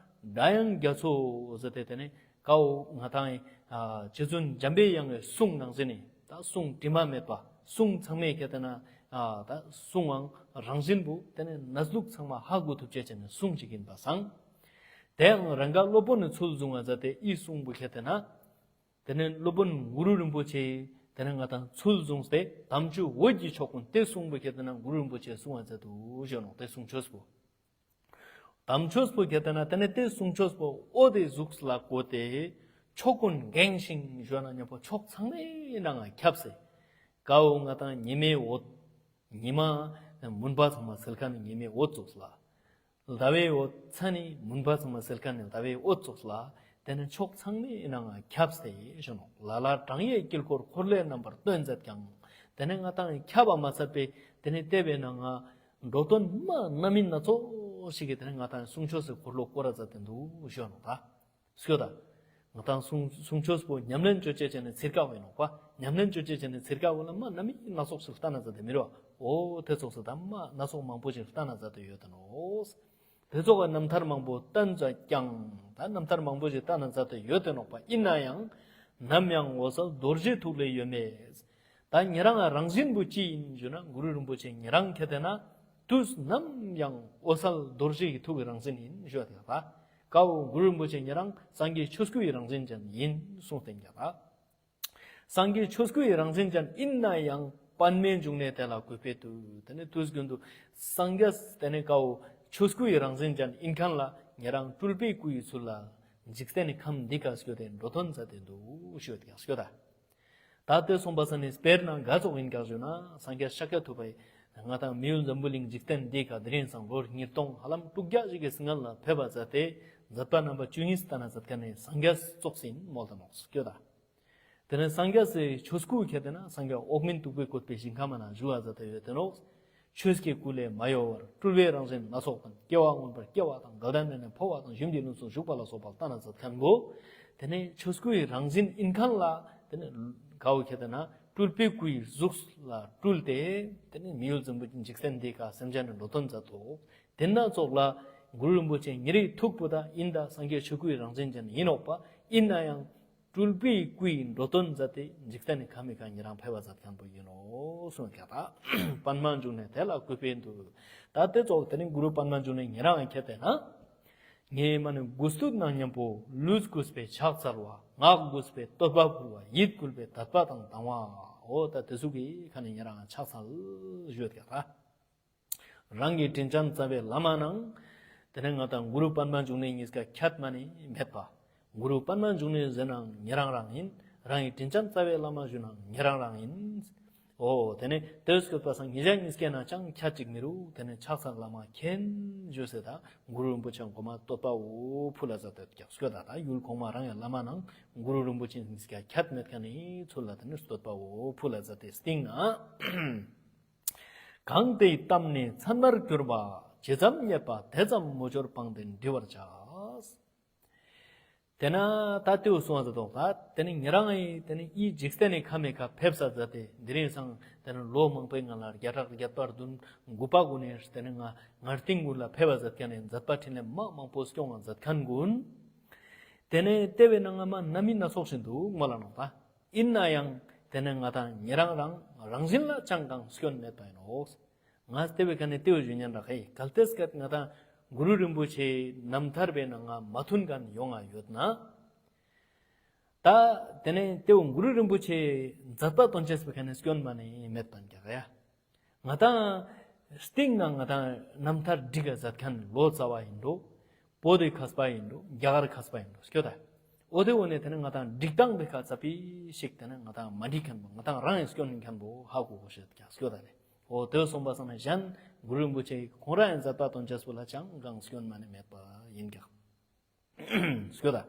དབྱངས་རྒྱ་མཚོ་ཟེར་ཏེ་དེ་ནས་ཀའོ་ང་དང་ཨ་རྗེ་བཙུན་འཇམ་པའི་དབྱངས་ཀྱི་གསུང་ནང་བཞིན་ནི་ད་གསུང་དྲི་མ་མེད་པ། གསུང་ཚང་མས་ཁྱེད་དེ་ན་ཨ་ད་གསུང་བའང་རང་བཞིན་པོ་དེ་ནས་གནས་ལུགས་ཚང་མ་ཧ་གོ་ཐུབ་ཅེས་བྱས་ནས་གསུང་ཅིག་ཡིན་པ་སང་། དེའང་རེས་འགའ་སློབ་དཔོན་ནི་ཚུལ་བཟུང་བ་མཛད་དེ་ཨི་གསུང་པོ་ཁྱེད་དེ་ན། དེ་ནས་སློབ་དཔོན་གུ་རུ་རིན་པོ་ཆེ་དེ་ནས་ང་དང་ཚུལ་བཟུང་སྟེ་དམ་ཆོས་འོད་ཀྱི་ཕྱོགས་ཀུན་དེ་གསུང་པོ་ཁྱེད་དེ་ན་གུ་རུ་རིན་པོ་ཆེ་གསུང་བ་མཛད་དུ་བཞོན་ནོ། དེ་གསུང་ཆོས་པོ། དམ་ཆོས་པོ་ཁྱེད་དེ་ན་དེ་ནས་དེ་གསུང་ཆོས་པོ་འོད་དེ་གཟུགས་ལ་བཀོད་དེ། ཕྱོགས་ཀུན་འགེངས་ཤིང་ཞུ་ན་མཉམ་པོ་ཕྱོགས་ཚང་མའི་ནང་ང་ཁྱབ་སེ། ཀའོ་ང་དང་ཉི་མའི་འོད། ཉི་མ་མུན་པ་ཚང་མ་སེལ་མཁན་ནི་ཉི་མའི་འོད་ཙོགས་ལ། ཟླ་བའི་འོད་མཚན་ནི་མུན་པ་ཚང་མ་སེལ་མཁན་ནི་ཟླ་བའི་འོད་ཙོགས་ལ། དེ་ནས་ཕྱོགས་ཚང་མའི་ནང་ང་ཁྱབ་སྟེ་ཞུ་ནོ། ལ་ལ་བགྲང་ཡས་དཀྱིལ་འཁོར་འཁོར་ལོའི་རྣམ་པར་སྟོན་མཛད་ཀྱང་། དེ་ནས་ང་དང་ཁྱབ་པ་མ་ཚད་པའི་དེ་ནས་བལྟས་པའི་ནང་ང་འགྲོ་དོན་མ་སྣ་མིན་སྣ་ཚོགས་ཤིག་གིས་དེ་ནས་ང་དང་གསུང་ཆོས་སུ་འཁོར་ལོ་བསྐོར་ར་མཛད་དེ་འདུག་ཞུ་ནོ་ད། སྐྱོ་ད། ང་དང་གསུང་གསུང་ཆོས་པོ་ཉམས་ལེན་ཅོ་ཅེས་བྱས་ནས་ཚིར་ཀ་བས་ནོག་པ། ཉམས་ལེན་ཅོ་ཅེས་བྱས་ནས་ཚིར་ཀ་བོ་ལ་མ་སྣ་མིན་སྣ་ཚོགས་སུ་ལྟ་ན་མཛད་དེ་མི་རོ། འོ་དེ་ཚོགས་སུ་ད་མ་སྣ་ཚོགས་མང་པོ་ཞིག་ལྟ་ན་མཛད་དེ་ཡོད་དེ་ནོག། དེ་ཚོགས་ཀྱི་རྣམ་ཐར་མང་པོ་བསྟན་མཛད་ཀྱང་ད་རྣམ་ཐར་མང་པོ་ཞིག་ལྟ་ན་མཛད་དེ་ཡོད་དེ་ནོག་པ། ཡིན་ན་ཡང་ནམ་ཡང་འོད་གསལ་རྡོ་རྗེའི་ཐུགས་ལས་ཡོད་མེད། ད་ཉེ་རང་རང་བཞིན་པོ་ཅི་ཡིན་ཞུ་ན་གུ་རུ་རིན་པོ་ཆེ་ཉེ་རང་ཁྱེད་དེ་ན་དུས་ནམ་ཡང་འོད་གསལ་རྡོ་རྗེ་ཡི་ཐུགས་ཀྱི་རང་བཞིན་ཡིན་ཞུ་བ་དེ་ལ། ཀའོ་གུ་རུ་རིན་པོ་ཆེ་ཉེ་རང་སངས་རྒྱས་ཆོས་སྐུ་ཡི་རང་བཞིན་ཅན་ཡིན་གསུངས་ཏེ་ཀྱང་ད། སངས་རྒྱས་ཆོས་སྐུ་ཡི་རང་བཞིན་ཅན་ཡིན་ན་ཡང་པདྨའི་འབྱུང་གནས་དེ་ལ་གུས་པས་འདུད། དེ་ནས་དུས་རྒྱུན་དུ་སངས་རྒྱས་དེ་ནས་ཀའོ་ཆོས་སྐུ་ཡི་རང་བཞིན་ཅན་ཡིན་མཁན་ལ་ཉེ་རང་སྤྲུལ་པའི་སྐུ་ཡི་ཚུལ་ལ་འཇིག་རྟེན་ནི་ཁམས་འདི་ཀ་སྐྱོད་དེ་འགྲོ་དོན་མཛད་དེ་འདུག་ཞུ་བ་དེ་ཀྱང་སྐྱོ་ད། ད་ལྟའི་སོང་པ་ས་ནས་དཔེར་ན་ག་ཚོགས་ཡིན་ག་ཞུ་ན་སངས་རྒྱས་ཤཱཀྱ་ཐུབ་པ་ཡིས་ང་དང་མི་ཡུལ་འཛམ་བུ་གླིང་འཇིག་རྟེན་འདི་ཀ་དེ་རིང་སང་ལོ་ཉིས་སྟོང་ཧ་ལམ་དྲུག་བརྒྱ་ཞིག་གི་སྔོན་ལ་ཕེབས་པ་མཛད་དེ་མཛད་པ་རྣམ་པ་བཅུ་གཉིས་སྟན་ན་མཛད་མཁན་ནི་སངས་རྒྱས་ཙོགས་ཡིན་མོལ་དུ་ནོག་སྐྱོ་ད། དེ་ནས་སངས་རྒྱས་སི་ཆོས་སྐུ་ཁྱེད་དེ་ན་སངས་རྒྱས་འོག་མིན་སྟུག་པོའི་བཀོད་པའི་ཞིང་ཁམས་ན་བཞུགས་པ་མཛད་དེ་ཡོད་དེ་ནོག། ཆོས་ཀྱི་སྐུ་ལས་མ་གཡོ་བར་སྤྲུལ་པའི་རང་བཞིན་སྣ་ཚོགས་པ། སྐྱེ་བ་མངོན་པར་སྐྱེ་བ་དང་། འགལ་ཟླ་མེད་ནས་འཕོ་བ་དང་། གཞོན་གྱི་ལུས་སུ་ཞུགས་པ་ལ་སོགས་པ་ལྟ་ན་མཛད་མཁན་པོ། དེ་ནས་ཆོས་སྐུའི་རང་བཞིན་ཡིན་མཁན་ལ་དེ་ནས་གའོ་ཁྱེད་དེ་ན་སྤྲུལ་པའི་སྐུའི་གཟུགས་ལ་སྤྲུལ་ཏེ་དེ་ནས་མི་ཡུལ་འཛམ་བུ་གླིང་འཇིག་རྟེན་འདི་ཀ་སེམས་ཅན་ནི་འགྲོ་དོན་མཛད་དོ། དེ་ན་ཙོགས་ལ་གུ་རུ་རིན་པོ་ཆེ་ཉེ་རིགས་ཐུགས་པོ་ད་ཡིན་ད་སངས་རྒྱས་ཆོས་སྐུའི་རང་བཞིན་ཅན་ཡིན་ནོག་པ། ཡིན་ན་ཡང་སྤྲུལ་པའི་སྐུའི་འགྲོ་དོན་མཛད་དེ་འཇིག་རྟེན་ནི་ཁམས་མི་ཀ་ཉེ་རང་ཕེབས་པ་མཛད་མཁན་པོ་ཡིན་ནོ་གསུངས་ཀྱང་ད། པདྨ་འབྱུང་གནས་དེ་ལ་གུས་པས་འདུད། ད་དེ་ཙོགས་དེ་ནི་གུ་རུ་པདྨ་འབྱུང་གནས་ཉེ་རང་ཁྱེད་དེ་ན། ངས་མ་ནི་གུས་བཏུད་ནང་མཉམ་པོ་ལུས་གུས་པས་ཕྱག་འཚལ་བ། ངག་གུས་པས་བསྟོད་པ་ཕུལ་བ། ཡིད་གུས་པས་དད་པ་དང་དང་བ། འོ་ད་དེ་ཚོ་གི་ཁ་ནས་ཉེ་རང་ཕྱག་འཚལ་ཞུས་ཀྱང་ད། རང་གི་དྲིན་ཅན་རྩ་བའི་བླ་མ་ནང་། དེ་ནས་ང་དང་གུ་རུ་པདྨ་འབྱུང་གནས་གཉིས་ཀ་ཁྱད་མ་ནི་མེད་པ། གུ་རུ་པདྨ་འབྱུང་གནས་ཟེར་ནའང་ཉེ་རང་རང་ཡིན། རང་གི་དྲིན་ཅན་རྩ་བའི་བླ་མ་ཞུ་ནའང་ཉེ་རང་རང་ཡིན། འོ་དེ་ནས་དེ་སྐྱོད་པ་སང་ཉེ་རང་གཉིས་ཀའི་ནང་ཅང་ཁྱད་ཅིག་མི་རུ་དེ་ནས་ཕྱག་འཚལ་བླ་མ་མཁྱེན་ཞུས་ཟེར་ད་གུ་རུ་རིན་པོ་ཆེ་གོ་མ་བསྟོད་པའོ་ཕུལ་ལ་མཛད་དེ་ཀྱང་སྐྱོད་ད། ད་ཡུལ་གོང་མ་རང་གི་བླ་མ་ནང་གུ་རུ་རིན་པོ་ཆེ་གཉིས་ཀ་ཁྱད་མེད་མཁན་ནི་ཚུལ་ལ་དེ་ནས་བསྟོད་པའོ་ཕུལ་ལ་མཛད་དེ་སྟེང་ན། གང་དེའི་གཏམ་ནི་ཚད་མར་གྱུར་པ། ཇི་ཙམ་རྙེད་པ་དེ་ཙམ་མུ་ཅོར་སྤངས་ཏེ་འདྲི་བར་བྱ། དེ་ན་ད་དེའུ་གསུང་བ་ཟེར་དོག་ད་དེ་ནི་ཉེ་རང་ཡིན། དེ་ནི་ཨི་འཇིག་རྟེན་ནི་ཁམས་མི་ཀ་ཕེབས་ས་མཛད་དེ་དེ་རིང་སང་དེ་ནི་ལོ་མང་པོའི་སྔ་ལ་བརྒྱ་ཕྲག་བརྒྱད་པ་བདུན་དགུ་པ་གུན་ནས་དེ་ནི་ང་ངར་སྟེང་གུན་ལ་ཕེབས་པ་མཛད་མཁན་ནི་མཛད་པ་འཕྲིན་ལས་མ་མང་པོ་སྐྱོང་བ་མཛད་མཁན་གུན། དེ་ནས་ལྟེ་བའི་ནང་ང་མ་སྣ་མིན་སྣ་ཚོགས་ཤིག་འདུག་མོལ་ལ་ནོག་ད། ཡིན་ན་ཡང་དེ་ནས་ང་དང་ཉེ་རང་རང་རང་བཞིན་ལ་ཅང་གང་སྐྱོན་མེད་པ་ཡིན་ནོག། ང་ལྟེ་བའི་ཁ་ནས་ལྟེ་བའི་ཞུ་ཉན་ར་ཁའི་གལ་ཏེ་སྐད་ང་དང་གུ་རུ་རིན་པོ་ཆེ་རྣམ་ཐར་པའི་ནང་ང་མ་མཐུན་མཁན་ཡོང་ང་ཡོད་ན། ད་དེ་ནས་ལྟེ་བ་གུ་རུ་རིན་པོ་ཆེ་མཛད་པ་སྟོན་ཅེས་པའི་ཁ་ནས་སྐྱོན་མ་ནི་མེད་པ་ཡིན་ཀྱག་ཡ། ང་དང་སྟེང་ན་ང་དང་རྣམ་ཐར་སྒྲིག་ག་མཛད་མཁན་ལོ་ཙཱ་བ་ཡིན་འགྲོ། བོད་དི་མཁས་པ་ཡིན་འགྲོ། རྒྱ་གར་མཁས་པ་ཡིན་འགྲོ་སྐྱོ་ད། འོ་དེ་འོ་ནས་དེ་ནས་ང་དང་སྒྲིག་སྟངས་དེ་ཁ་ཙ་པི་ཞིག་དེ་ནས་ང་དང་མ་འགྲིག་མཁན་པོ་ང་དང་རང་ཡང་སྐྱོན་ཡིན་མཁན་པོ་ཧ་གོ་གོ་ཤེས་ཀྱག་སྐྱོ་ད་ལེ། འོ་དེ་སོང་པ་སང་ན་གཞན་གུ་རུ་རིན་པོ་ཆེ་ཁོང་རང་ཡང་མཛད་པ་སྟོན་ཅེས་པོ་ལ་ཅང་གང་སྐྱོན་མ་ནི་མེད་པ་ཡིན་ཀྱག་སྐྱོ་ད།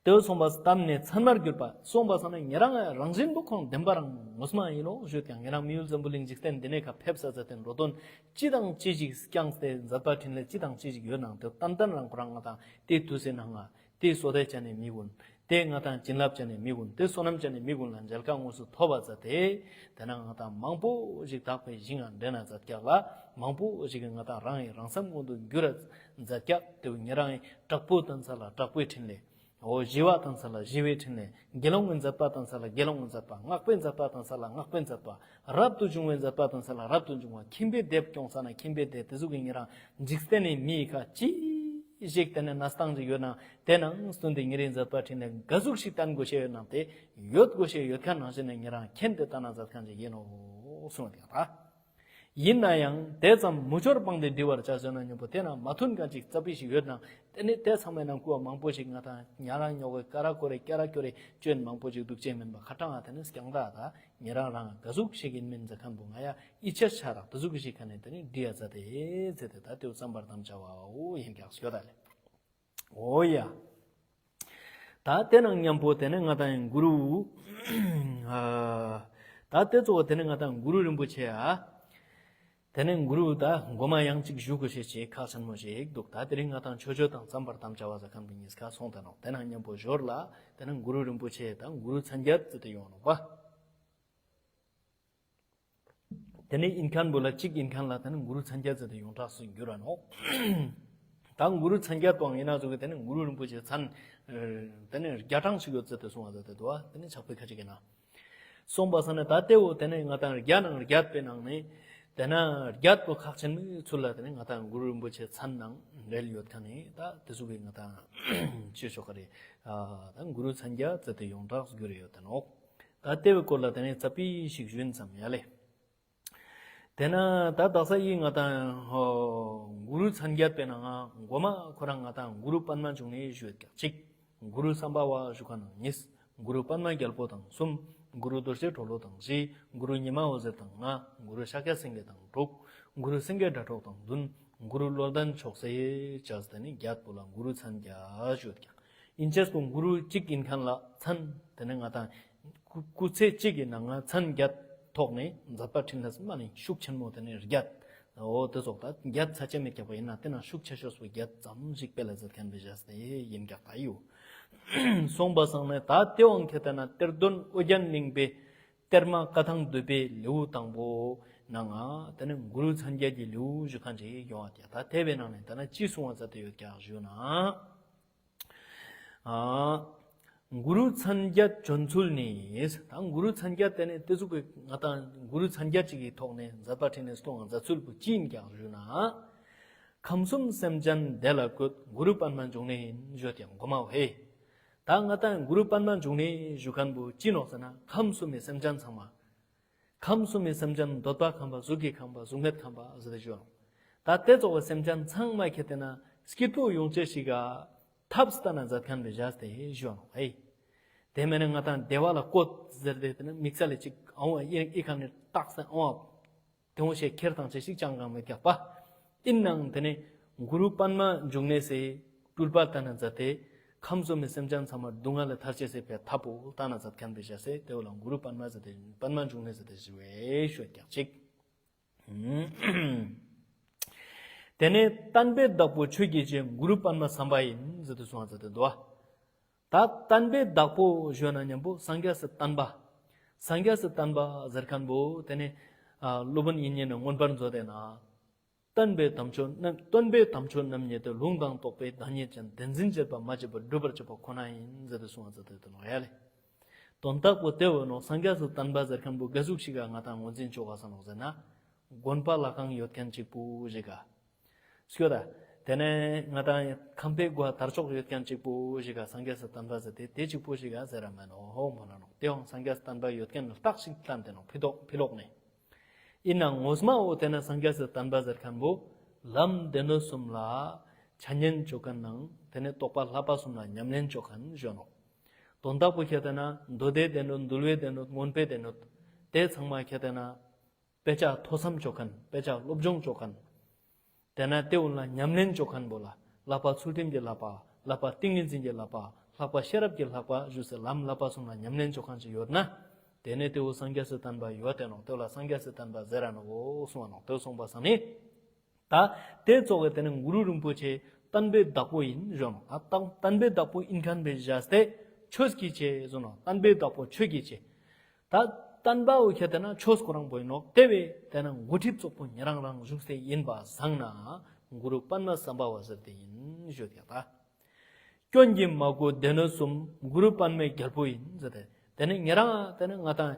དེ་བས་སོང་བ་བསྟན་ནས་ཚད་མར་གྱུར་པ། སོང་བ་སང་ན་ཉེ་རང་རང་བཞིན་དུ་ཁོང་བདེན་པ་རང་ངོ་མ་ཡིན་ནོ་ཞུས་ཀྱང་ཉེ་རང་མི་ཡུལ་འཛམ་བུ་གླིང་འཇིག་རྟེན་འདི་ནས་ཁ་ཕེབས་ས་ཟེར་ཏེ་འགྲོ་དོན་ཅི་དང་ཅི་ཞིག་བསྐྱངས་ཏེ་མཛད་པ་འཕྲིན་ལས་ཅི་དང་ཅི་ཞིག་ཡོད་ནང་དེ་ཏན་ཏན་རང་ཁོ་རང་ང་དང་དེ་དུས་སེ་ནང་ང་དེ་བསོད་བདེ་ཅན་ནས་མི་ཀུན། དེ་ང་དང་བྱིན་རླབས་ཅན་ནས་མི་ཀུན། དེ་བསོད་ནམས་ཅན་ནས་མི་ཀུན་ལ་མཇལ་ཁ་དངོས་སུ་ཐོབ་པ་ཟེར་ཏེ། དེ་ན་ང་དང་མང་པོ་ཞིག་དག་པའི་ཞིང་ང་འདྲེན་ན་མཛད་ཀྱག་ལ། མང་པོ་ཞིག་གི་ང་དང་རང་ཡི་རང་སེམས་མངོན་དུ་འགྱུར་ར་མཛད་ཀྱག་དེ་ཉེ་རང་ཡི་དྲག་པོ་བསྟན་ས་ལ་དྲག་པོའི་འཕྲིན་ལས། འོ་ཞི་བ་བསྟན་ས་ལ་ཞི་བའི་འཕྲིན་ལས། དགེ་སློང་གི་མཛད་པ་བསྟན་ས་ལ་དགེ་སློང་གི་མཛད་པ། སྔགས་པའི་མཛད་པ་བསྟན་ས་ལ་སྔགས་པའི་མཛད་པ། རབ་ཏུ་བྱུང་བའི་མཛད་པ་བསྟན་ས་ལ་རབ་ཏུ་བྱུང་བ། ཁྱིམ་པའི་སྡེ་སྐྱོང་ས་ན་ཁྱིམ་པའི་སྡེ། དེ་ཟུག་གི་ཉེ་རང་འཇིག་རྟེན་ནས་མི་ཡི་ཁ་ཅི་ཞིག་དེ་ནས་གནས་སྟངས་ཅིག་ཡོད་ན་དེ་ནང་བསྟུན་ཏེ་ཉེ་རིང་མཛད་པ་འཕྲིན་ལས་ག་ཟུག་ཞིག་བསྟན་དགོས་ཤེས་ཡོད་ན་དེ་ཡོད་དགོས་ཤེས་ཡོད་མཁན་ནང་བཞིན་ནས་ཉེ་རང་མཁྱེན་ཏེ་བསྟན་ན་མཛད་མཁན་ཅིག་ཡིན་ནོ་གསུངས་ཏེ་ད། ཡིན་ན་ཡང་དེ་ཙམ་མུ་ཅོར་སྤངས་ཏེ་འདྲི་བར་བྱ་ཟེར་ན་སྙམ་པོ་དེ་ན་མ་མཐུན་གང་ཅིག་རྩ་བི་ཞིག་ཡོད་ན་དེ་ནི་དེ་ཚང་མའི་ནང་སྐུ་བ་མང་པོ་ཞིག་ང་དང་ཉ་རང་ཉོ་གི་ཀ་ར་ཀོ་རེ་ཀ་ར་ཀོ་རེ་སྐྱོན་མང་པོ་ཞིག་འདུག་ཅེས་མིན་པ་ཁ་གྲངས་ཨ་དེ་ནི་སྐྱང་དག་ད་ཉེ་རང་རང་ག་ཟུག་ཞིག་ཡིན་མིན་ཟེར་མཁན་པོ་ང་ཡ་ཨི་ཆར་ཆ་རག་དེ་ཟུག་ཞིག་ག་ནས་དེ་ནི་འདྲི་ཡ་ཟ་དེ་ཟེར་ཏེ་ད་དེའུ་བསམ་པར་དམ་བཅའ་བའོ་ཡིན་ཀྱག་ཤོད་ད་ལེ། འོ་ཡ། ད་དེ་ནང་མཉམ་པོ་དེ་ནས་ང་དང་གུ་རུ། ད་དེ་གཙོ་བོ་དེ་ནས་ང་དང་གུ་རུ་རིན་པོ་ཆེ་ཨ། དེ་ནས་གུ་རུ་ད་མགོ་མ་ཡང་གཅིག་བཞུགས་དགོས་ཤེས་ཆེ་ཁག་ཆེན་མོ་ཞིག་འདུག་ད་དེ་རིང་ང་དང་མཆོད་བརྗོད་དང་བརྩམ་པར་དམ་བཅའ་བ་ཟེར་མཁན་པོ་གཉིས་ཀ་སོང་ད་ནོག་དེ་ནང་མཉམ་པོ་ཞོར་ལ་དེ་ནས་གུ་རུ་རིན་པོ་ཆེ་དང་གུ་རུ་མཚན་བརྒྱད་ཟེར་ཏེ་ཡོང་ནོག་པ། དེ་ནས་ཨིན་མཁན་པོ་ལ་གཅིག་ཨིན་མཁན་ལ་དེ་ནས་གུ་རུ་མཚན་བརྒྱད་ཟེར་ཏེ་ཡོངས་གྲགས་སུ་འགྱུར་ར་ནོག་ད་གུ་རུ་མཚན་བརྒྱད་དང་ཡིན་ན་ཟུག་གི་དེ་ནས་གུ་རུ་རིན་པོ་ཆེ་མཚན་དེ་ནས་བརྒྱ་གྲངས་ཤིག་ཡོད་ཟེར་ཏེ་གསུང་བ་ཟེར་ཏེ་འདུག་བ། དེ་ནས་ཕྱག་དཔེ་ཁ་ཅིག་ཡིན་ན། གསུངས་པ་ས་ནས་ད་དེ་འོ་དེ་ནས་ང་དང་བརྒྱ་ནང་བརྒྱད་པའི་ནང་ནས་དེ་ན་བརྒྱད་པོ་ཁག་ཆེན་མོའི་ཚུལ་ལ་དེ་ནས་ང་དང་གུ་རུ་རིན་པོ་ཆེ་མཚན་ནང་འབྲེལ་ཡོད་མཁན་ནི་ད་དེ་ཟུག་གི་ང་དང་ཅི་ཆོག་ག་རེད། ད་གུ་རུ་མཚན་བརྒྱད་ཟེར་ཏེ་ཡོངས་གྲགས་སུ་འགྱུར་ཡོད་དེ་ནོག་ད་ལྟེ་བའི་སྐོར་ལ་དེ་ནས་ཙ་པི་ཞིག་ཞུན་ཙམ་ཡ་ལེ། དེ་ན་ད་དག་ས་ཡིན་ང་དང་གུ་རུ་མཚན་བརྒྱད་པའི་ནང་ང་མགོ་མ་ཁོ་རང་ང་དང་གུ་རུ་པདྨ་འབྱུང་གནས་ཞུ་ཡོད་ཀྱག་གཅིག་གུ་རུ་སམྦྷ་ཝ་ཞུ་མཁན་ནང་གཉིས། གུ་རུ་པདྨ་རྒྱལ་པོ་དང་གསུམ། གུ་རུ་རྡོ་རྗེ་གྲོ་ལོད་དང་བཞི། གུ་རུ་ཉི་མ་འོད་ཟེར་དང་ལྔ། གུ་རུ་ཤཱཀྱ་སེང་གེ་དང་དྲུག་གུ་རུ་སེང་གེ་སྒྲ་སྒྲོགས་དང་བདུན། གུ་རུ་བློ་ལྡན་མཆོག་སྲེད་བྱས་དེ་ནི་བརྒྱད་པོ་ལ་གུ་རུ་མཚན་བརྒྱད་ཞུ་ཡོད་ཀྱག་ཨིན་ཅེས་ཀྱང་གུ་རུ་གཅིག་ཡིན་མཁན་ལ་མཚན་དེ་ནི་ང་དང་སྐུ་སྐུ་ཚེ་གཅིག་གི་ནང་ང་མཚན་བརྒྱད་ཐོག་ནས་མཛད་པ་འཕྲིན་ལས་སུ་མ་ནི་ཤུགས་ཆེན་མོ་དེ་ནི་བརྒྱད། འོ་དེ་ཚོགས་ད་བརྒྱད་ཚ་ཆེ་མེད་ཀྱག་པ་ཡིན་ན་དེ་ན་ཤུགས་ཆེ་ཤོས་པོ་བརྒྱད་ཙམ་ཞིག་དཔེ་ལ་མཛད་མཁན་པའི་བཞག་སྟེ་ཡིན་ཀྱག་ད་ཡོད། གསུངས་པ་སང་ནས་ད་དེ་དབང་ཁྱེད་ལྟ་ན་གཏེར་སྟོན་ཨོ་རྒྱན་གླིང་པའི་གཏེར་མ་བཀའ་ཐང་བསྡུས་པའི་ལེའུ་དང་པོ་ནང་ང་དེ་ནི་གུ་རུ་མཚན་བརྒྱད་ཀྱི་ལེའུ་ཞུ་མཁན་ཅིག་ཡོང་བ་ཀྱག་ད་དེ་བའི་ནང་ནས་ད་ན་ཅི་གསུང་བ་མཛད་དེ་ཡོད་ཀྱག་ཞུ་ན། ཨ། གུ་རུ་མཚན་བརྒྱད་བྱོན་ཚུལ་ནི། ད་གུ་རུ་མཚན་བརྒྱད་དེ་ནི་དེ་ཚོ་གི་ང་དང་གུ་རུ་མཚན་བརྒྱད་ཅིག་གི་ཐོག་ནས་མཛད་པ་འཕྲིན་ལས་སྟོང་མཛད་ཚུལ་པོ་ཅི་ཡིན་ཀྱང་ཞུ་ན། ཁམས་གསུམ་སེམས་ཅན་བདེ་ལ་བཀོད་གུ་རུ་པདྨ་འབྱུང་གནས་ཡིན་ཞུ་ཡོད་ཀྱང་མགོ་མ་བོ་ཧེ། ད་ང་དང་གུ་རུ་པདྨ་འབྱུང་གནས་ཞུ་མཁན་པོ་ཅི་ནོག་ཟེར་ན་ཁམས་གསུམ་གྱི་སེམས་ཅན་ཚང་མ། ཁམས་གསུམ་གྱི་སེམས་ཅན་འདོད་པ་ཁམས་པ་གཟུགས་ཀྱི་ཁམས་པ་གཟུགས་མེད་ཁམས་པ་ཟེར་ཏེ་ཞུ་ཡོད་ནོག་ད་དེ་ཚོགས་པའི་སེམས་ཅན་ཚང་མ་ཁྱེད་དེ་ན་སྐྱིད་པོ་ཡོང་ཅེས་ཤིག་ག་ཐབས་ལྟ་ན་མཛད་མཁན་པའི་བཞག་སྟེ་ཞུ་ཡོད་ནོག་ཧེ། དེ་མེད་ན་ང་དང་བདེ་བ་ལ་བཀོད་ཟེར་ཏེ་དེ་ནི་དམིགས་བསལ་ལས་ཅིག་ཨང་བ་ཨི་ཨི་ཁ་ནས་བཏགས་སེ་ཨང་བ། དེ་འོ་ཞེས་ཁྱེར་དང་ཅེས་ཤིག་ཅང་གང་མེད་ཀྱག་པ། ཨིན་ནང་དེ་ནི་གུ་རུ་པདྨ་འབྱུང་གནས་སེ་སྤྲུལ་པ་ལྟ་ན་མཛད་དེ་ཁམས་གསུམ་གྱི་སེམས་ཅན་ཚང་མ་སྡུག་བསྔལ་ལས་ཐར་ཅེས་སེ་པའི་ཐབས་པོ་ལྟ་ན་མཛད་མཁན་པའི་བཞག་སེ་དེ་འོ་ལ་གུ་རུ་པདྨ་ཟེར་ཏེ་པདྨ་འབྱུང་གནས་ཟེར་ཏེ་ཞུ་བའི་ཞུ་ཀྱག་ཅིག་དེ་ནས་བསྟན་པའི་བདག་པོ་ཆོས་ཀྱི་རྗེ་གུ་རུ་པདྨ་སམ་བྷ་ཡིན་ཟེར་ཏེ་གསུངས་པ་ཟེར་ཏེ་འདུག་བ། ད་བསྟན་པའི་བདག་པོ་ཞུ་ན་མཉམ་པོ་སངས་རྒྱས་སི་བསྟན་པ། སངས་རྒྱས་སི་བསྟན་པ་ཟེར་མཁན་པོ་དེ་ནི་ཨ་སློབ་དཔོན་དབྱིག་གཉེན་ནི་མངོན་པར་མཛོད་དེ་ན། བསྟན་པའི་དམ་ཆོས་རྣམ་བསྟན་པའི་དམ་ཆོས་རྣམ་གཉིས་ཏེ་ལུང་དང་རྟོགས་པའི་བདག་ཉིད་ཅན། བདེན་འཛིན་བྱེད་པ་མ་བྱས་པར་སྒྲུབ་པར་བྱེད་པ་ཁོ་ན་ཡིན་ཟེར་ཏེ་གསུངས་པ་ཟེར་ཏེ་དེ་ནོག་ཡ་ལེ། དོན་དག་པོ་དེ་འོ་ནོ་སངས་རྒྱས་སི་བསྟན་པ་ཟེར་མཁན་པོ་ག་ཟུག་ཞིག་ག་ང་དང་ངོས་འཛིན་ཆོག་ག་ས་ནོག་ཟེར་ན། དགོན་པ་ལྷ་ཁང་ཡོད་མཁན་གཅིག་པུ་ཞིག་ག་སྐྱོ་ད། དེ་ནས་ང་དང་ཁམས་པའི་སྒོ་དར་ལྕོག་ཡོད་མཁན་གཅིག་པུ་ཞིག་ག་སངས་རྒྱས་སི་བསྟན་པ་ཟེར་ཏེ་དེ་གཅིག་པུ་ཞིག་ག་ཟེར་ར་མེད་ནོ་ཧོ་མོ་ན་ནོ་དེའང་སངས་རྒྱས་སི་བསྟན་པ་ཡོད་མཁན་རྟགས་ཤིག་བསྟན་ཏེ་ནོ་ཕི་ཏོག་ཕི་ལོག་ནས། ཡིན་ན་ངོ་མ་འོ་དེ་ན་སངས་རྒྱས་སི་བསྟན་པ་ཟེར་མཁན་པོ་ལམ་སྡེ་སྣོད་གསུམ་ལ་འཆད་ཉན་བཅོ་མཁན་ནང་དེ་ནས་རྟོགས་པ་བསླབ་པ་གསུམ་ལ་ཉམས་ལེན་བཅོ་མཁན་ཞུ་ནོ། དོན་དག་པོ་ཁྱེད་དེ་ན་མདོ་སྡེའི་སྡེ་སྣོད་འདུལ་བའི་སྡེ་སྣོད་མངོན་པའི་སྡེ་སྣོད་དེ་ཚང་མ་ཁྱེད་དེ་ན། དཔེ་ཆ་ཐོས་བསམ་བཅོ་མཁན། དཔེ་ཆ་སློབ་སྦྱོང་བཅོ་མཁན། དེ་ན་དེ་འོ་ལ་ཉམས་ལེན་བཅོ་མཁན་པོ་ལ་བསླབ་པ་ཚུལ་ཁྲིམས་ཀྱི་བསླབ་པ། བསླབ་པ་ཏིང་ངེ་འཛིན་གྱི་བསླབ་པ། ལྷག་པ་ཤེས་རབ་ཀྱི་ལྷག་པ་ཞུ་སའི་ལམ་བསླབ་པ་གསུམ་ལ་ཉམས་ལེན་བྱེད་མཁན་ཅིག་ཡོད་ན། དེ་ནས་དེའུ་སངས་རྒྱས་སུ་བསྟན་པ་ཡོད་དེ་ནོ། དེ་ལ་སངས་རྒྱས་སུ་བསྟན་པ་ཟེར་ར་ནོ་གསུང་བ་ནོ། དེ་གསུངས་པ་སང་ནི། ད་དེ་ཚོ་གི་དེ་ནི་གུ་རུ་རིན་པོ་ཆེ་བསྟན་པའི་བདག་པོ་ཡིན་ཞུ་ནོ། ད་བསྟན་པའི་བདག་པོ་ཡིན་མཁན་པའི་བཞག་སྟེ་ཆོས་ཀྱི་ཆེ་ཟེར་ནོ། བསྟན་པའི་བདག་པོ་ཆོས་ཀྱི་ཆེ། ད་བསྟན་པའོ་ཁྱེད་དེ་ན་ཆོས་ཁོ་རང་པོ་ཡིན་ནོ། དེ་བས་དེ་ན་འགོ་ཁྲིད་ཚོགས་པོ་ཉེ་རང་རང་བཞུགས་སྟེ་ཡིན་པ་སང་ན་གུ་རུ་པདྨ་སམ་བྷ་ཝ་ཟེར་ཏེ་ཡིན་ཞུ་ཀྱག་ད། སྐྱོན་གྱིས་མ་གོས་སྡེ་སྣོད་གསུམ། གུ་རུ་པདྨའི་རྒྱལ་པོ་ཡིན་ཟེར་ཏེ། དེ་ནི་ཉེ་རང་དེ་ནི་ང་དང་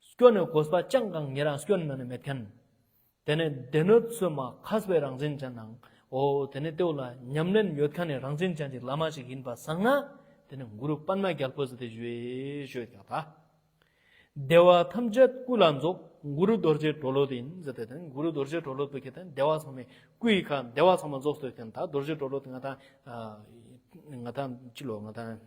སྐྱོན་ནས་གོས་པ་ཅང་གང་ཉེ་རང་སྐྱོན་མེད་ནི་མེད་མཁན། དེ་ནི་སྡེ་སྣོད་གསུམ་མ་མཁས་པའི་རང་བཞིན་ཅན་ནང་། འོ་དེ་ནི་དེའུ་ལ་ཉམས་ལེན་ཡོད་མཁན་ནི་རང་བཞིན་ཅན་གྱི་བླ་མ་ཞིག་ཡིན་པ་སང་ན། དེ་ནི་གུ་རུ་པདྨ་རྒྱལ་པོ་ཟེར་ཏེ་ཞུ་ཡེ་ཞུ་ཡོད་ཀྱག་ད། བདེ་བ་ཐམས་ཅད་སྐུ་ལ་རྫོགས། གུ་རུ་རྡོ་རྗེ་གྲོ་ལོད་ཡིན་ཟེར་ཏེ། དེ་ནི་གུ་རུ་རྡོ་རྗེ་གྲོ་ལོད་པོ་ཁྱེད་དེ་བདེ་བ་ཚང་མའི་སྐུ་ཡི་ཁ་བདེ་བ་ཚང་མ་རྫོགས་སྟོད་མཁན། ད་རྡོ་རྗེ་གྲོ་ལོད་ང་དང་ང་དང་ཅི་ལོ་ང་དང་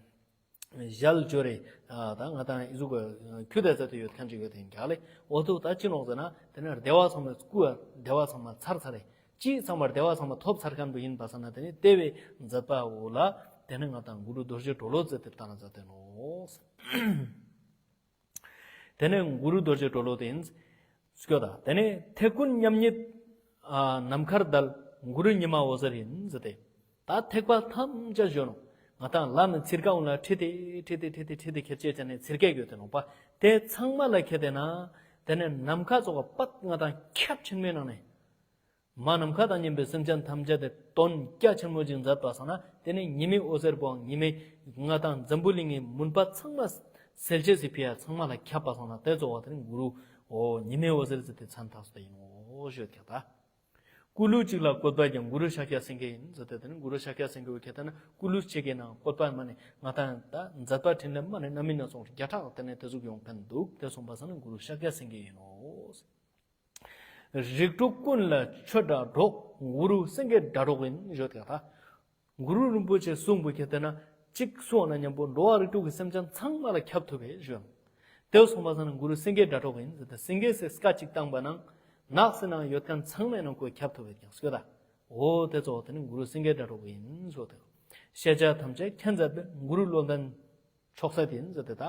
ཞལ་ཇོ་རེ། ད་ང་དང་ཨི་ཟུག་གི་ཁྱུ་དེ་ཙ་དུ་ཡོད་མཁན་ཅིག་ཡོད་དེ་འགག་ལེ། འོ་ཐུག་ད་ཅི་ནོག་ཟེར་ན། དེ་ནི་བདེ་བ་ཚང་མའི་སྐུ་བདེ་བ་ཚང་མ་ཚར་ཚར་རེ། ཅི་ཚང་མར་བདེ་བ་ཚང་མ་ཐོབ་ཚར་མཁན་པོ་ཡིན་པ་སང་ན། དེ་ནི་དེ་བས་མཛད་པ་འོ་ལ་དེ་ནི་ང་དང་གུ་རུ་རྡོ་རྗེ་གྲོ་ལོད་ཟེར་ཏེ་བཏང་ན་མཛད་དེ་ནོ། དེ་ནས་གུ་རུ་རྡོ་རྗེ་གྲོ་ལོད་དེ་ཡིན། སྐྱོ་ད། དེ་ནས་ཐེག་ཀུན་མཉམ་ཉིད་ནམ་མཁར་བརྡལ། གུ་རུ་ཉི་མ་འོད་ཟེར་ཡིན་ཟེར་ཏེ། ད་ཐེག་པ་ཐམས་ཅད་གཞོན་ནུ། ང་དང་ལམ་ཚིར་ཀ་འོང་ལ་ཁྲིད་དེ་ཁྲིད་དེ་ཁྲིད་དེ་ཁྲིད་དེ་ཁྱེར་བཅད་ཅན་ནས་ཚིར་ཀའི་དགོས་དེ་ནོག་པ། དེ་ཚང་མ་ལ་ཁྱེར་དེ་ན། དེ་ནས་ནམ་མཁའ་ཙོགས་པ་ང་དང་ཁྱབ་ཆེན་མོའི་ནང་ནས། མ་ནམ་མཁའ་དང་མཉམ་པའི་སེམས་ཅན་ཐམས་ཅད་དེ་དོན་རྒྱ་ཆེན་མོ་ཅིག་མཛད་པ་སང་ན། དེ་ནི་ཉི་མའི་འོད་ཟེར་པོའང་ཉི་མའི་ང་དང་འཛམ་བུ་གླིང་གི་མུན་པ་ཚང་མ་སེལ་བྱེད་སི་ཕི་ཡ་ཚང་མ་ལ་ཁྱབ་པ་སང་ན། དེ་ཚོ་བ་དེ་ནི་གུ་རུ་འོ་ཉི་མའི་འོད་ཟེར་ཟེར་ཏེ་མཚན་ཐག་སོ་ཡིན་འོ་ཞོད་ཀྱག་ད། སྐུ་ལུས་གཅིག་ལ་བཀོད་པ་ཀྱང་། གུ་རུ་ཤཱཀྱ་སེང་གེ་ཡིན་ཟེར་ཏེ། དེ་ནི་གུ་རུ་ཤཱཀྱ་སེང་གེ་བོ་ཁྱེད་དེ་ན་སྐུ་ལུས་གཅིག་གི་ནང་བཀོད་པ་མ་ནི་ང་དང་ད་མཛད་པ་འཕྲིན་ལས་མ་ནི་རྣམ་སྨིན་སྣ་ཚོགས་བརྒྱ་ཕྲག་དེ་ནས་དེ་ཟུག་ཡོང་མཁན་འདུག། དེ་གསུངས་པ་སང་ན་གུ་རུ་ཤཱཀྱ་སེང་གེ་ཡིན་ནོ། རིགས་དྲུག་ཀུན་ལ་ཆོས་སྒྲ་སྒྲོག། གུ་རུ་སེང་གེ་སྒྲ་སྒྲོག་ཡིན་ཞོད་ཀྱག་ད། གུ་རུ་རིན་པོ་ཆེ་གསུང་པོ་ཁྱེད་དེ་ན་གཅིག་གསུང་བ་ན་མཉམ་པོ་འགྲོ་བ་རིགས་དྲུག་གི་སེམས་ཅན་ཚང་མ་ལ་ཁྱབ་ཐུབ་པའི་ཞོད། དེ་གསུངས་པ་སང་ན་གུ་རུ་སེང་གེ་སྒྲ་སྒྲོག་ཡིན་ཟེར་ཏེ། སེང་གེ་སེ་སྐད་ཅིག་བཏང་པ་ན་ནགས་སི་ནང་ཡོད་མཁན་ཚང་མའི་ནང་ཁོས་ཁྱབ་ཐུབ་པའི་ཀྱང་ཞོད་ད། འོ་དེ་ཚོ་དེ་ནི་གུ་རུ་སེང་གེ་སྒྲ་སྒྲོག་ཡིན་ཞོད་དེ། ཤེས་བྱ་ཐམས་ཅད་མཁྱེན་མཛད་པའི་གུ་རུ་བློ་ལྡན་མཆོག་སྲེད་ཡིན་ཟེར་ཏེ། ད་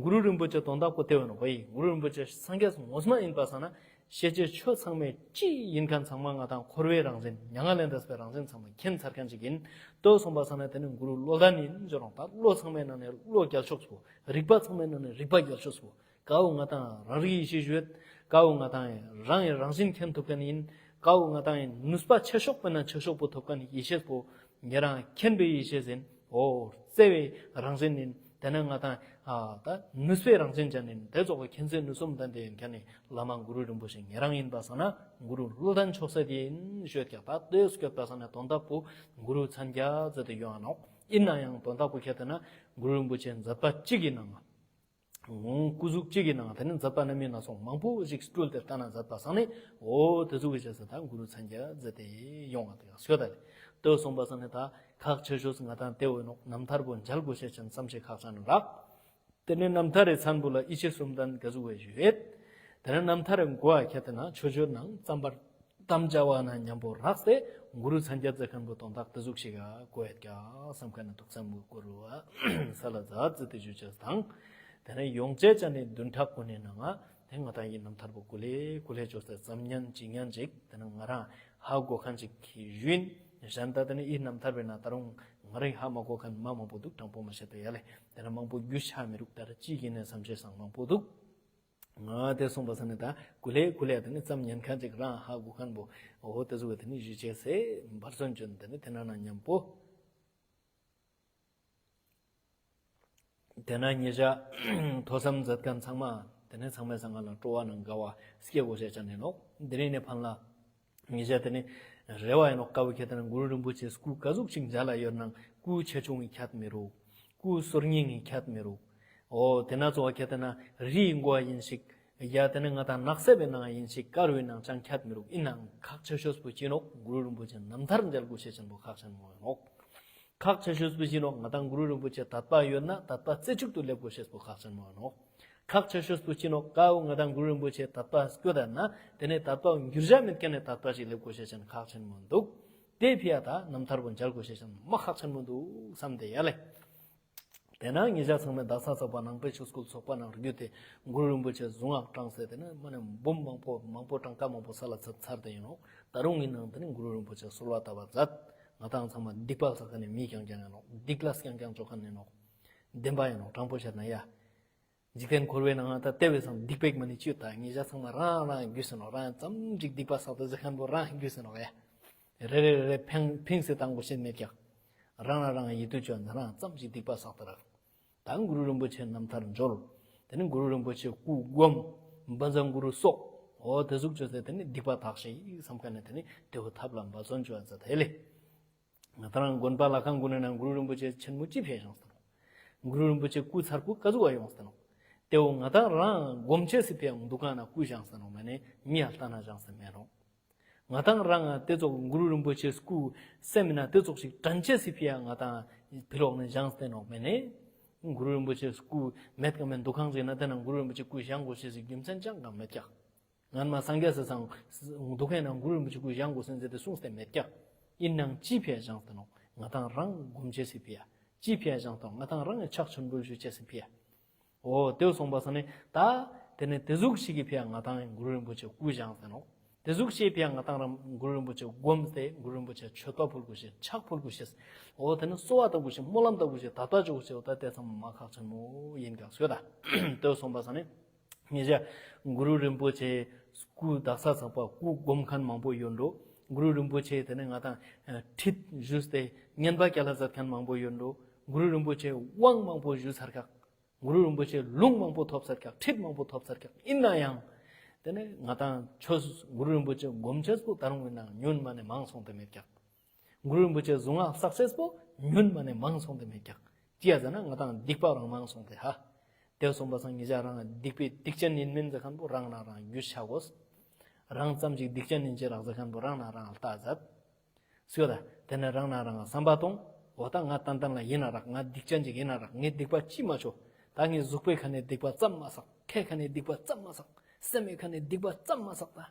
གུ་རུ་རིན་པོ་ཆེ་དོན་དག་པོ་དེ་བས་ནོ་བའི། གུ་རུ་རིན་པོ་ཆེ་སངས་རྒྱས་ངོ་མ་ཡིན་པ་སང་ན་ཤེས་བྱའི་ཆོས་ཚང་མའི་སྤྱི་ཡིན་མཁན་ཚང་མ་ང་དང་འཁོར་བའི་རང་བཞིན་མྱ་ངན་ལས་འདས་པའི་རང་བཞིན་ཚང་མ་མཁྱེན་ཚར་མཁན་ཅིག་ཡིན། དེ་གསུངས་པ་སང་ན་དེ་ནི་གུ་རུ་བློ་ལྡན་ཡིན་ཞོ་རང་། ད་བློ་ཚང་མའི་ནང་ནས་བློ་རྒྱལ་ཤོས་པོ། རིག་པ་ཚང་མའི་ནང་ནས་རིག་པ་རྒྱལ་ཤོས་པོ། ཀའོ་ང་དང་རང་རིག་ཡེ་ཤེས་ཞུ་ཡོད། ཀའོ་ང་དང་རང་ཡི་རང་བཞིན་མཁྱེན་ཐུབ་མཁན་ཡིན། ཀའོ་ང་དང་ནུས་པ་ཆེ་ཤོས་པོ་ན་ཆེ་ཤོས་པོ་ཐོབ་མཁན་ཡེ་ཤེས་པོ། ཉེ་རང་མཁྱེན་པའི་ཡེ་ཤེས་ཡིན། འོ་བརྩེ་བའི་རང་བཞིན་ཡིན། དེ་ནས་ང་དང་ཨ་ད་ནུས་པའི་རང་བཞིན་ཅན་ཡིན། དེ་ཚོགས་པ་མཁྱེན་བརྩེ་ནུས་གསུམ་ལྡན་ཏེ་ཡོད་མཁན་ནི་བླ་མ་གུ་རུ་རིན་པོ་ཆེ་ཉེ་རང་ཡིན་པ་སང་ན་གུ་རུ་བློ་ལྡན་མཆོག་སྲེད་ཡིན་ཞུ་ཡོད་ཀྱག། ད་དེ་སྐྱོད་པ་སང་ན་དོན་དག་པོ་གུ་རུ་མཚན་བརྒྱད་ཟེར་ཏེ་ཡོང་ང་ནོག། ཡིན་ན་ཡང་དོན་དག་པོ་ཁྱེད་དེ་ན་གུ་རུ་རིན་པོ་ཆེ་མཛད་པ་གཅིག་གི་ནང་ལ། ངོ་སྐུ་གཟུགས་གཅིག་གི་ནང་དེ་ནི་མཛད་པ་རྣམ་སྨིན་སྣ་ཚོགས་མང་པོ་ཞིག་སྤྲུལ་ཏེ་བལྟ་ན་མཛད་པ་སང་ནི། འོ་དེ་ཚོ་གི་རྗེས་སུ་ད་གུ་རུ་མཚན་བརྒྱད་མཛད་དེ་ཡོང་བ་དེ་ཡང་ཤོད་ད་རེད། དེ་གསུངས་པ་སང་ནི་ད་ཁག་ཆེ་ཤོས་ང་དང་དེ་འོས་ནོག། རྣམ་ཐར་པོ་མཇལ་དགོས་ཤེས་ཅན་ཙམ་ཞིག་ཁག་ཆེན་རག། དེ་ནི་རྣམ་ཐར་རི་མཚན་པོ་ལ་ཡེ་ཤེས་གསུམ་ལྡན་ག་ཟུག་བས་ཞུ་ཡོད། དེ་ནི་རྣམ་ཐར་རི་མགོ་བ་ཁྱེད་དེ་ན་ཆོས་སྤྱོད་ནང་རྩམ་པར། དམ་བཅའ་བ་ན་མཉམ་པོ་རགས་ཏེ་གུ་རུ་མཚན་བརྒྱད་མཛད་མཁན་པོ་དོན་དག་དེ་ཟུག་ཞིག་ག་གོ་ཡོད་ཀྱག་བསམ་མཁན་ནི་ཐུགས་བསམ་མོས་བསྐོར་བ་ས་ལ་མཛད་ཟེར་ཏེ་ཞུ་ཅེས་དང་། དེ་ནས་ཡོངས་བཅད་ཅན་ནི་བདུན་ཕྲག་གོ་ནས་ནང་ང་དེ་ང་དང་ཡི་རྣམ་ཐར་པོ་གུ་ལེ་གུ་ལེ་ཅོས་ཏེ་ཙམ་ཉན་ཅི་ཉན་ཅིག་དེ་ནས་ང་རང་ཧ་གོ་མཁན་ཅིག་གི་ཡུན་གཞན་ད་དེ་ནས་ཡི་རྣམ་ཐར་པའི་ནང་ད་རུང་ང་རང་ཧ་མ་གོ་མཁན་མ་མང་པོ་འདུག། དྲང་པོ་མ་བཤད་པ་ཡ་ལེ། དེ་ནས་མང་པོ་རྒྱུས་ཆགས་མི་རུག། ད་ར་ཅིག་ཡིན་ནས་བསམ་ཤེས་སང་མང་པོ་འདུག། ང་དེ་གསུངས་པ་ས་ནི་ད་གུ་ལེ་གུ་ལེ་དེ་ནི་ཙམ་ཉན་མཁན་ཅིག་རང་ཧ་གོ་མཁན་པོ་འོ་དེ་ཚོ་གི་དེ་ནི་ཞུ་ཅེས་སེ་འབར་སོན་བྱོན་དེ་ནི་དེ་ན་ན་མཉམ་པོ། དེ་ན་ཉེ་ཞ་ཐོས་བསམ་མཛད་མཁན་ཚང་མ་དེ་ནི་ཚང་མའི་སང་ང་ལ་སྤྲོ་བ་ནང་དགའ་བ་སྐྱེ་དགོས་ཤེས་ཅན་ནི་ནོག། དེ་རིང་ནས་ཕན་ལ། ངེད་ཅག་དེ་ནི་རེ་བ་ཡིན་ནོག། དཀའ་བོ་ཁྱེད་དེ་ན་གུ་རུ་རིན་པོ་ཆེ་སྐུ་ག་ཟུག་ཅིག་མཇལ་ལ་ཡོད་ནང་སྐུ་ཆེ་ཆུང་གི་ཁྱད་མི་རུག། སྐུ་སོར་ཉིན་གྱི་ཁྱད་མི་རུག། འོ་དེ་ན་གཙོ་བ་ཁྱེད་དེ་ན་རིའི་མགོ་བ་ཡིན་ཞིག། ཡ་དེ་ནི་ང་དང་ནགས་གསེབ་པའི་ནང་ཡིན་ཞིག། དཀར་བོའི་ནང་ཅང་ཁྱད་མི་རུག། ཡིན་ནའང་ཁག་ཆེ་ཤོས་པོ་ཅི་ནོག། གུ་རུ་རིན་པོ་ཆེ་རྣམ་ཐར་མཇལ་དགོས་ཤེས་ཅན་པོ་ཁག་ཆེན་མོ་ཡིན་ནོག། ཁག་ཆེ་ཤོས་པོ་ཅི་ནོག། ང་དང་གུ་རུ་རིན་པོ་ཆེ་དད་པ་ཡོད་ན་དད་པ་རྩེ་གཅིག་ཏུ་སླེབས་དགོས་ཤེས་པོ་ཁག་ཆེན་མོ་ཡིན་ནོག། ཁག་ཆེ་ཤོས་པོ་ཅི་ནོག། ཀའོ་ང་དང་གུ་རུ་རིན་པོ་ཆེ་དད་པ་སྐྱོ་ད་ན་དེ་ནས་དད་པ་འགྱུར་བྱ་མེད་མཁན་ནས་དད་པ་ཞིག་སླེབས་དགོས་ཤེས་ཅན་ཁག་ཆེན་མོ་འདུག། དེ་ཕི་ཡ་ད་རྣམ་ཐར་པོ་མཇལ་དགོས་ཤེས་ཅན་མ་ཁག་ཆེན་མོ་འདུག་བསམ་དེ་ཡ་ལེ། དེ་ན་ངེད་ཅག་ཚང་མས་རྡ་ས་ཚགས་པར་ནང་པའི་ཆོས་སྐུལ་ཚོགས་པ་ནང་བརྒྱུད་དེ་གུ་རུ་རིན་པོ་ཆེ་གཟུངས་སྔགས་བགྲངས་ཟེར། དེ་ནས་མ་ནས་འབུམ་མང་པོ་མང་པོ་གྲངས་ཀ་མང་པོ་ས་ལ་ཚུད་ཚར་དེ་ཡིན་ནོ། ད་རུང་ཡིན་ནའང་དེ་ནས་གུ་རུ་རིན་པོ་ཆེ་གསོལ་བ་བཏབ་པ་མཛད། ང་དང་ཚང་མ་སྡིག་པ་བསགས་མཁན་ནི་མི་རྐྱང་རྐྱང་ཡིན་ནོ། སྡིག་ལས་རྐྱང་རྐྱང་བཅོ་མཁན་ཡིན་ནོ། བདེན་པ་ཡིན་ནོ། དྲང་པོ་བཤད་ན་ཡ། འཇིག་རྟེན་འཁོར་བའི་ནང་ང་ད་ལྟེ་བའི་སང་སྡིག་པའི་མ་ནི་ཅི་ཡོད། ད་ངེད་ཅག་ཚང་མ་རང་རང་རྒྱུས་ཟིན་ནོ། རང་ཙམ་ཅིག་སྡིག་པ་བསགས་ད་ཟེར་མཁན་པོ་རང་རྒྱུས་ཟིན་ནོ་ཡ། རེ་རེ་རེ་རེ་ཕིང་ཕིང་སེ་བཏང་དགོས་ཤེས་མེད་ཀྱག། རང་ལ་རང་ཡིད་དུ་བཅོས་ན་རང་ཙམ་ཅིག་སྡིག་པ་བསགས་ད་རག། ད་གུ་རུ་རིན་པོ་ཆེ་རྣམ་ཐར་འབྱོར། དེ་ནི་གུ་རུ་རིན་པོ་ཆེ་སྐུ་སྒོམ། བཛྲ་གུ་རུ་སོགས། འོ་དེ་ཟུག་བཅོས་ཟེར། དེ་ནི་སྡིག་པ་དག་ཤེས་བསམ་མཁན་ནི་དེ་ནི་དེ་བོ་ཐབས་ལ་འབད་བརྩོན་བཅོས་ཟེར་དེ་ལས། ང་དང་རང་དགོན་པ་ལྷ་ཁང་གུན་ནང་གུ་རུ་རིན་པོ་ཆེ་ཆེན་མོ་ཅི་ཕེབས་བཞེངས་སྟེ་ནོ། གུ་རུ་རིན་པོ་ཆེ་སྐུ་མཚར་པོ་ག་ཟུག་ག་ཡོངས་སྟེ་ནོ། དེ་བོ་ང་དང་རང་སྒོམ་ཆེ་སི་ཕེ་འདུ་ཁང་ན་སྐུ་བཞེངས་སྟེ་ནོ་མེ་ནེ་མི་ཡ་ལྟ་ན་བཞེངས་སྟེ་མེ་རོ། ང་དང་རང་དེ་ཙོགས་གུ་རུ་རིན་པོ་ཆེ་སྐུ་སེམས་ན་དེ་ཙོགས་ཤིག་དྲན་ཆེ་སི་ཕེ་ཡ་ང་དང་ཕི་ལོག་ནས་བཞེངས་སྟེ་ནོ་མེ་ནེ། གུ་རུ་རིན་པོ་ཆེ་སྐུ་མེད་ཀ་མེད་འདུ་ཁང་ཟེར་ན་དེ་ན་གུ་རུ་རིན་པོ་ཆེ་སྐུ་བཞེངས་དགོས་ཤེས་སི་རྒྱུ་མཚན་ཅང་གང་མེད་ཀྱག། ངན་མ་སངས་རྒྱས་སི་སང་འདུ་ཁང་ན་གུ་རུ་རིན་པོ་ཆེ་སྐུ་བཞེངས་དགོས་སེམས་ཟེར་ཏེ་གསུངས་ཏེ་མེད་ཀྱག། ཡིན་ནའང་ཅི་ཕི་ཡ་བཞེངས་ཏེ་ནོ། ང་དང་རང་སྒོམ་ཆེ་སི་ཕི་ཡ། ཅི་ཕི་ཡ་བཞེངས་ཏེ་ནོ། ང་དང་རང་ངི་ཕྱག་མཆོད་འབུལ་ཞུ་ཆེ་སི་ཕི་ཡ། འོ་དེ་སོང་པ་སང་ནི་ད་དེ་ནི་དེ་ཟུག་ཞིག་གི་ཕི་ཡ་ང་དང་གུ་རུ་རིན་པོ་ཆེ་སྐུ་བཞེངས་ཏེ་ནོ། དེ་ཟུག་ཤེས་ཕི་ཡ་ང་དང་རང་གུ་རུ་རིན་པོ་ཆེ་སྒོམ་སྟེ་གུ་རུ་རིན་པོ་ཆེ་མཆོད་པ་ཕུལ་དགོས་ཤེས། ཕྱག་ཕུལ་དགོས་ཤེས། འོ་དེ་ནི་གསོལ་བ་བཏབ་དགོས་ཤེས། སྨོན་ལམ་བཏབ་དགོས་ཤེས། དད་པ་བཅོ་དགོས་ཤེས། འོ་ད་དེ་ཚང་མ་ཁག་ཆེན་མོ་ཡིན་ཀྱག་ཟེར་ད། དེ་སོང་པ་སང་ནི། ངེད་ཅག་གུ་རུ་རིན་པོ་ཆེ་སྐུ་དག་ས་ཚགས་པ་སྐུ་སྒོམ་མཁན་མང་པོ་ཡོད་འགྲོ། གུ་རུ་རིན་པོ་ཆེ་དེ་ནི་ང་དང་ཁྲིད་ཞུས་ཏེ་བསྙེན་པ་བསྐྱལ་ལ་མཛད་མཁན་མང་པོ་ཡོད་འགྲོ། གུ་རུ་རིན་པོ་ཆེ་དབང་མང་པོ་ཞུས་ཚར་ཀྱག། གུ་རུ་རིན་པོ་ཆེ་ལུང་མང་པོ་ཐོབ་ཚར་ཀྱག། ཁྲིད་མང་པོ་ཐོབ་ཚར་ཀྱག། ཡིན་ན་ཡང་དེ་ནི་ང་དང་ཆོས་གུ་རུ་རིན་པོ་ཆེ་སྒོམ་ཆེས་པོ་ད་རུང་ཡིན་ན་ཉུང་མ་ནས་མང་སོང་སྟེ་མེད་ཀྱག། གུ་རུ་རིན་པོ་ཆེ་གཟུངས་སྔགས་བསགས་ཤེས་པོ་ཉུང་མ་ནས་མང་སོང་སྟེ་མེད་ཀྱག། ཅི་ཡ་ཟེར་ན་ང་དང་སྡིག་པ་རང་མང་སོང་སྟེ་ཧ། དེ་སོང་པ་སང་ངེད་ཅག་རང་སྡིག་པའི་སྡིག་ཅན་ཡིན་མིན་ཟེར་མཁན་པོ་རང་ན་རང་རྒྱུས་ཆ་དགོས། རང་ཙམ་ཞིག་སྡིག་ཅན་ཡིན་ཅེས་རག་ཟེར་མཁན་པོ་རང་ན་རང་ལྟ་མཛད། སུ་ཡོད་ད། དེ་ནས་རང་ན་རང་བསམ་པ་གཏོང་། འོ་ད་ང་ཏན་ཏན་ལ་ཡིན་ན་རག། ང་སྡིག་ཅན་ཅིག་ཡིན་ན་རག། ངས་སྡིག་པ་ཅི་མ་བྱོ། ད་ངས་གཟུགས་པོའི་ཁ་ནས་སྡིག་པ་ཙམ་མ་བསགས། ཁའི་ཁ་ནས་སྡིག་པ་ཙམ་མ་བསགས། སེམས་མའི་ཁ་ནས་སྡིག་པ་ཙམ་མ་བསགས་ད།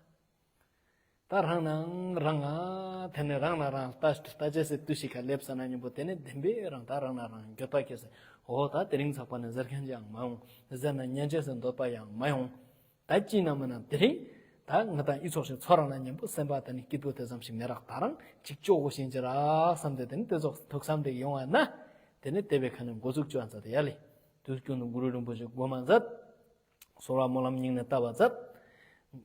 ད་རང་ནང་རང་ང་། དེ་ནས་རང་ན་རང་ལྟ་ལྟ་ཅེས་སི་དུས་ཤིག་ཁ་སླེབས་ས་ན་མཉམ་པོ་དེ་ནས་བདེན་པའི་རང་ད་རང་ན་རང་འགྱོད་པ་སྐྱེས་སེ། འོ་ད་དེ་རིང་ཚགས་པ་ནས་ཟེར་མཁན་ཅིག་ཡང་མ་ཡོང་། ཟེར་ན་ཉན་ཅེས་སི་འདོད་པ་ཡང་མ་ཡོང་། ད་ཅི་ན་མ་ན་དེ་རིང་ད་ང་དང་ཨི་ཚོགས་ཤིག་ཚོ་རང་ན་མཉམ་པོ་སེམས་པ་དེ་ནི་སྐྱིད་པོ་དེ་ཙམ་ཞིག་མེད་རག། ད་རང་ཅིག་ལྕོགས་གོ་ཤེས་ཅི་རག་བསམ་སྟེ་དེ་ནི་དེ་ཚོགས་ཐུགས་བསམ་དེ་ཡོང་བ་ན། དེ་ནི་དེ་བའི་ཁ་ནས་འགོ་འཛུགས་བཅོ་ཨ་མཛད་དེ་ཡ་ལེ། དུས་རྒྱུན་དུ་གུ་རུ་རིན་པོ་ཆེ་སྒོམ་མ་མཛད། གསོལ་བ་སྨོན་ལམ་སྙིང་ནས་བཏབ་པ་མཛད།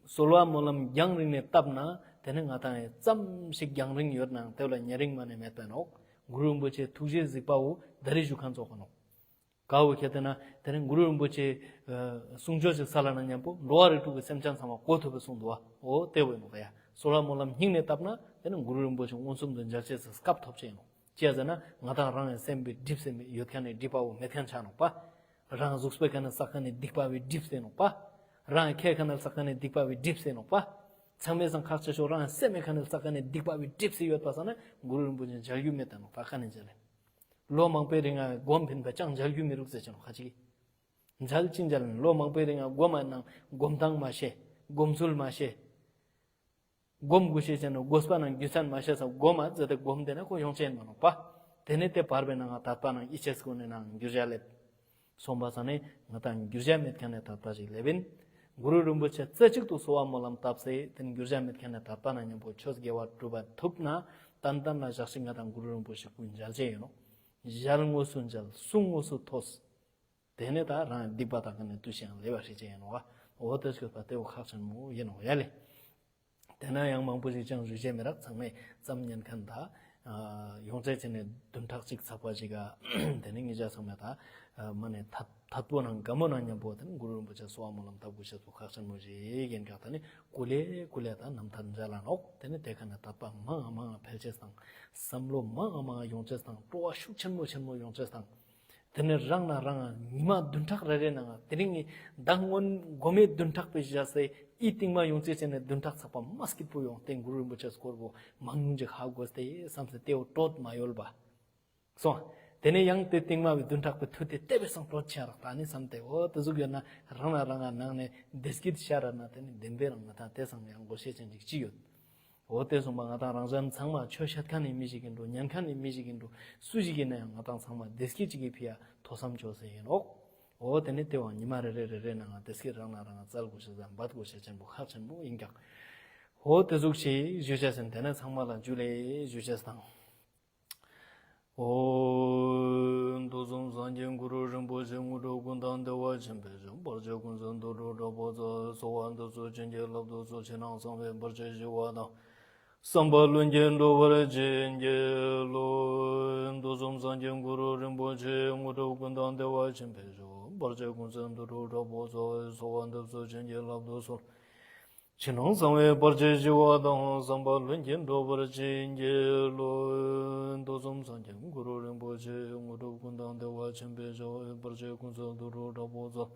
གསོལ་བ་སྨོན་ལམ་རྒྱང་རིང་ནས་བཏབ་ན་དེ་ནི་ང་དང་ཡང་ཙམ་ཞིག་རྒྱང་རིང་ཡོད་ནའང་དེ་ལ་ཉེ་རིང་མ་ནས་མེད་པས་ནོག། གུ་རུ་རིན་པོ་ཆེ་ཐུགས་རྗེས་གཟིགས་པའོ་ད་རེས་ཞུ་མཁན་ཚོགས་ཁོ་ནོག། ག་བོ་ཁྱེད་དེ་ན་དེ་ནི་གུ་རུ་རིན་པོ་ཆེ་གསུང་ཆོས་ཤིག་ས་ལ་ན་མཉམ་པོ་འགྲོ་བ་རིགས་དྲུག་གི་སེམས་ཅན་ཚང་མ་གོ་ཐུབ་པའི་གསུང་འདུག་བ། འོ་དེ་བས་ནོག་ཡ། གསོལ་བ་སྨོན་ལམ་སྙིང་ནས་བཏབ་ན་དེ་ནི་གུ་རུ་རིན་པོ་ཆེ་མངོན་སུམ་དུ་མཇལ་ཆེས་སུ་སྐབས་ཐོབ་ཆེ་ཡིན་ནོག། ཅི་ཡ་ཟེར་ན་ང་དང་རང་ཡང་སེམས་པའི་སྒྲིབ་སེམས་ཡོད་མཁན་ནི་སྒྲིབ་པ་བོ་མེད་མཁན་ཆ་ནོག་པ། རང་གཟུགས་པོའི་ཁ་ནས་བསགས་མཁན་ནི་སྡིག་པ་བའི་སྒྲིབ་སེ་ནོག་པ། རང་ཁའི་ཁ་ནས་བསགས་མཁན་ནི་སྡིག་པ་བའི་སྒྲིབ་སེ་ནོག་པ། ཚང་མའི་སང་ཁག་ཆེ་ཤོས་རང་སེམས་མའི་ཁ་ནས་བསགས་མཁན་ནི་སྡིག་པ་བའི་སྒྲིབ་སེ་ཡོད་པ་སང་ན་གུ་རུ་རིན་པོ་ཆེ་མཇལ་རྒྱུ་མེད་ད་ནོག་ད་ཁ་ནས་མཇལ་ལེ། ལོ་མང་པོའི་རིང་ང་སྒོམ་ཕིན་པ་ཅང་མཇལ་རྒྱུ་མི་རུག་ཟེར་ཆེ་ནོག་ཁ་ཅིག་གིས། མཇལ་ཅི་མཇལ་ལོ་མང་པོའི་རིང་ང་སྒོམ་མ་ནང་སྒོམ་སྟངས་མ་ཤེས། སྒོམ་ཚུལ་མ་ཤེས། སྒོམ་དགོས་ཤེས་ཅན་ནོ་དགོས་པ་ནང་རྒྱུ་མཚན་མ་ཤེས་ས་སྒོམ་མ་ཟེར་ཏེ་སྒོམ་དེ་ན་ཁོ་ཡོང་ཆེན་མ་ནོག་པ། དེ་ནས་དེ་བར་བའི་ནང་ང་དད་པ་ནང་ཡིད་ཆེས་སྒོ་ནས་ནང་འགྱུར་བྱ་སླེབས། སོང་པ་ས་ནས་ང་དང་འགྱུར་བྱ་མེད་མཁན་ནས་དད་པ་ཞིག་སླེབས་ཡིན། གུ་རུ་རིན་པོ་ཆེ་རྩེ་གཅིག་ཏུ་གསོལ་བ་སྨོན་ལམ་བཏབ་སེ་དེ་ནས་འགྱུར་བྱ་མེད་མཁན་ནས་དད་པ་ནང་མཉམ་པོ་ཆོས་དགེ་བ་སྒྲུབ་པ་ཐུབ་ན་ཏན་ཏན་ལ་ཞག་ཞིག་ང་དང་གུ་རུ་རིན་པོ་ཆེ་སྐུ་མཇལ་ཆེ་ཡིན་ནོ། ཞལ་དངོས་སུ་མཇལ། གསུང་དངོས་སུ་ཐོས། དེ་ནས་ད་རང་སྡིག་པ་དག་གི་ནས་དུས་ཤིག་ཡང་ལེ་བ་ཧྲི་ཅན་ཡིན་ནོག་བ། འོ་དེ་སྐྱོད་པ་དེ་བོ་ཁག་ཆེན་མོ་ཡིན་ནོག་ཡ་ལེ། དེ་ན་ཡང་མང་པོ་ཞིག་ཅང་ཞུ་ཅེས་མི་རག། ཚང་མས་ཙམ་ཉན་མཁན་ད་ཡོངས་གྲགས་བྱས་ནས་བདུན་ཕྲག་གཅིག་ཚགས་པ་ཞིག་ག་དེ་ནས་ངེད་ཅག་ཚང་མས་ད་མ་ནས་ཐད་པོ་ནང་དགའ་མོ་ནང་མཉམ་པོ་དེ་ནས་གུ་རུ་རིན་པོ་ཆེ་གསོལ་བ་སྨོན་ལམ་བཏབ་དགོས་ཤེས་པོ་ཁག་ཆེན་མོ་ཞིག་ཡིན་ཀྱང་ད་ནི་ཀུ་ལེ་ཀུ་ལེ་ད་རྣམ་ཐར་མཇལ་ལ་ནོག། དེ་ནས་དེ་ཁ་ནས་དད་པ་མང་ང་མང་ང་འཕེལ་ཅེས་དང་བསམ་བློ་མང་ང་མང་ང་ཡོང་ཅེས་དང་སྤྲོ་བ་ཤུགས་ཆེན་མོ་ཆེན་མོ་ཡོང་ཅེས་དང་། དེ་ནས་རང་ན་རང་ཉི་མ་བདུན་ཕྲག་རེ་རེ་ནང་དེ་རིང་ངས་མདང་སྔོན་དགོང་མོའི་བདུན་ཕྲག་པའི་ཞག་སེ་ཨི་སྟིང་མ་ཡོང་ཚེ་བྱས་ནས་བདུན་ཕྲག་ཚགས་པ་མ་སྐྱིད་པོ་ཡོང་སྟེ་གུ་རུ་རིན་པོ་ཆེ་སྐོར་བོ་མང་ཉུང་ཅིག་ཧ་གོ་སྟེ་བསམ་སེ་དེ་བོ་སྤྲོད་མ་ཡོལ་བ་སོང་། དེ་ནས་ཡང་དེ་སྟིང་མ་བའི་བདུན་ཕྲག་པའི་མཐུ་དེ་ལྟེ་བའི་སང་སྤྲོད་ཆེ་རག་ད་ནི་བསམ་སྟེ་འོ་དེ་ཟུག་ཡོད་ན་རང་ན་རང་ང་ནང་ནས་བདེ་སྐྱིད་ཤར་ར་ན་དེ་ནི་བདེན་པའི་རང་ང་ད་དེ་སང་ཡང་དགོས་ཤེས་ཅན་ཅིག་ཅི་ཡོད། འོ་དེ་སོང་པ་ང་དང་རང་ཅག་ཚང་མ་ཆོས་བཤད་མཁན་ནི་མི་ཞིག་ཡིན་འགྲོ། ཉན་མཁན་ནི་མི་ཞིག་ཡིན་འགྲོ། སུ་ཞིག་ཡིན་ན་ཡང་ང་དང་ཚང་མ་བདེ་སྐྱིད་ཅིག་གི་ཕི་ཡ་ཐོས་བསམ་བྱོས་ཟེར་ཡིན་ནོག། འོ་དེ་ནི་དེ་བ་ཉི་མ་རེ་རེ་རེ་རེ་ནང་ང་བདེ་སྐྱིད་རང་ན་རང་ང་བཙལ་དགོས་ཤེས་དང་འབད་དགོས་ཤེས་ཆེན་པོ་ཁག་ཆེན་པོ་ཡིན་ཀྱང་། འོ་དེ་ཟུག་ཞིག་ཞུ་བྱས་ཟིན། དེ་ནས་ཚང་མ་ལ་འཇུ་ལེ་ཞུ་བྱས་དང་། ཨོ། མདོ་གསུམ་སངས་རྒྱས་གུ་རུ་རིན་པོ་ཆེ། དངོས་གྲུབ་ཀུན་བདག་བདེ་བ་ཆེན་པོའི་མཆོག། བར་ཆད་ཀུན་སེལ་དོན་གྲུབ་དྲག་པོ་རྩལ། གསོལ་བ་འདེབས་སོ་བྱིན་གྱིས་བརླབ་ཏུ་གསོལ། ཕྱི་ནང་གསང་བའི་བར་ཆད་ཞི་བ་དང་། བསམ་པ་ལྷུན་གྱིས་འགྲུབ་པར་བྱིན་གྱིས་རློབས། མདོ་གསུམ་སངས་རྒྱས་གུ་རུ་རིན་པོ་ཆེ། དངོས་གྲུབ་ཀུན་བདག་བདེ་བ་ཆེན་པོའི་མཆོག། བར་ཆད་ཀུན་སེལ་དོན་གྲུབ་དྲག་པོ་རྩལ། གསོལ་བ་འདེབས་སོ་བྱིན་གྱིས་བརླབ་ཏུ་གསོལ། ཕྱི་ནང་གསང་བའི་བར་ཆད་ཞི་བ་དང་། བསམ་པ་ལྷུན་གྱིས་འགྲུབ་པར་བྱིན་གྱིས་རློབས། མདོ་གསུམ་སངས་རྒྱས་གུ་རུ་རིན་པོ་ཆེ། དངོས་གྲུབ་ཀུན་བདག་བདེ་བ་ཆེན་པོའི་མཆོག། བར་ཆད་ཀུན་སེལ་དོན་གྲུབ་དྲག་པོ་རྩལ།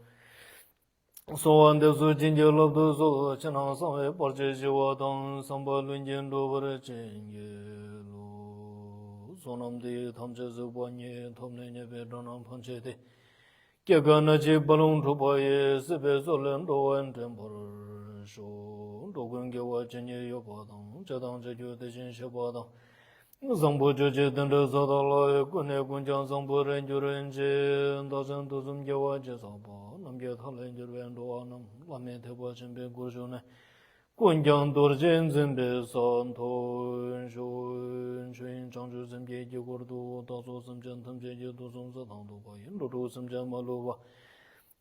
གསོལ་བ་འདེབས་སོ་བྱིན་གྱིས་བརླབ་ཏུ་གསོལ། ཕྱི་ནང་གསང་བའི་བར་ཆད་ཞི་བ་དང་། བསམ་པ་ལྷུན་གྱིས་འགྲུབ་པར་བྱིན་གྱིས་རློབས། བསོད་ནམས་འདི་ཡིས་ཐམས་ཅད་གཟིགས་པ་ཉིད། ཐོབ་ནས་ཉེས་པའི་དགྲ་རྣམས་ཕམ་བྱས་ཏེ། སྐྱེ་རྒ་ན་འཆིའི་རྦ་ཀློང་འཁྲུགས་པ་ཡི། སྲིད་པའི་མཚོ་ལས་འགྲོ་བ་འདྲེན་པར་ཤོག། འགྲོ་ཀུན་དགེ་བ་ཇི་སྙེད་ཡོད་པ་དང་། བྱས་དང་བྱེད་འགྱུར་དེ་བཞིན་གཤེགས་པ་དང་། བཟང་པོ་སྤྱོད་ཕྱིར་དེ་འདྲའི་ཚོགས་དག་ལ། ཀུན་ནས་ཀུན་ཀྱང་བཟང་པོར་འགྱུར་བར་བྱེད། བདག་ཅག་དུས་གསུམ་དགེ་བ་ཅི་བསགས་པ། ནམ་མཁའི་མཐའ་ལས་འགྱུར་བའི་འགྲོ་བ་རྣམས། བླ་མེད་ཐེག་པ་ཆེན་པོའི་སྒོར་ཞུགས་ནས། ཀུན་ཀྱང་རྡོ་རྗེ་འཛིན་པའི་ས་ཐོབ་ཤོག། ཆོས་དབྱིངས་བྱང་ཆུབ་སེམས་ཀྱི་དཀྱིལ་འཁོར་དུ། བདག་སོགས་སེམས་ཅན་ཐམས་ཅད་ཀྱི་དུག་གསུམ་རྩི་དང་གདུག་པ་ཡི། འགྲོ་དྲུག་སེམས་ཅན་མ་ལུས་པ།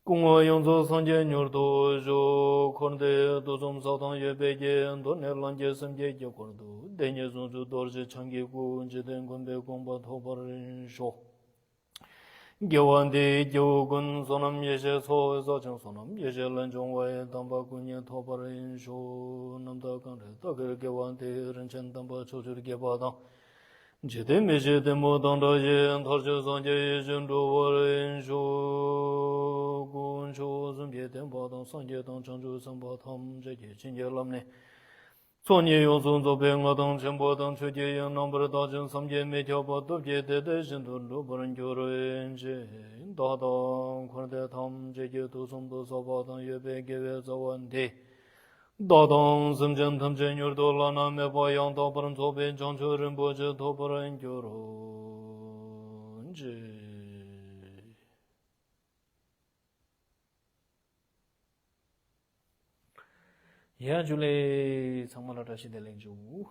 སྐུ་ངོ་ཡོངས་རྫོགས་སངས་རྒྱས་མྱུར་དུ་ཤོག། འཁོར་འདས་དུག་གསུམ་ས་དང་ཡོད་པའི་གི། གདོད་ནས་ལྷན་སྐྱེས་སེམས་ཀྱི་དཀྱིལ་འཁོར་དུ། བདེན་གཉིས་ཟུང་འཇུག་རྡོ་རྗེ་འཆང་གི་སྐུ། འཇིག་རྟེན་མགོན་པོའི་དགོངས་པ་ཐོབ་པར་ཤོག། དགེ་བ་འདིས་སྐྱེ་བོ་ཀུན། བསོད་ནམས་ཡེ་ཤེས་ཚོགས་བསགས་ཤིང་། བསོད་ནམས་ཡེ་ཤེས་ལས་བྱུང་བའི། དམ་པ་སྐུ་གཉིས་ཐོབ་པར་ཤོག། རྣམ་དག་གང་འདྲའི་བདག་གིར་དགེ་བ་འདི། རིན་ཆེན་དམ་པ་ཕྱོགས་བཅུར་རྒྱས་པ་དང་། འཇིག་རྟེན་མི་ཕྱེད་ལྟད་མོ་དང་འདྲ་ཞིང་། མཐར་ཕྱིན་སངས་རྒྱས་ཡེ་ཤེས་འགྲུབ་པར་ཤོག། སྐུ་མཆོག་གསུམ་གྱི་བསྟན་པ་དང་། སངས་རྒྱས་དང་བྱང་ཆུབ་སེམས་དཔའ་ཐམས་ཅད་ཀྱིས་བྱིན་གྱིས་བརླབས་ནས། ཚོགས་གཉིས་ཡོངས་སུ་རྫོགས་པའི་མངའ་ཐང་ཆེན་པོ་དང་། ཆོས་ཀྱི་དབྱིངས་རྣམ་པར་དག་ཅིང་བསམ་གྱིས་མི་ཁྱབ་པ་སྟོབས་ཀྱིས་དེ་དེ་བཞིན་དུ་འགྲུབ་པར་འགྱུར་ཅིག། བདག་དང་འཁོར་འདས་ཐམས་ཅད་ཀྱི་དུག་གསུམ་དུ་བསགས་པ་དང་ཡོད་པའི་དགེ་བའི་རྩ་བ་འདི། བདག་དང་སེམས་ཅན་ཐམས་ཅད་མྱུར་དུ་བླ་ན་མེད་པ་ཡང་དག་པར་རྫོགས་པའི་བྱང་ཆུབ་རིན་པོ་ཆེ་ཐོབ་པར་འགྱུར་རོ། ཅེས། ཡ་ཇུ་ལེ། ཚང་མ་ལ་བཀྲ་ཤིས་བདེ་ལེགས་ཇུ།